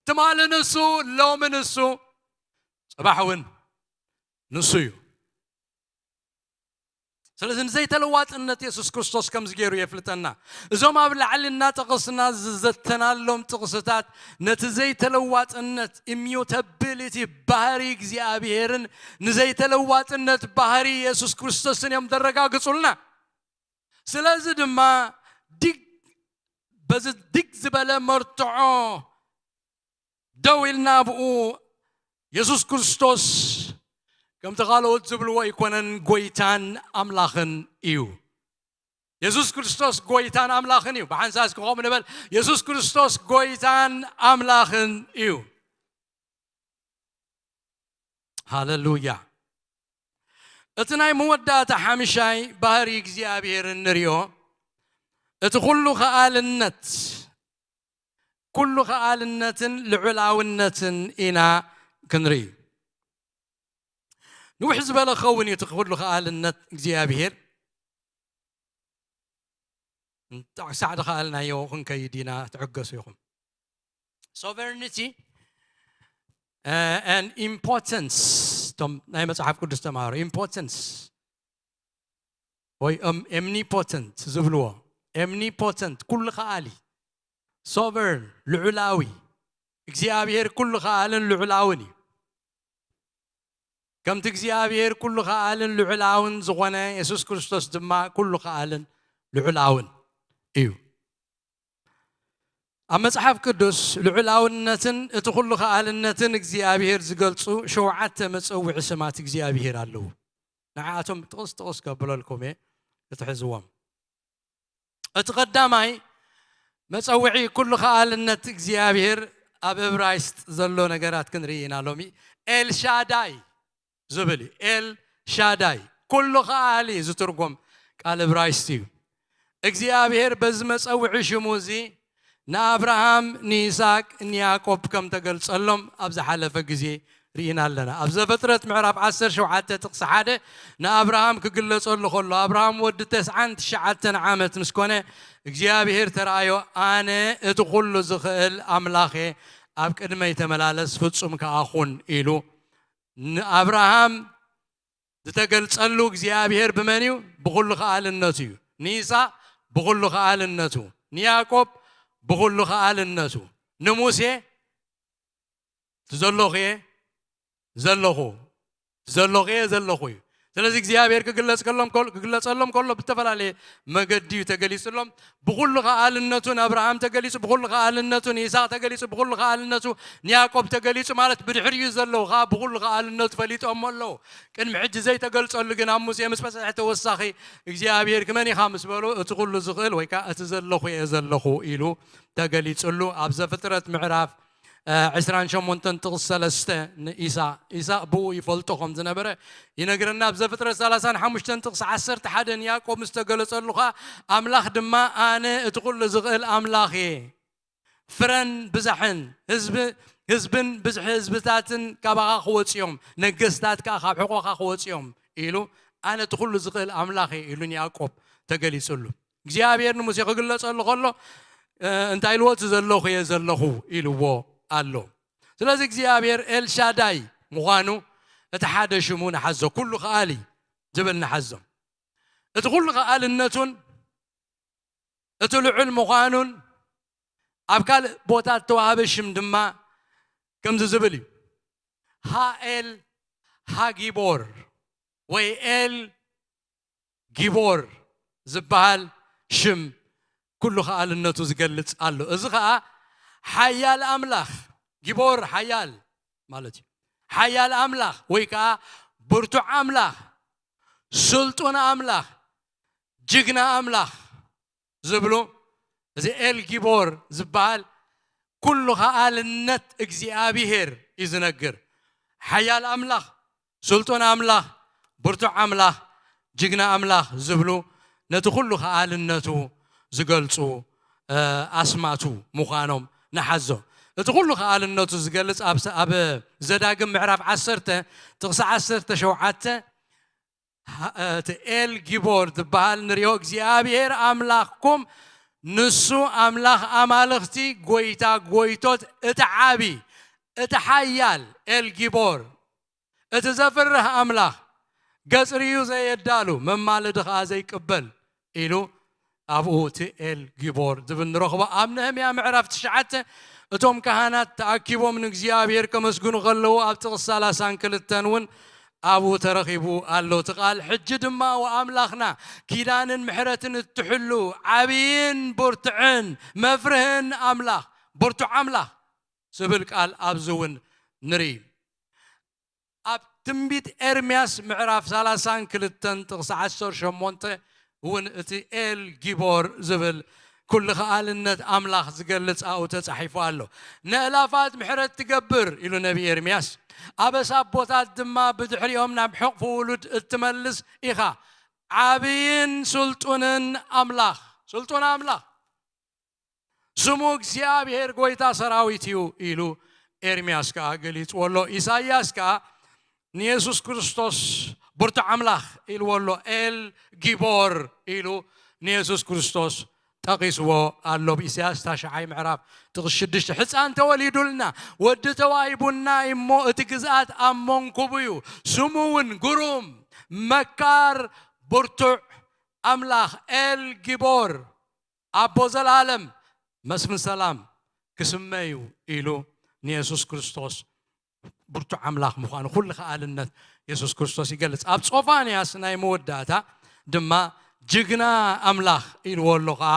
ትማሊ ንሱ፣ ሎሚ ንሱ፣ ጽባሕ እውን ንሱ እዩ። ስለዚ ንዘይተለዋጥነት የሱስ ክርስቶስ ከምዚ ገይሩ የፍልጠና። እዞም ኣብ ላዕሊ እናጠቐስና ዝዘተናሎም ጥቕስታት ነቲ ዘይተለዋጥነት፣ ኢሚዩታቢሊቲ፣ ባህሪ እግዚኣብሔርን ንዘይተለዋጥነት ባህሪ የሱስ ክርስቶስን እዮም ዘረጋግጹልና። ስለዚ ድማ ዲግ-፣ በዚ ድግ ዝበለ መርትዖ ደው ኢልና ኣብኡ፣ የሱስ ክርስቶስ ከምቲ ካልኦት ዝብልዎ ኣይኮነን፣ ጎይታን ኣምላኽን እዩ። የሱስ ክርስቶስ ጎይታን ኣምላኽን እዩ። ብሓንሳብ እስኪ ከምኡ ንበል፣ የሱስ ክርስቶስ ጎይታን ኣምላኽን እዩ። ሃለሉያ። እቲ ናይ መወዳእታ ሓምሻይ ባህሪ እግዚኣብሔር እንሪኦ፣ እቲ ኩሉ ከኣልነት፣ ኩሉ ከኣልነትን ልዑላውነትን ኢና ክንርኢ። ንውሕ ዝበለ ክኸውን እዩ እቲ ኩሉ ከኣልነት እግዚኣብሔር። እንጣዕ ሳዕ ዝኸኣልናዮ ክንከይድ ኢና፣ ትዕገሱ ኢኹም። Sovereignty and impotence፣ እቶም ናይ መጽሓፍ ቅዱስ ተምሃሮ፣ impotence ወይ omnipotent ዝብልዎ፣ omnipotent፣ ኩሉ ከኣሊ፣ sovereign፣ ልዑላዊ። እግዚኣብሔር ኩሉ ከኣልን ልዑላውን እዩ። ከምቲ እግዚኣብሔር ኩሉ ከኣልን ልዑላውን ዝኾነ፣ የሱስ ክርስቶስ ድማ ኩሉ ከኣልን ልዑላውን እዩ። ኣብ መጽሓፍ ቅዱስ ልዑላውነትን እቲ ኩሉ ከኣልነትን እግዚኣብሔር ዝገልጹ ሸውዓተ መጸውዒ ስማት እግዚኣብሔር ኣለዉ። ንዓኣቶም ጥቕስ ጥቕስ ከብለልኩም እየ፣ ክትሕዝዎም። እቲ ቀዳማይ መጸውዒ ኩሉ ከኣልነት እግዚኣብሔር ኣብ እብራይስጥ ዘሎ ነገራት ክንርኢ ኢና ሎሚ። ኤልሻዳይ ዝብል እዩ። ኤል ሻዳይ፣ ኩሉ ከኣሊ ዝትርጎም ቃል እብራይስጥ እዩ። እግዚኣብሔር በዚ መጸውዒ ሽሙ እዚ ንኣብርሃም፣ ንይስሐቅ፣ ንያዕቆብ ከም ተገልጸሎም ኣብ ዝሓለፈ ግዜ ርኢና ኣለና። ኣብ ዘፍጥረት ምዕራፍ ዓሰርተ ሸውዓተ ጥቕሲ ሓደ ንኣብርሃም ክግለጸሉ ከሎ፣ ኣብርሃም ወዲ ተስዓን ትሽዓተን ዓመት ምስ ኮነ እግዚኣብሔር ተራእዮ፣ ኣነ እቲ ኩሉ ዝኽእል ኣምላኽ እየ፣ ኣብ ቅድመይ ተመላለስ፣ ፍጹም ከኣ ኩን ኢሉ ንኣብርሃም ዝተገልጸሉ እግዚኣብሔር ብመን እዩ? ብኹሉ ከኣልነቱ እዩ። ንይስሐቅ ብኹሉ ከኣልነቱ፣ ንያዕቆብ ብኹሉ ከኣልነቱ፣ ንሙሴ ትዘሎኽ እየ ዘለኹ፣ ትዘሎኽ እየ ዘለኹ እዩ። ስለዚ እግዚኣብሔር ክግለጽ ከሎም ከሎ፣ ክግለጸሎም ከሎ ብተፈላለየ መገዲ እዩ ተገሊጽሎም። ብኹሉ ከኣልነቱ ንኣብርሃም ተገሊጹ፣ ብኹሉ ከኣልነቱ ንይስሐቅ ተገሊጹ፣ ብኹሉ ከኣልነቱ ንያዕቆብ ተገሊጹ፣ ማለት ብድሕሪኡ ዘለዉ ከኣ ብኹሉ ከኣልነቱ ፈሊጦሞ ኣለዉ። ቅድሚ ሕጂ ዘይተገልጸሉ ግን ኣብ ሙሴ ምስ በጽሐ ተወሳኺ እግዚኣብሔር ክመን ኢኻ ምስ በሉ፣ እቲ ኩሉ ዝኽእል ወይ ከኣ እቲ ዘለኹ እየ ዘለኹ ኢሉ ተገሊጽሉ። ኣብ ዘፍጥረት ምዕራፍ እ፣ ዕስራን ሸሞንተን ጥቕሲ ሰለስተ ንኢሳቅ፣ ኢሳቅ ብኡ ይፈልጦ ከም ዝነበረ ይነግረና። ኣብ ዘፍጥረት ሰላሳን ሓሙሽተን ጥቕሲ ዓሰርተ ሓደ ንያዕቆብ ምስ ተገለጸሉ ኸኣ፣ ኣምላኽ ድማ ኣነ እቲ ኩሉ ዝኽእል ኣምላኽ እየ፣ ፍረን ብዝሕን ህዝቢ፣ ህዝብን ብዝሒ ህዝብታትን ካባኻ ክወጽኡ እዮም፣ ነገስታት ከኣ ካብ ሕቖኻ ክወጽኡ እዮም ኢሉ፣ ኣነ እቲ ኩሉ ዝኽእል ኣምላኽ እየ ኢሉ ንያዕቆብ ተገሊጹሉ። እግዚኣብሔር ንሙሴ ክግለጸሉ ከሎ፣ እ፣ እንታይ ኢልዎ? እቲ ዘለኹ እየ ዘለኹ ኢልዎ ኣሎ። ስለዚ እግዚኣብሔር ኤልሻዳይ ምዃኑ እቲ ሓደ ሽሙ ንሓዞ፣ ኩሉ ከኣሊ ዝብል ንሓዞ። እቲ ኩሉ ከኣልነቱን እቲ ልዑል ምዃኑን ኣብ ካልእ ቦታ እተዋህበ ሽም ድማ ከምዚ ዝብል እዩ። ሃኤል ሃጊቦር ወይ ኤል ጊቦር ዝበሃል ሽም ኩሉ ከኣልነቱ ዝገልጽ ኣሎ። እዚ ኸኣ ሓያል ኣምላኽ፣ ጊቦር ሓያል ማለት እዩ። ሓያል ኣምላኽ ወይ ከኣ ብርቱዕ ኣምላኽ፣ ስልጡን ኣምላኽ፣ ጅግና ኣምላኽ ዝብሉ፣ እዚ ኤል ጊቦር ዝበሃል ኩሉ ከኣልነት እግዚኣብሄር እዩ ዝነግር። ሓያል ኣምላኽ፣ ስልጡን ኣምላኽ፣ ብርቱዕ ኣምላኽ፣ ጅግና ኣምላኽ ዝብሉ ነቲ ኩሉ ከኣልነቱ ዝገልጹ፣ እ፣ ኣስማቱ ምዃኖም ንሓዞ። እቲ ኩሉ ከኣልነቱ ዝገልጽ ኣብ ሰ-፣ ኣብ ዘዳግም ምዕራፍ ዓሰርተ ጥቕሲ ዓሰርተ ሸውዓተ፣ ሃ-፣ እቲ ኤል ጊቦር ዝበሃል ንሪኦ፣ እግዚኣብሔር ኣምላኽኩም ንሱ ኣምላኽ ኣማልኽቲ፣ ጎይታ ጎይቶት፣ እቲ ዓቢ፣ እቲ ሓያል ኤል ጊቦር፣ እቲ ዘፍርህ ኣምላኽ፣ ገጽ ርእዩ ዘየዳሉ፣ መማለዲ ኸኣ ዘይቅበል ኢሉ ኣብኡ እቲ ኤል ጊቦር ዝብል ንረኽቦ። ኣብ ነህምያ ምዕራፍ ትሽዓተ እቶም ካህናት ተኣኪቦም ንእግዚኣብሔር ከመስግኑ ከለዉ፣ ኣብ ጥቕሲ ሰላሳን ክልተን እውን ኣብኡ ተረኺቡ ኣሎ። እቲ ቃል ሕጂ ድማ ወኣምላኽና ኪዳንን ምሕረትን እትሕሉ ዓብይን ብርቱዕን መፍርህን ኣምላኽ፣ ብርቱዕ ኣምላኽ ዝብል ቃል ኣብዚ እውን ንርኢ። ኣብ ትንቢት ኤርምያስ ምዕራፍ ሰላሳን ክልተን ጥቕሲ ዓሰርተ ሸሞንተ እውን እቲ ኤል ጊቦር ዝብል ኩሉ ከኣልነት ኣምላኽ ዝገልጽ ኣብኡ ተጻሒፉ ኣሎ። ነእላፋት ምሕረት ትገብር ኢሉ ነቢ ኤርምያስ፣ ኣበሳ ኣቦታት ድማ ብድሕሪኦም ናብ ሕቕፊ ውሉድ እትመልስ ኢኻ። ዓብይን ስልጡንን ኣምላኽ፣ ስልጡን ኣምላኽ፣ ስሙ እግዚኣብሔር ጎይታ ሰራዊት እዩ ኢሉ ኤርምያስ ከኣ ገሊጽዎ ኣሎ። ኢሳይያስ ከኣ ንየሱስ ክርስቶስ ብርቱዕ ኣምላኽ ኢልዎ ኣሎ። ኤል ጊቦር ኢሉ ንየሱስ ክርስቶስ ጠቒስዎ ኣሎ። ብኢሳይያስ ታሽዓይ ምዕራፍ ጥቕሲ ሽዱሽተ፣ ሕፃን ተወሊዱልና፣ ወዲ ተዋሂቡና እሞ እቲ ግዝኣት ኣብ መንኩቡ እዩ። ስሙ እውን ግሩም፣ መካር፣ ብርቱዕ ኣምላኽ፣ ኤል ጊቦር፣ ኣቦ ዘላለም፣ መስፍን ሰላም ክስመ እዩ ኢሉ ንየሱስ ክርስቶስ ብርቱዕ ኣምላኽ ምዃኑ ኩሉ ከኣልነት የሱስ ክርስቶስ ይገልጽ። ኣብ ጾፋንያስ ናይ መወዳእታ ድማ ጅግና ኣምላኽ ኢልዎ ኣሎ። ኸኣ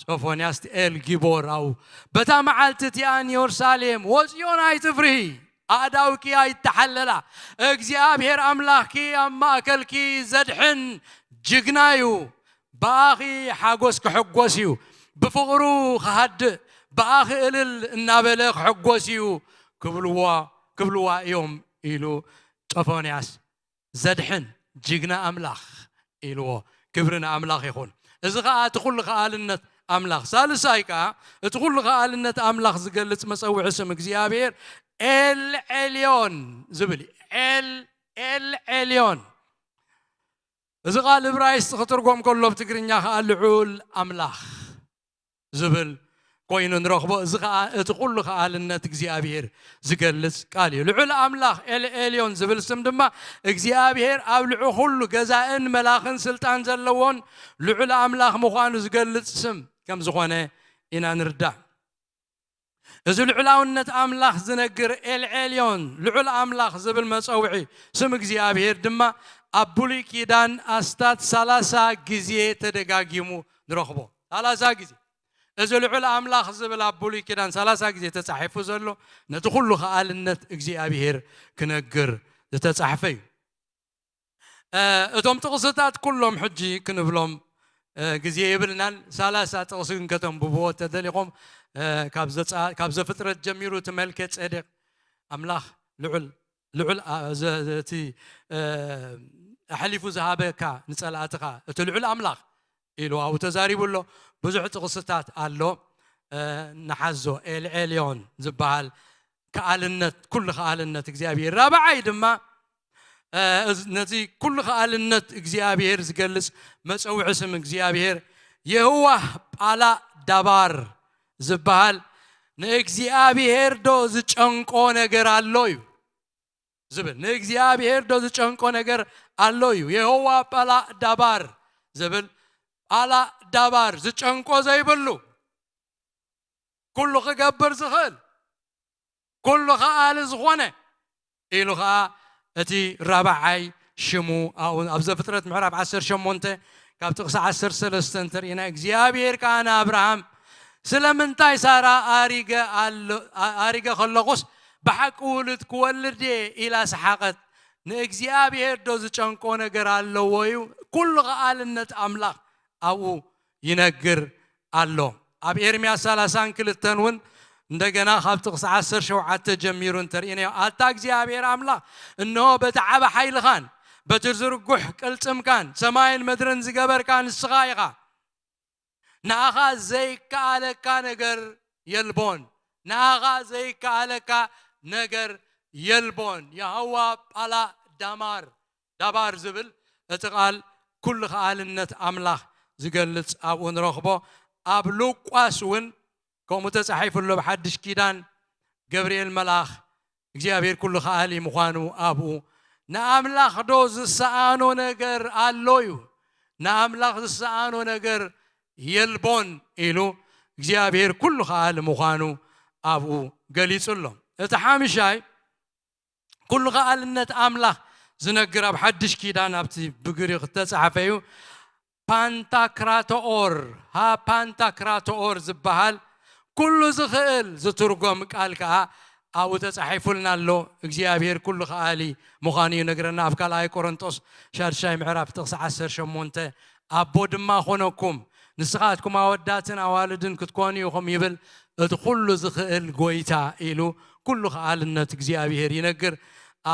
ጾፎንያስ እቲ ኤል ጊቦር ኣብኡ፣ በታ መዓልቲ እቲኣ ንየሩሳሌም ወጽዮን ኣይትፍርሂ፣ ኣእዳውኪ ኣይተሓለላ፣ እግዚኣብሔር ኣምላኽኪ ኣብ ማእከልኪ ዘድሕን ጅግና እዩ። ብኣኺ ሓጎስ ክሕጎስ እዩ፣ ብፍቕሩ ክሃድእ፣ ብኣኺ እልል እናበለ ክሕጎስ እዩ ክብልዎ፣ ክብልዋ እዮም ኢሉ ጦፎንያስ ዘድሕን ጅግና ኣምላኽ ኢልዎ። ክብሪ ንኣምላኽ ይኹን። እዚ ኸኣ እቲ ኩሉ ኸኣልነት ኣምላኽ። ሳልሳይ ከኣ እቲ ኩሉ ኸኣልነት ኣምላኽ ዝገልጽ መጸውዒ ስም እግዚኣብሔር ኤል ኤልዮን ዝብል እዩ። ኤል፣ ኤል ኤልዮን። እዚ ቃል እብራይስጥ ክትርጎም ከሎ ብትግርኛ ኸኣ ልዑል ኣምላኽ ዝብል ኮይኑ ንረኽቦ። እዚ ኸኣ እቲ ኩሉ ኸኣልነት እግዚኣብሔር ዝገልጽ ቃል እዩ። ልዑል ኣምላኽ ኤል ኤልዮን ዝብል ስም ድማ እግዚኣብሔር ኣብ ልዑ ኩሉ ገዛእን መላኽን ስልጣን ዘለዎን ልዑል ኣምላኽ ምዃኑ ዝገልጽ ስም ከም ዝኾነ ኢና ንርዳእ። እዚ ልዑላውነት ኣምላኽ ዝነግር ኤል ኤልዮን፣ ልዑል ኣምላኽ ዝብል መጸውዒ ስም እግዚኣብሔር ድማ ኣብ ብሉይ ኪዳን ኣስታት ሰላሳ ግዜ ተደጋጊሙ ንረኽቦ። ሰላሳ ግዜ። እዚ ልዑል ኣምላኽ ዝብል ኣብ ብሉይ ኪዳን ሰላሳ ግዜ ተጻሒፉ ዘሎ፣ ነቲ ኩሉ ኸኣልነት እግዚኣብሔር ክነግር ዝተጻሕፈ እዩ። እ፣ እቶም ጥቕስታት ኩሎም ሕጂ ክንብሎም፣ እ፣ ግዜ የብልናን። ሰላሳ ጥቕሲ ግን ከተንብብዎ ተደሊኹም፣ እ፣ ካብ ዘጻ-፣ ካብ ዘፍጥረት ጀሚሩ እቲ መልከ ጼዴቅ ኣምላኽ ልዑል፣ ልዑል፣ ኣ፣ ዘ-፣ ዘ-፣ እቲ፣ እ፣ ኣሕሊፉ ዝሃበካ ንጸላእትኻ እቲ ልዑል ኣምላኽ ኢሉ ኣብኡ ተዛሪቡ ኣሎ። ብዙሕ ጥቕስታት ኣሎ፣ እ፣ ንሓዞ። ኤል ኤልዮን ዝበሃል ከኣልነት፣ ኩሉ ከኣልነት እግዚኣብሔር። ራብዓይ ድማ፣ እ፣ እዚ፣ ነዚ ኩሉ ከኣልነት እግዚኣብሔር ዝገልጽ መጸውዒ ስም እግዚኣብሔር የህዋህ ጳላእ ዳባር ዝበሃል፣ ንእግዚኣብሔር ዶ ዝጨንቆ ነገር ኣሎ እዩ ዝብል። ንእግዚኣብሔር ዶ ዝጨንቆ ነገር ኣሎ እዩ። የሆዋ ጳላእ ዳባር ዝብል፣ ጳላእ ዳባር፣ ዝጨንቆ ዘይብሉ፣ ኩሉ ክገብር ዝኽእል፣ ኩሉ ከኣሊ ዝኾነ ኢሉ ኸኣ እቲ ራብዓይ ሽሙ ኣብኡ ኣብ ዘፍጥረት ምዕራፍ ዓሰርተ ሸሞንተ ካብ ጥቕሲ ዓሰርተ ሰለስተ እንተርኢና፣ እግዚኣብሔር ከኣ ንኣብርሃም፣ ስለምንታይ ሳራ ኣሪገ ኣሎ-፣ ኣ-፣ ኣሪገ ከለኹስ ብሓቂ ውሉድ ክወልድ እየ ኢላ ሰሓቐት? ንእግዚኣብሔር ዶ ዝጨንቆ ነገር ኣለዎ እዩ? ኩሉ ከኣልነት ኣምላኽ ኣብኡ ይነግር ኣሎ። ኣብ ኤርምያስ ሰላሳን ክልተን እውን እንደገና ካብ ጥቕሲ ዓሰርተ ሸውዓተ ጀሚሩ እንተርኢናዮ፣ ኣታ እግዚኣብሔር ኣምላኽ፣ እንሆ በቲ ዓቢ ሓይልኻን በቲ ዝርጉሕ ቅልጽምካን ሰማይን ምድርን ዝገበርካ ንስኻ ኢኻ። ንኣኻ ዘይከኣለካ ነገር የልቦን። ንኣኻ ዘይከኣለካ ነገር የልቦን። የሆዋ ጳላእ ዳማር፣ ዳባር ዝብል እቲ ቃል ኩሉ ከኣልነት ኣምላኽ ዝገልጽ ኣብኡ ንረኽቦ። ኣብ ሉቃስ እውን ከምኡ ተጻሒፉ ኣሎ። ብሓድሽ ኪዳን ገብርኤል መልኣኽ እግዚኣብሔር ኩሉ ከኣሊ ምዃኑ ኣብኡ፣ ንኣምላኽ ዶ ዝሰኣኖ ነገር ኣሎ እዩ? ንኣምላኽ ዝሰኣኖ ነገር የልቦን ኢሉ እግዚኣብሔር ኩሉ ከኣሊ ምዃኑ ኣብኡ ገሊጹ ኣሎ። እቲ ሓምሻይ ኩሉ ከኣልነት ኣምላኽ ዝነግር ኣብ ሓድሽ ኪዳን ኣብቲ ብግሪክ ዝተጻሕፈ እዩ። ፓንታክራቶኦር፣ ሃ ፓንታክራቶኦር ዝበሃል ኩሉ ዝኽእል ዝትርጎም ቃል ከኣ ኣብኡ ተጻሒፉልና ኣሎ። እግዚኣብሔር ኩሉ ከኣሊ ምዃኑ ይነግረና። ኣብ ካልኣይ ቆሮንጦስ ሻድሻይ ምዕራፍ ጥቕሲ ዓሰርተ ሸሞንተ፣ ኣቦ ድማ ኾነኩም፣ ንስኻትኩም ኣወዳትን ኣዋልድን ክትኮኑ ኢኹም ይብል እቲ ኩሉ ዝኽእል ጎይታ ኢሉ ኩሉ ከኣልነት እግዚኣብሔር ይነግር።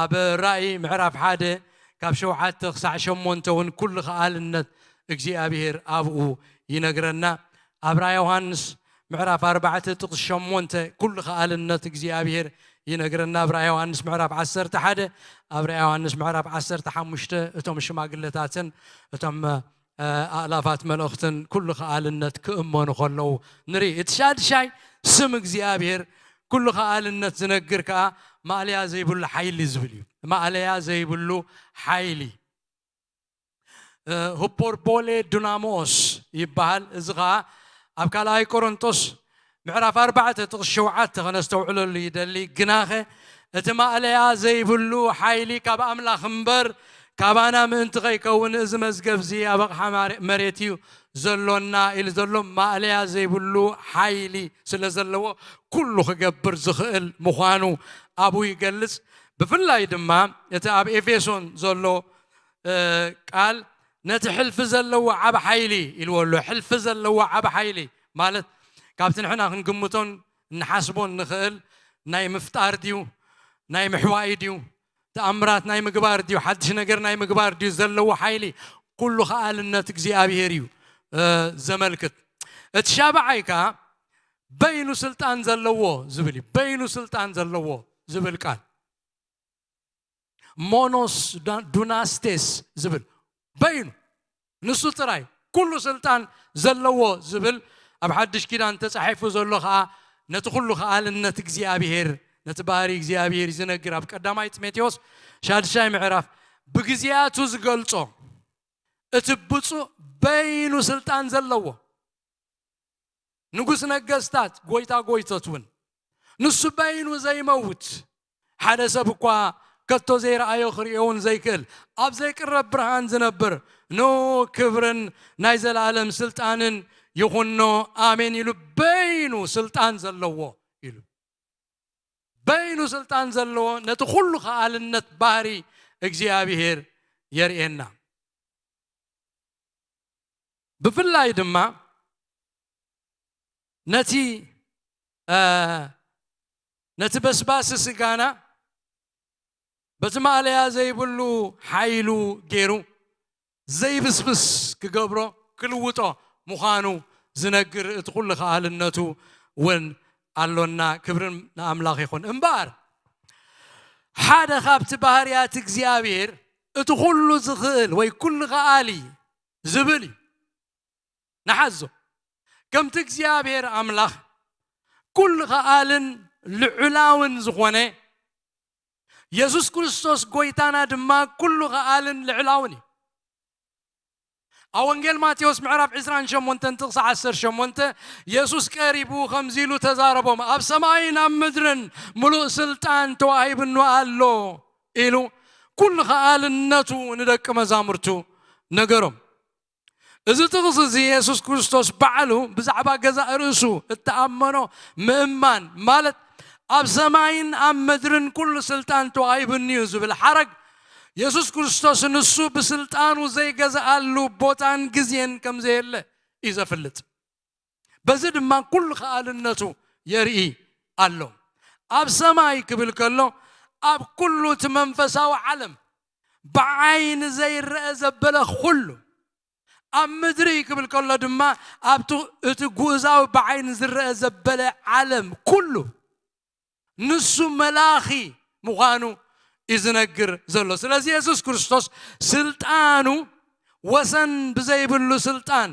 ኣብ ራእይ ምዕራፍ ሓደ ካብ ሸውዓተ ክሳዕ ሸሞንተ እውን ኩሉ ከኣልነት እግዚኣብሔር ኣብኡ ይነግረና። ኣብ ራእይ ዮሃንስ ምዕራፍ ኣርባዕተ ጥቕሲ ሸሞንተ ኩሉ ከኣልነት እግዚኣብሔር ይነግረና። ኣብ ራእይ ዮሃንስ ምዕራፍ ዓሰርተ ሓደ፣ ኣብ ራእይ ዮሃንስ ምዕራፍ ዓሰርተ ሓሙሽተ እቶም ሽማግለታትን እቶም ኣእላፋት መለእኽትን ኩሉ ከኣልነት ክእመኑ ከለዉ ንርኢ። እቲ ሻድሻይ ስም እግዚኣብሔር ኩሉ ከኣልነት ዝነግር ከኣ ማእለያ ዘይብሉ ሓይሊ ዝብል እዩ። ማእለያ ዘይብሉ ሓይሊ፣ እ፣ ሁፖርቦሌ ዱናሞስ ይበሃል። እዚ ኸኣ ኣብ ካልኣይ ቆሮንቶስ ምዕራፍ ኣርባዕተ ጥቕሲ ሸውዓተ ኸነስተውዕለሉ ይደሊ። ግናኸ እቲ ማእለያ ዘይብሉ ሓይሊ ካብ ኣምላኽ እምበር ካባና ምእንቲ ኸይከውን፣ እዚ መዝገብ እዚ ኣብ ኣቕሓ ማረ-፣ መሬት እዩ ዘሎና ኢሉ ዘሎ። ማእለያ ዘይብሉ ሓይሊ ስለ ዘለዎ ኩሉ ክገብር ዝኽእል ምዃኑ ኣብኡ ይገልጽ። ብፍላይ ድማ እቲ ኣብ ኤፌሶን ዘሎ እ፣ ቃል ነቲ ሕልፊ ዘለዎ ዓብ ሓይሊ ኢልዎ ኣሎ። ሕልፊ ዘለዎ ዓብ ሓይሊ ማለት ካብቲ ንሕና ክንግምቶን ንሓስቦን ንኽእል ናይ ምፍጣር ድዩ፣ ናይ ምሕዋይ ድዩ፣ ተኣምራት ናይ ምግባር ድዩ፣ ሓድሽ ነገር ናይ ምግባር ድዩ ዘለዎ ሓይሊ ኩሉ ከኣልነት እግዚኣብሔር እዩ፣ እ፣ ዘመልክት። እቲ ሻብዓይ ከኣ በይኑ ስልጣን ዘለዎ ዝብል እዩ። በይኑ ስልጣን ዘለዎ ዝብል ቃል ሞኖስ ዳ-፣ ዱናስቴስ ዝብል በይኑ ንሱ ጥራይ ኩሉ ስልጣን ዘለዎ ዝብል ኣብ ሓድሽ ኪዳን ተጻሒፉ ዘሎ ኸኣ ነቲ ኩሉ ከኣልነት እግዚኣብሔር፣ ነቲ ባህሪ እግዚኣብሔር ዝነግር ኣብ ቀዳማይ ጢሞቴዎስ ሻድሻይ ምዕራፍ ብግዜያቱ ዝገልጾ እቲ ብፁዕ በይኑ ስልጣን ዘለዎ ንጉስ ነገስታት፣ ጎይታ ጎይቶት እውን ንሱ በይኑ ዘይመውት፣ ሓደ ሰብ እኳ ከቶ ዘይረኣዮ ክርእዮ እውን ዘይክእል፣ ኣብ ዘይቅረብ ብርሃን ዝነብር፣ ንኡ ክብርን ናይ ዘለኣለም ስልጣንን ይኹኖ፣ ኣሜን ኢሉ በይኑ ስልጣን ዘለዎ ኢሉ። በይኑ ስልጣን ዘለዎ ነቲ ኩሉ ከኣልነት ባህሪ እግዚኣብሔር የርእየና። ብፍላይ ድማ ነቲ፣ እ፣ ነቲ በስባሲ ስጋና በቲ ማእለያ ዘይብሉ ሓይሉ ገይሩ ዘይብስብስ ክገብሮ፣ ክልውጦ ምዃኑ ዝነግር እቲ ኩሉ ከኣልነቱ እውን ኣሎና። ክብርን ንኣምላኽ ይኹን። እምበኣር ሓደ ካብቲ ባህርያት እግዚኣብሔር እቲ ኩሉ ዝኽእል ወይ ኩሉ ከኣሊ ዝብል እዩ። ንሓዞ። ከምቲ እግዚኣብሔር ኣምላኽ ኩሉ ከኣልን ልዑላውን ዝኾነ፣ የሱስ ክርስቶስ ጎይታና ድማ ኩሉ ከኣልን ልዕላውን እዩ። ኣብ ወንጌል ማቴዎስ ምዕራፍ ዕስራን ሸሞንተን ጥቕሲ ዓሰርተ ሸሞንተ የሱስ ቀሪቡ ከምዚ ኢሉ ተዛረቦም፣ ኣብ ሰማይን ኣብ ምድርን ምሉእ ስልጣን ተዋሂብኑ ኣሎ ኢሉ ኩሉ ከኣልነቱ ንደቂ መዛሙርቱ ነገሮም። እዚ ጥቕሲ እዚ የሱስ ክርስቶስ ባዕሉ ብዛዕባ ገዛእ ርእሱ እተኣመኖ ምእማን ማለት ኣብ ሰማይን ኣብ ምድርን ኩሉ ስልጣን ተዋሂቡኒ እዩ ዝብል ሓረግ የሱስ ክርስቶስ ንሱ ብስልጣኑ ዘይገዝኣሉ ቦታን ግዜን ከም ዘየለ እዩ ዘፍልጥ። በዚ ድማ ኩሉ ከኣልነቱ የርኢ ኣሎ። ኣብ ሰማይ ክብል ከሎ ኣብ ኩሉ እቲ መንፈሳዊ ዓለም ብዓይኒ ዘይረአ ዘበለ ኩሉ፣ ኣብ ምድሪ ክብል ከሎ ድማ ኣብቲ እቲ ጉእዛዊ ብዓይኒ ዝረአ ዘበለ ዓለም ኩሉ ንሱ መላኺ ምዃኑ እዩ ዝነግር ዘሎ። ስለዚ የሱስ ክርስቶስ ስልጣኑ ወሰን ብዘይብሉ ስልጣን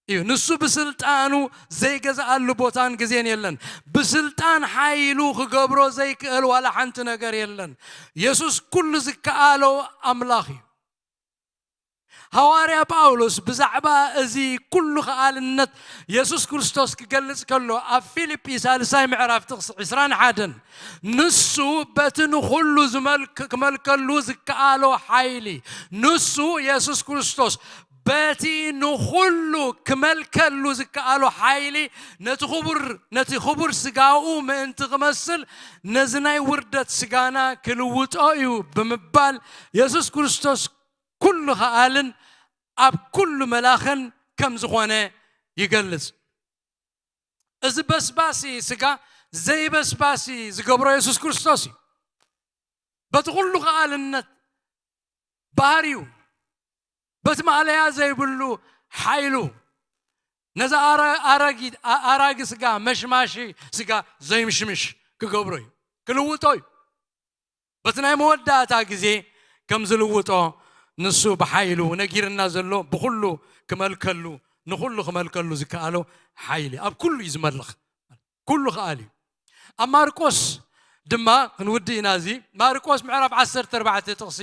እዩ። ንሱ ብስልጣኑ ዘይገዝኣሉ ቦታን ግዜን የለን። ብስልጣን ሓይሉ ክገብሮ ዘይክእል ዋላ ሓንቲ ነገር የለን። የሱስ ኩሉ ዝከኣሎ ኣምላኽ እዩ። ሃዋርያ ጳውሎስ ብዛዕባ እዚ ኩሉ ከኣልነት የሱስ ክርስቶስ ክገልጽ ከሎ፣ ኣብ ፊልጲ ሳልሳይ ምዕራፍ ጥቕሲ ዕስራን ሓደን፣ ንሱ በቲ ንኹሉ ዝመልክ-፣ ክመልከሉ ዝከኣሎ ሓይሊ፣ ንሱ የሱስ ክርስቶስ በቲ ንኹሉ ክመልከሉ ዝከኣሎ ሓይሊ፣ ነቲ ክቡር፣ ነቲ ክቡር ስጋኡ ምእንቲ ክመስል፣ ነዚ ናይ ውርደት ስጋና ክልውጦ እዩ ብምባል፣ የሱስ ክርስቶስ ኩሉ ከኣልን ኣብ ኩሉ መላኽን ከም ዝኾነ ይገልጽ። እዚ በስባሲ ስጋ ዘይበስባሲ ዝገብሮ የሱስ ክርስቶስ እዩ። በቲ ኩሉ ከኣልነት ባህሪኡ፣ በቲ ማእለያ ዘይብሉ ሓይሉ፣ ነዚ ኣረ-፣ ኣረጊት-፣ ኣ-፣ ኣራጊ ስጋ፣ መሽማሺ ስጋ ዘይምሽምሽ ክገብሮ እዩ፣ ክልውጦ እዩ። በቲ ናይ መወዳእታ ግዜ ከም ዝልውጦ ንሱ ብሓይሉ ነጊርና ዘሎ፣ ብኹሉ ክመልከሉ፣ ንኹሉ ክመልከሉ ዝከኣሎ ሓይሊ፣ ኣብ ኩሉ እዩ ዝመልኽ። ኩሉ ከኣል እዩ። ኣብ ማርቆስ ድማ ክንውድእ ኢና። እዚ ማርቆስ ምዕራፍ ዓሰርተ ኣርባዕተ ጥቕሲ፣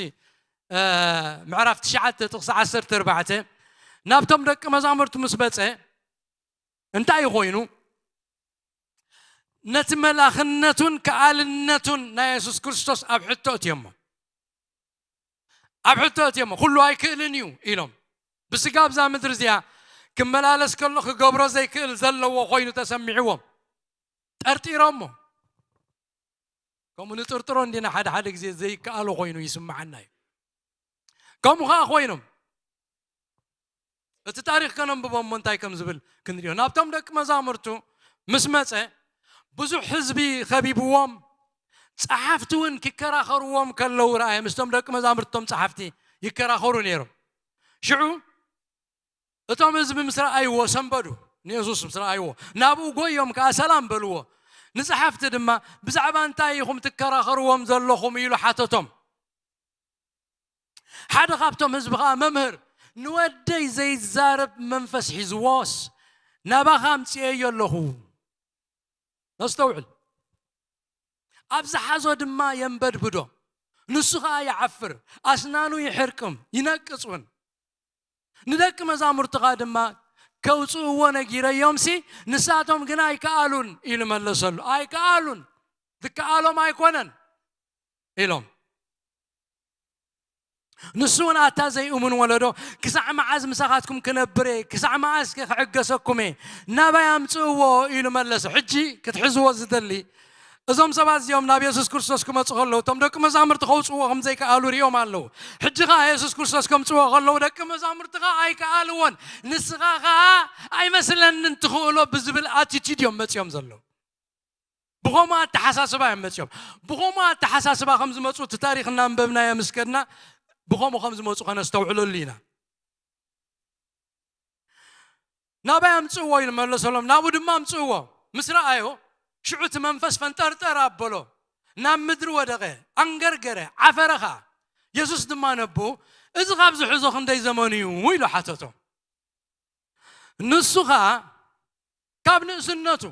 እ፣ ምዕራፍ ትሽዓተ ጥቕሲ ዓሰርተ ኣርባዕተ፣ ናብቶም ደቂ መዛሙርቱ ምስ መጸ እንታይ እዩ ኮይኑ? ነቲ መላኽነቱን ከኣልነቱን ናይ የሱስ ክርስቶስ ኣብ ሕቶ እትዮሞ። ኣብ ሕቶ እትዮሞ፣ "ኩሉ ኣይክእልን እዩ" ኢሎም። ብስጋ ኣብዛ ምድሪ እዚኣ ክመላለስ ከሎ ክገብሮ ዘይክእል ዘለዎ ኮይኑ ተሰሚዕዎም። ጠርጢሮሞ። ከምኡ ንጥርጥሮ እንዲና ሓደ ሓደ ግዜ ዘይከኣሎ ኮይኑ ይስምዓና እዩ። ከምኡ ኸኣ ኮይኖም። እቲ ታሪኽ ከነንብቦ እሞ እንታይ ከም ዝብል ክንሪኦ። ናብቶም ደቂ መዛሙርቱ ምስ መጸ፣ ብዙሕ ህዝቢ ኸቢብዎም፣ ጸሓፍቲ እውን ክከራኸርዎም ከለዉ ረኣየ። ምስቶም ደቂ መዛሙርቶም ጸሓፍቲ ይከራኸሩ ነይሮም። ሽዑ እቶም ህዝቢ ምስ ረኣይዎ ሰንበዱ። ንየሱስ ምስ ረኣይዎ ናብኡ ጎዮም ከኣ ሰላም በልዎ። ንጸሓፍቲ ድማ፣ "ብዛዕባ እንታይ ኢኹም ትከራኸርዎም ዘለኹም?" ኢሉ ሓተቶም። ሓደ ካብቶም ህዝቢ ኸኣ፣ "መምህር፣ ንወደይ ዘይዛረብ መንፈስ ሒዝዎስ ናባኻ ኣምጽኤዮ ኣለኹ። ነስተውዕል። ኣብ ዝሓዞ ድማ የንበድብዶ፣ ንሱ ኸኣ ይዓፍር፣ ኣስናኑ ይሕርቅም፣ ይነቅጽ እውን። ንደቂ መዛሙርትኻ ድማ ከውጽእዎ ነጊረዮምሲ፣ ንሳቶም ግና ኣይከኣሉን" ኢሉ መለሰሉ። "ኣይከኣሉን፣ ዝከኣሎም ኣይኮነን" ኢሎም። ንሱ እውን፣ "ኣታ ዘይእሙን ወለዶ፣ ክሳዕ መዓዝ ምሳኻትኩም ክነብር እየ? ክሳዕ መዓስ ከ ክዕገሰኩም እየ? ናባይ ኣምጽእዎ" ኢሉ መለሰ። ሕጂ ክትሕዝዎ ዝደሊ፣ እዞም ሰባት እዚኦም ናብ የሱስ ክርስቶስ ክመጹ ከለዉ፣ እቶም ደቂ መዛሙርቲ ከውጽእዎ ከም ዘይከኣሉ ርእዮም ኣለዉ። ሕጂ ኸኣ የሱስ ክርስቶስ ከምጽእዎ ከለዉ፣ ደቂ መዛሙርቲ ኸኣ ኣይከኣልዎን። "ንስኻ ኸኣ ኣይመስለንን ትኽእሎ" ብዝብል ኣቲቲድ እዮም መጺኦም ዘለዉ። ብኸምኡ ኣተሓሳስባ እዮም መጺኦም። ብኸምኡ ኣተሓሳስባ ከም ዝመጹ እቲ ታሪኽ እናንበብናዮ ምስ ከድና፣ ብኸምኡ ከም ዝመጹ ከነስተውዕለሉ ኢና። "ናባይ ኣምጽእዎ" ኢሉ መለሰሎም። ናብኡ ድማ ኣምጽእዎ። ምስ ረኣዮ፣ ሽዑ እቲ መንፈስ ፈንጠርጠር ኣበሎ። ናብ ምድሪ ወደቐ፣ ኣንገርገረ፣ ዓፈረ ኸኣ። የሱስ ድማ ነብኡ፣ "እዚ ኻብ ዝሕዞ ክንደይ ዘመኑ እዩ?" ኢሉ ሓተቶ። ንሱ ኸኣ ካብ ንእስነቱ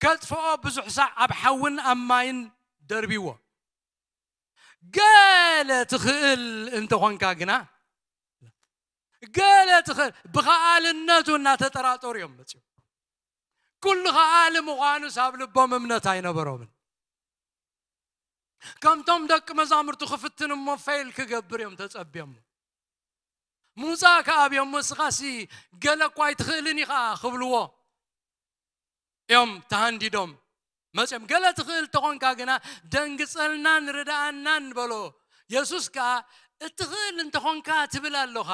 ከጥፍኦ ብዙሕ ሳዕ ኣብ ሓውን ኣብ ማይን ደርቢዎ። "ገለ ትኽእል እንተኾንካ ግና፣ ገለ ትኽእል" ብኸኣልነቱ እናተጠራጠሩ እዮም መጺኦም። ኩሉ ከኣሊ ምዃኑስ ኣብ ልቦም እምነት ኣይነበሮምን። ከምቶም ደቂ መዛሙርቱ ክፍትን እሞ ፌል ክገብር እዮም ተጸብዮም። "ምውጻእ ከኣ ኣብዮም፣ ንስኻሲ ገለ እኳ ኣይትኽእልን ኢኻ" ክብልዎ እዮም ተሃንዲዶም መጺኦም። "ገለ ትኽእል ተኾንካ ግና ደንግጸልናን ርድኣናን" በሎ። የሱስ ከኣ፣ "እትኽእል እንተኾንካ ትብል ኣሎኻ፣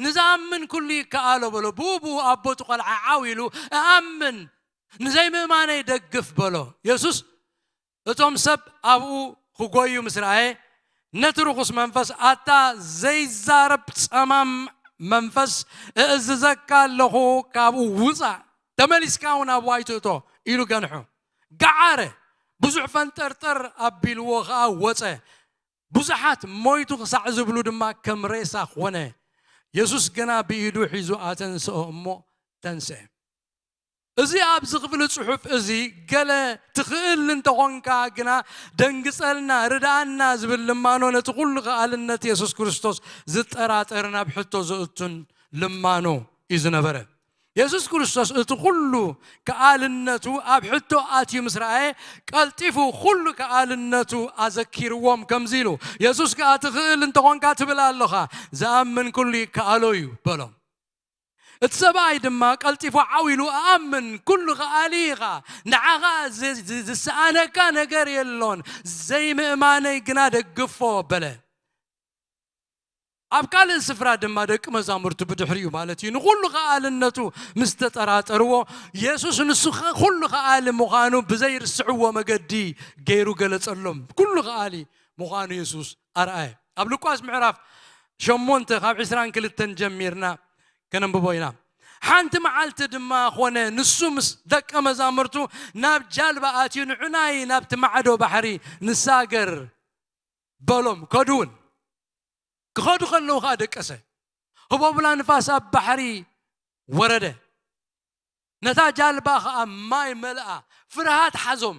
ንዝኣምን ኩሉ ይከኣሎ" በሎ። ብኡ ብኡ ኣቦ እቲ ቈልዓ ዓው ኢሉ፣ "እኣምን፣ ንዘይምእማነይ ደግፍ" በሎ። የሱስ እቶም ሰብ ኣብኡ ክጎዩ ምስ ረኣየ፣ ነቲ ርኹስ መንፈስ፣ "ኣታ ዘይዛረብ ጸማም መንፈስ፣ እእዝዘካ ኣለኹ፣ ካብኡ ውጻእ፣ ተመሊስካ እውን ኣብኡ ኣይትእቶ" ኢሉ ገንሖ። ገዓረ፣ ብዙሕ ፈንጠርጠር ኣቢልዎ ኸኣ ወጸ። ብዙሓት ሞይቱ ክሳዕ ዝብሉ ድማ ከም ሬሳ ኾነ። የሱስ ግና ብኢዱ ሒዙ ኣተንስኦ እሞ ተንስአ። እዚ ኣብዚ ክፍሊ ጽሑፍ እዚ ገለ ትኽእል እንተኾንካ ግና ደንግጸልና፣ ርድኣና ዝብል ልማኖ ነቲ ኩሉ ከኣልነት የሱስ ክርስቶስ ዝጠራጠር ናብ ሕቶ ዘእቱን ልማኖ እዩ ዝነበረ። የሱስ ክርስቶስ እቲ ኩሉ ከኣልነቱ ኣብ ሕቶ ኣትዩ ምስ ረኣየ ቀልጢፉ ኩሉ ከኣልነቱ ኣዘኪርዎም ከምዚ ኢሉ፣ የሱስ ከኣ ትኽእል እንተኾንካ ትብል ኣለኻ፣ ዝኣምን ኩሉ ይከኣሎ እዩ በሎም። እቲ ሰብኣይ ድማ ቀልጢፉ ዓው ኢሉ ኣኣምን ኩሉ ከኣሊ ኢኻ፣ ንዓኻ ዝ- ዝ- ዝሰኣነካ ነገር የሎን፣ ዘይምእማነይ ግና ደግፎ በለ። ኣብ ካልእ ስፍራ ድማ ደቂ መዛሙርቱ ብድሕሪኡ ማለት እዩ ንኹሉ ከኣልነቱ ምስ ተጠራጠርዎ የሱስ ንሱ ኩሉ ከኣሊ ምዃኑ ብዘይርስዕዎ መገዲ ገይሩ ገለጸሎም። ኩሉ ከኣሊ ምዃኑ የሱስ ኣርኣየ። ኣብ ሉቃስ ምዕራፍ ሸሞንተ ካብ ዕስራን ክልተን ጀሚርና ከነንብቦ ኢና። ሓንቲ መዓልቲ ድማ ኾነ ንሱ ምስ ደቀ መዛሙርቱ ናብ ጃልባ ኣትዩ ንዑናይ ናብቲ ማዕዶ ባሕሪ ንሳገር በሎም። ከዱ እውን ክኸዱ ከለዉ ኸዓ ደቀሰ። ህቦብላ ንፋስ ኣብ ባሕሪ ወረደ። ነታ ጃልባ ኸዓ ማይ መልኣ። ፍርሃት ሓዞም።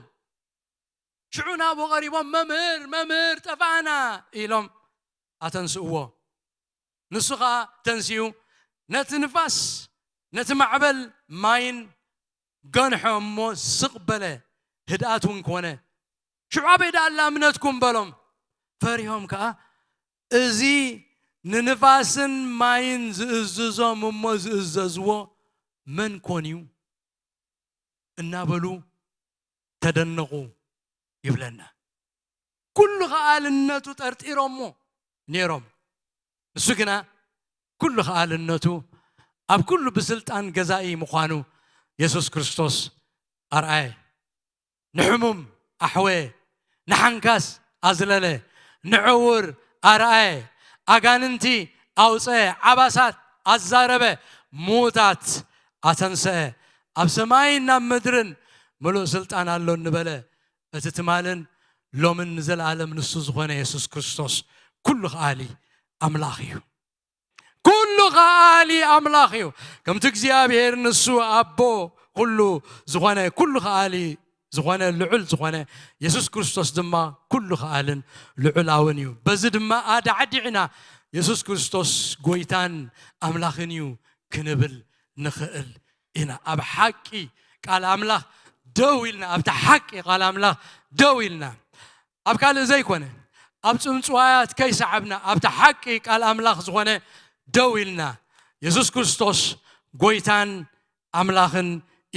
ሽዑ ናብኡ ቀሪቦም መምህር መምህር ጠፋእና ኢሎም ኣተንስእዎ። ንሱ ኸዓ ተንሲኡ ነቲ ንፋስ ነቲ ማዕበል ማይን ገንሖ እሞ ስቕ በለ፣ ህድኣት እውን ኮነ። ሽዑ ኣበይ ደኣ ኣላ እምነትኩም በሎም። ፈሪሆም ከኣ እዚ ንንፋስን ማይን ዝእዝዞም እሞ ዝእዘዝዎ መን ኮን እዩ እናበሉ ተደነቑ ይብለና። ኩሉ ከኣልነቱ ጠርጢሮሞ ነይሮም። ንሱ ግና ኩሉ ከኣልነቱ ኣብ ኩሉ ብስልጣን ገዛኢ ምዃኑ የሱስ ክርስቶስ ኣርኣየ። ንሕሙም ኣሕወየ፣ ንሓንካስ ኣዝለለ፣ ንዕውር ኣርኣየ፣ ኣጋንንቲ ኣውፀ፣ ዓባሳት ኣዛረበ፣ ምዉታት ኣተንሰአ፣ ኣብ ሰማይን ኣብ ምድርን ምሉእ ስልጣን ኣሎኒ በለ። እቲ ትማልን ሎምን ንዘለኣለም ንሱ ዝኾነ የሱስ ክርስቶስ ኩሉ ከኣሊ ኣምላኽ እዩ። ኩሉ ከኣሊ ኣምላኽ እዩ። ከምቲ እግዚኣብሔር ንሱ ኣቦ ኩሉ ዝኾነ፣ ኩሉ ከኣሊ ዝኾነ፣ ልዑል ዝኾነ የሱስ ክርስቶስ ድማ ኩሉ ከኣልን ልዑላውን እዩ። በዚ ድማ ኣዳዕዲዕና የሱስ ክርስቶስ ጎይታን ኣምላኽን እዩ ክንብል ንኽእል ኢና። ኣብ ሓቂ ቃል ኣምላኽ ደው ኢልና፣ ኣብቲ ሓቂ ቃል ኣምላኽ ደው ኢልና፣ ኣብ ካልእ ዘይኮነ፣ ኣብ ጽንጽዋያት ከይሰዓብና፣ ኣብቲ ሓቂ ቃል ኣምላኽ ዝኾነ ደው ኢልና፣ የሱስ ክርስቶስ ጎይታን ኣምላኽን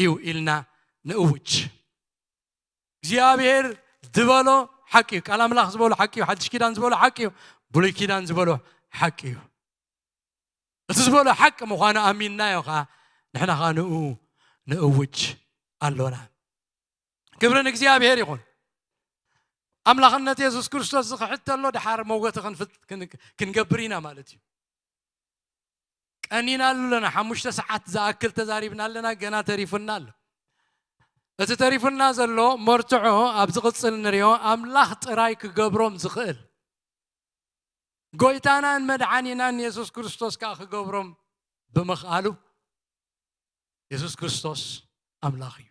እዩ ኢልና ንእውጅ። እግዚኣብሔር ዝበሎ ሓቂ እዩ። ቃል ኣምላኽ ዝበሎ ሓቂ እዩ። ሓድሽ ኪዳን ዝበሎ ሓቂ እዩ። ብሉይ ኪዳን ዝበሎ ሓቂ እዩ። እቲ ዝበሎ ሓቂ ምዃኑ ኣሚንናዮ ኸዓ፣ ንሕና ኸዓ ንኡ ንእውጅ ኣሎና። ክብሪ ንእግዚኣብሔር ይኹን። ኣምላኽነት የሱስ ክርስቶስ ዝኽሕድ ተሎ፣ ደሓር መውገቲ ክንፍት-፣ ክን-፣ ክንገብር ኢና ማለት እዩ። ቀኒና ኣለና። ሓሙሽተ ሰዓት ዝኣክል ተዛሪብና ኣለና፣ ገና ተሪፉና ኣሎ። እቲ ተሪፉና ዘሎ መርትዖ ኣብ ዝቕጽል ንሪኦ፣ ኣምላኽ ጥራይ ክገብሮም ዝኽእል፣ ጎይታናን መድሓኒናን የሱስ ክርስቶስ ከኣ ክገብሮም ብምኽኣሉ፣ የሱስ ክርስቶስ ኣምላኽ እዩ።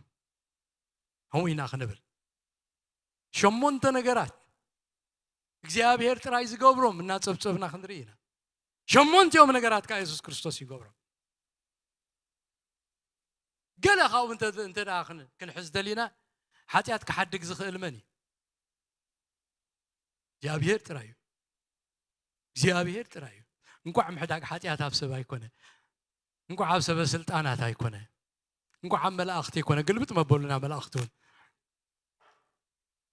ከምኡ ኢና ክንብል። ሸሞንተ ነገራት እግዚኣብሔር ጥራይ ዝገብሮም እናጸብጸብና ክንርኢ ኢና። ሸሞንቲኦም ነገራት ከኣ የሱስ ክርስቶስ ይገብሮም። ገለ ካብኡ እንተ-፣ እንተ ደኣ ክን-፣ ክንሕዝ ደሊና፣ ሓጢኣት ክሓድግ ዝኽእል መን እዩ? እግዚኣብሔር ጥራይ እዩ። እግዚኣብሔር ጥራይ እዩ። እንቋዕ ምሕዳግ ሓጢኣት ኣብ ሰብ ኣይኮነ። እንቋዕ ኣብ ሰበ ስልጣናት ኣይኮነ። እንቋዕ ኣብ መላእኽቲ ኣይኮነ። ግልብጥ መበሉና መላእኽቲ እውን።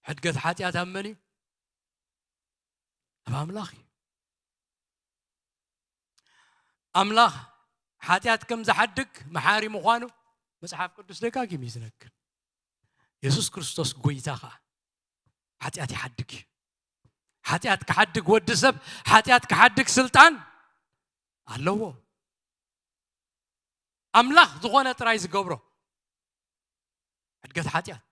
ሕድገት ሓጢኣት ኣብ መን እዩ? ኣብ ኣምላኽ እዩ። ኣምላኽ ሓጢኣት ከም ዝሓድግ መሓሪ ምዃኑ መጽሓፍ ቅዱስ ደጋጊሙ እዩ ዝነግር። የሱስ ክርስቶስ ጎይታ ኸዓ ሓጢኣት ይሓድግ እዩ። ሓጢኣት ክሓድግ ወዲ ሰብ፣ ሓጢኣት ክሓድግ ስልጣን ኣለዎ። ኣምላኽ ዝኾነ ጥራይ ዝገብሮ ሕድገት ሓጢኣት።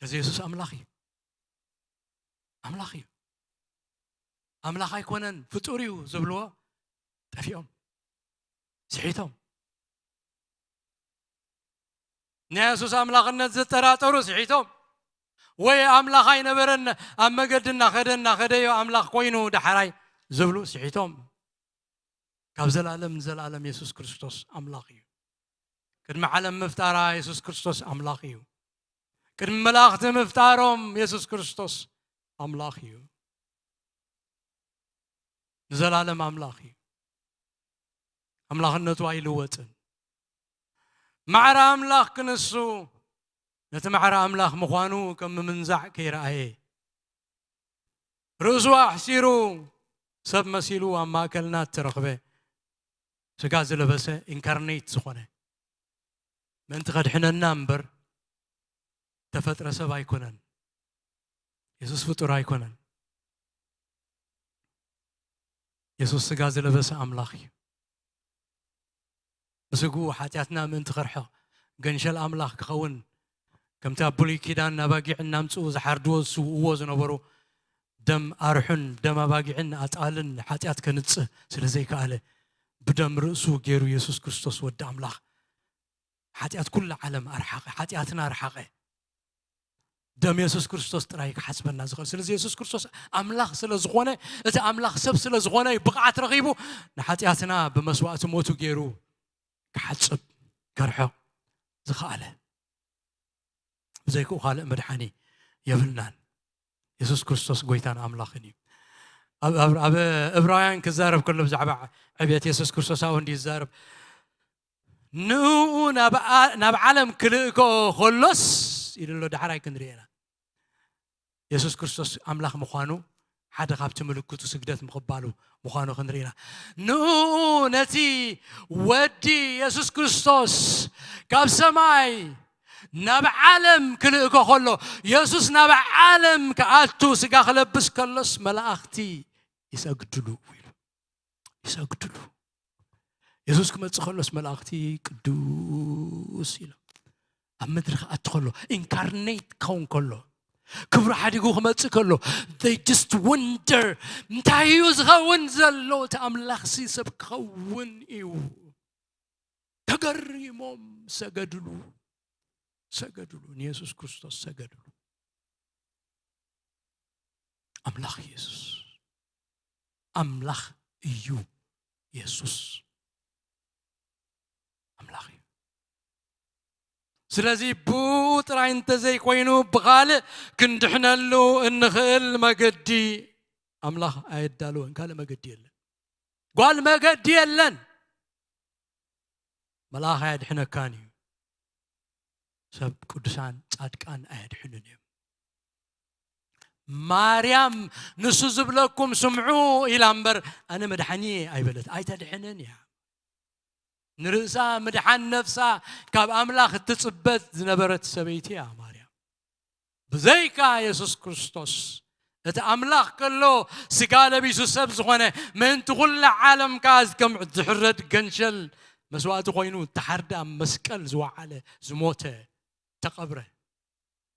እዚ የሱስ ኣምላኽ እዩ። ኣምላኽ እዩ። ኣምላኽ ኣይኮነን፣ ፍጡር እዩ ዝብልዎ ጠፊኦም፣ ስሒቶም። ናይ የሱስ ኣምላኽነት ዝጠራጠሩ ስሒቶም፣ ወይ ኣምላኽ ኣይነበረን፣ ኣብ መገዲ እናኸደ እናኸደዮ ኣምላኽ ኮይኑ ዳሕራይ ዝብሉ ስሒቶም። ካብ ዘላለም ንዘላለም የሱስ ክርስቶስ ኣምላኽ እዩ። ቅድሚ ዓለም ምፍጣራ የሱስ ክርስቶስ ኣምላኽ እዩ። ቅድሚ መላእኽቲ ምፍጣሮም የሱስ ክርስቶስ ኣምላኽ እዩ። ንዘላለም ኣምላኽ እዩ። ኣምላኽነቱ ኣይልወጥን። ማዕረ ኣምላኽ ክንሱ ነቲ ማዕረ ኣምላኽ ምዃኑ ከም ምምንዛዕ ከይረኣየ፣ ርእሱ ኣሕሲሩ ሰብ መሲሉ ኣብ ማእከልና እተረኽበ፣ ስጋ ዝለበሰ፣ ኢንካርኔት ዝኾነ፣ ምእንቲ ከድሕነና እምበር፣ ተፈጥረ ሰብ ኣይኮነን። የሱስ ፍጡር ኣይኮነን። የሱስ ስጋ ዝለበሰ ኣምላኽ እዩ። ብስግኡ ሓጢኣትና ምእንቲ ከርሕቕ፣ ገንሸል ኣምላኽ ክኸውን፣ ከምቲ ኣብ ብሉይ ኪዳን ኣባጊዕ እናምጽኡ ዝሓርድዎ ዝስውእዎ ዝነበሩ፣ ደም ኣርሑን ደም ኣባጊዕን ኣጣልን ሓጢኣት ከንጽህ ስለ ዘይከኣለ፣ ብደም ርእሱ ገይሩ የሱስ ክርስቶስ ወዲ ኣምላኽ ሓጢኣት ኩላ ዓለም ኣርሓቐ፣ ሓጢኣትና ኣርሓቐ። ደም የሱስ ክርስቶስ ጥራይ ክሓስበና ዝኽእል። ስለዚ የሱስ ክርስቶስ ኣምላኽ ስለ ዝኾነ፣ እቲ ኣምላኽ ሰብ ስለ ዝኾነ እዩ ብቕዓት ረኺቡ ንሓጢኣትና ብመስዋእቲ ሞቱ ገይሩ ክሓጽብ፣ ከርሕቕ ዝኸኣለ። ብዘይክኡ ካልእ መድሓኒ የብልናን። የሱስ ክርስቶስ ጎይታን ኣምላኽን እዩ። ኣብ፣ ኣብ፣ ኣብ እብራውያን ክዛረብ ከሎ ብዛዕባ ዕብየት የሱስ ክርስቶስ ኣብኡ እንዲ ይዛረብ፣ ንእኡ ናብ ኣ-፣ ናብ ዓለም ክልእኮ ከሎስ ኢሉ ኣሎ። ዳሕራይ ክንርኢ ኢና። የሱስ ክርስቶስ ኣምላኽ ምዃኑ ሓደ ካብቲ ምልክቱ ስግደት ምቕባሉ ምዃኑ ክንርኢ ኢና። ንእኡ ነቲ ወዲ የሱስ ክርስቶስ ካብ ሰማይ ናብ ዓለም ክልእኮ ከሎ፣ የሱስ ናብ ዓለም ክኣቱ ስጋ ክለብስ ከሎስ መላእኽቲ ይሰግድሉ ኢሉ። ይሰግድሉ። የሱስ ክመጽእ ከሎስ መላእኽቲ ቅዱስ ኢሎም። ኣብ ምድሪ ክኣቱ ከሎ፣ ኢንካርኔት ክኸውን ከሎ፣ ክብሩ ሓዲጉ ክመጽእ ከሎ፣ they just wonder፣ እንታይ እዩ ዝኸውን ዘሎ? እቲ ኣምላኽሲ ሰብ ክኸውን እዩ። ተገሪሞም ሰገድሉ፣ ሰገድሉ፣ ንየሱስ ክርስቶስ ሰገድሉ። ኣምላኽ የሱስ ኣምላኽ እዩ። የሱስ ኣምላኽ እዩ። ስለዚ ብኡ ጥራይ እንተዘይኮይኑ ብኻልእ ክንድሕነሉ እንኽእል መገዲ ኣምላኽ ኣየዳልወን። ካልእ መገዲ የለን። ጓል መገዲ የለን። መልኣኽ ኣየድሕነካን እዩ። ሰብ ቅዱሳን ጻድቃን ኣየድሕኑን እዮም። ማርያም ንሱ ዝብለኩም ስምዑ ኢላ እምበር ኣነ መድሓኒ እየ ኣይበለት። ኣይተድሕንን እያ። ንርእሳ ምድሓን ነፍሳ ካብ ኣምላኽ እትጽበት ዝነበረት ሰበይቲ እያ ማርያም። ብዘይካ የሱስ ክርስቶስ እቲ ኣምላኽ ከሎ ስጋ ለቢሱ ሰብ ዝኾነ ምእንቲ ኩላ ዓለም ከኣ ከም ዝሕረድ ገንሸል መስዋእቲ ኮይኑ እተሓርደ ኣብ መስቀል ዝወዓለ ዝሞተ ተቐብረ።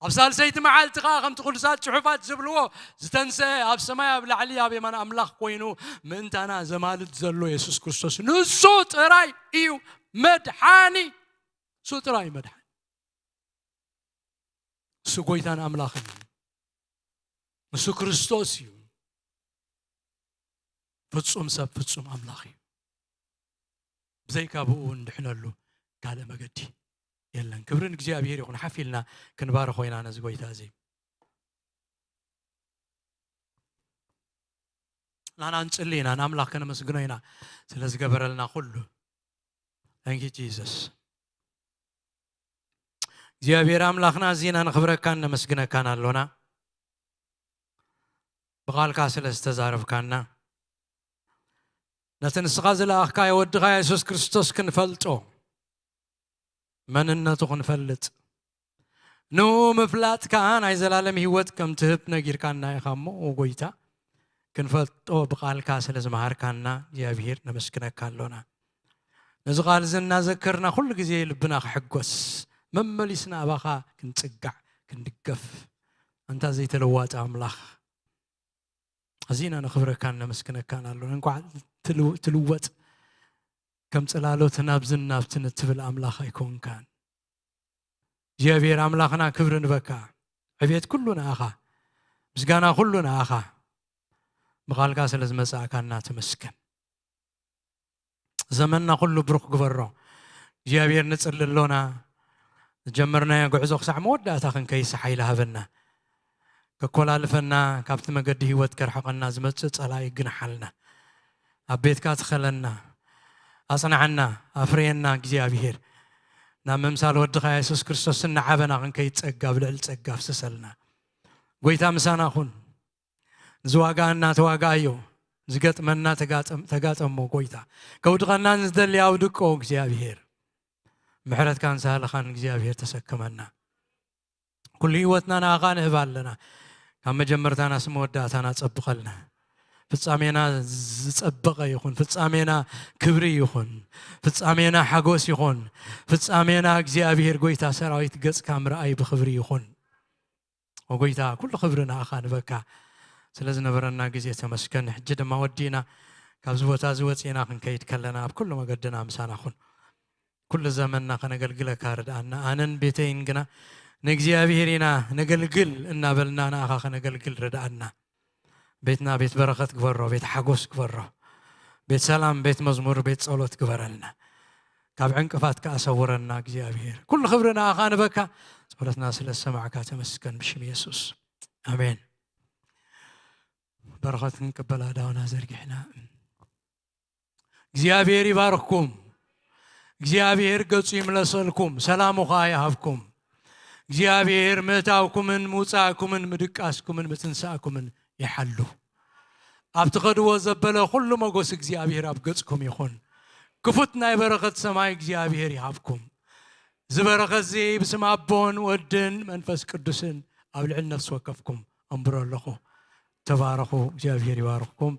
ኣብ ሳልሰይቲ መዓልቲ ከኣ ከምቲ ቅዱሳት ጽሑፋት ዝብልዎ ዝተንስአ ኣብ ሰማይ ኣብ ላዕሊ ኣብ የማን ኣምላኽ ኮይኑ ምእንታና ዘማልድ ዘሎ የሱስ ክርስቶስ ንሱ ጥራይ እዩ መድሓኒ። ንሱ ጥራይ እዩ መድሓኒ። ንሱ ጎይታን ኣምላኽን እዩ። ንሱ ክርስቶስ እዩ። ፍጹም ሰብ ፍጹም ኣምላኽ እዩ። ብዘይካ ብኡ እንድሕነሉ ካልእ መገዲ የለን። ክብሪ ንእግዚኣብሔር ይኹን። ሓፍ ኢልና ክንባርኾ ኢና ነዚ ጎይታ እዚ። ናና ንጽሊ ኢና፣ ንኣምላኽ ከነመስግኖ ኢና ስለ ዝገበረልና ኩሉ። Thank you Jesus። እግዚኣብሔር ኣምላኽና ኣዚና ነኽብረካን ነመስግነካን ኣሎና። ብቓልካ ስለ ዝተዛረብካና፣ ነቲ ንስኻ ዝለኣኽካዮ ወድኻ የሱስ ክርስቶስ ክንፈልጦ፣ መንነቱ ክንፈልጥ፣ ንኡ ምፍላጥ ከኣ ናይ ዘላለም ህይወት ከም ትህብ ነጊርካና ኢኻ እሞ፣ ኦ ጎይታ፣ ክንፈልጦ ብቓልካ ስለ ዝመሃርካና እግዚኣብሔር ነመስግነካ ኣሎና። ነዚ ቃል እዚ እናዘከርና ኩሉ ግዜ ልብና ክሕጎስ፣ መመሊስና ኣባኻ ክንጽጋዕ፣ ክንድገፍ፣ ኣንታ ዘይተለዋጠ ኣምላኽ፣ ኣዚና ነኽብረካን ነመስግነካን ኣሎና። እንቋዕ ትልው-፣ ትልወጥ፣ ከም ጽላሎት ናብዝን ናብትን እትብል ኣምላኽ ኣይኮንካን። እግዚኣብሔር ኣምላኽና ክብሪ ንበካ። ዕቤት ኩሉ ንኣኻ፣ ምስጋና ኩሉ ንኣኻ። ብቓልካ ስለ ዝመጻእካና ተመስገን። ዘመንና ኩሉ ብሩኽ ግበሮ እግዚኣብሔር። ንጽሊ ኣሎና። ዝጀመርናዮ ጉዕዞ ክሳዕ መወዳእታ ክንከይስ ሓይሊ ሃበና። ከኮላልፈና፣ ካብቲ መገዲ ህይወት ከርሕቐና ዝመጽእ ጸላኢ ግንሓልና። ኣብ ቤትካ ትኸለና፣ ኣጽንዓና፣ ኣፍርየና እግዚኣብሔር። ናብ ምምሳል ወድኻ የሱስ ክርስቶስ እናዓበና ክንከይድ ጸጋ ኣብ ልዕሊ ጸጋ ኣፍስሰልና። ጎይታ ምሳና ኩን። ዝዋጋና ተዋጋዮ፣ ዝገጥመና ተጋጠም-፣ ተጋጠሞ ጎይታ። ከውድቐና ንዝደሊ ኣውድቆ እግዚኣብሔር። ምሕረትካን ሳህልኻን እግዚኣብሔር ተሰከመና። ኩሉ ህይወትና ንኣኻ ንህብ ኣለና። ካብ መጀመርታና ስም መወዳእታና ጸብቐልና። ፍጻሜና ዝጸበቐ ይኹን። ፍጻሜና ክብሪ ይኹን። ፍጻሜና ሓጎስ ይኹን። ፍጻሜና እግዚኣብሔር ጎይታ ሰራዊት ገጽካ ምርኣይ ብኽብሪ ይኹን። ኦ ጎይታ፣ ኩሉ ክብሪ ንኣኻ ንበካ። ስለ ዝነበረና ግዜ ተመስገን። ሕጂ ድማ ወዲእና ካብዚ ቦታ እዚ ወጺእና ክንከይድ ከለና ኣብ ኩሉ መገድና ምሳና ኩን። ኩሉ ዘመንና ከነገልግለካ ርድኣና። ኣነን ቤተይን ግና ንእግዚኣብሔር ኢና ነገልግል እናበልና ንኣኻ ከነገልግል ርድኣና። ቤትና ቤት በረኸት ግበሮ፣ ቤት ሓጎስ ግበሮ፣ ቤት ሰላም፣ ቤት መዝሙር፣ ቤት ጸሎት ግበረልና። ካብ ዕንቅፋት ከኣ ሰውረና እግዚኣብሔር። ኩሉ ክብሪ ንኣኻ ንበካ። ጸሎትና ስለ ዝሰማዕካ ተመስገን ብሽም የሱስ። ኣሜን። በረኸት ክንቅበል ኣእዳውና ዘርጊሕና። እግዚኣብሔር ይባርኽኩም። እግዚኣብሔር ገጹ ይምለሰልኩም፣ ሰላሙ ኸኣ ይሃብኩም። እግዚኣብሔር ምእታውኩምን ምውጻእኩምን ምድቃስኩምን ምትንሳእኩምን ይሓሉ። ኣብ ትኸድዎ ዘበለ ኩሉ መጎስ እግዚኣብሔር ኣብ ገጽኩም ይኹን። ክፉት ናይ በረኸት ሰማይ እግዚኣብሔር ይሃብኩም። እዚ በረኸት እዚ ብስም ኣቦን ወድን መንፈስ ቅዱስን ኣብ ልዕሊ ነፍሲ ወከፍኩም ኣንብሮ ኣለኹ። ተባረኹ፣ እግዚኣብሔር ይባርኽኩም።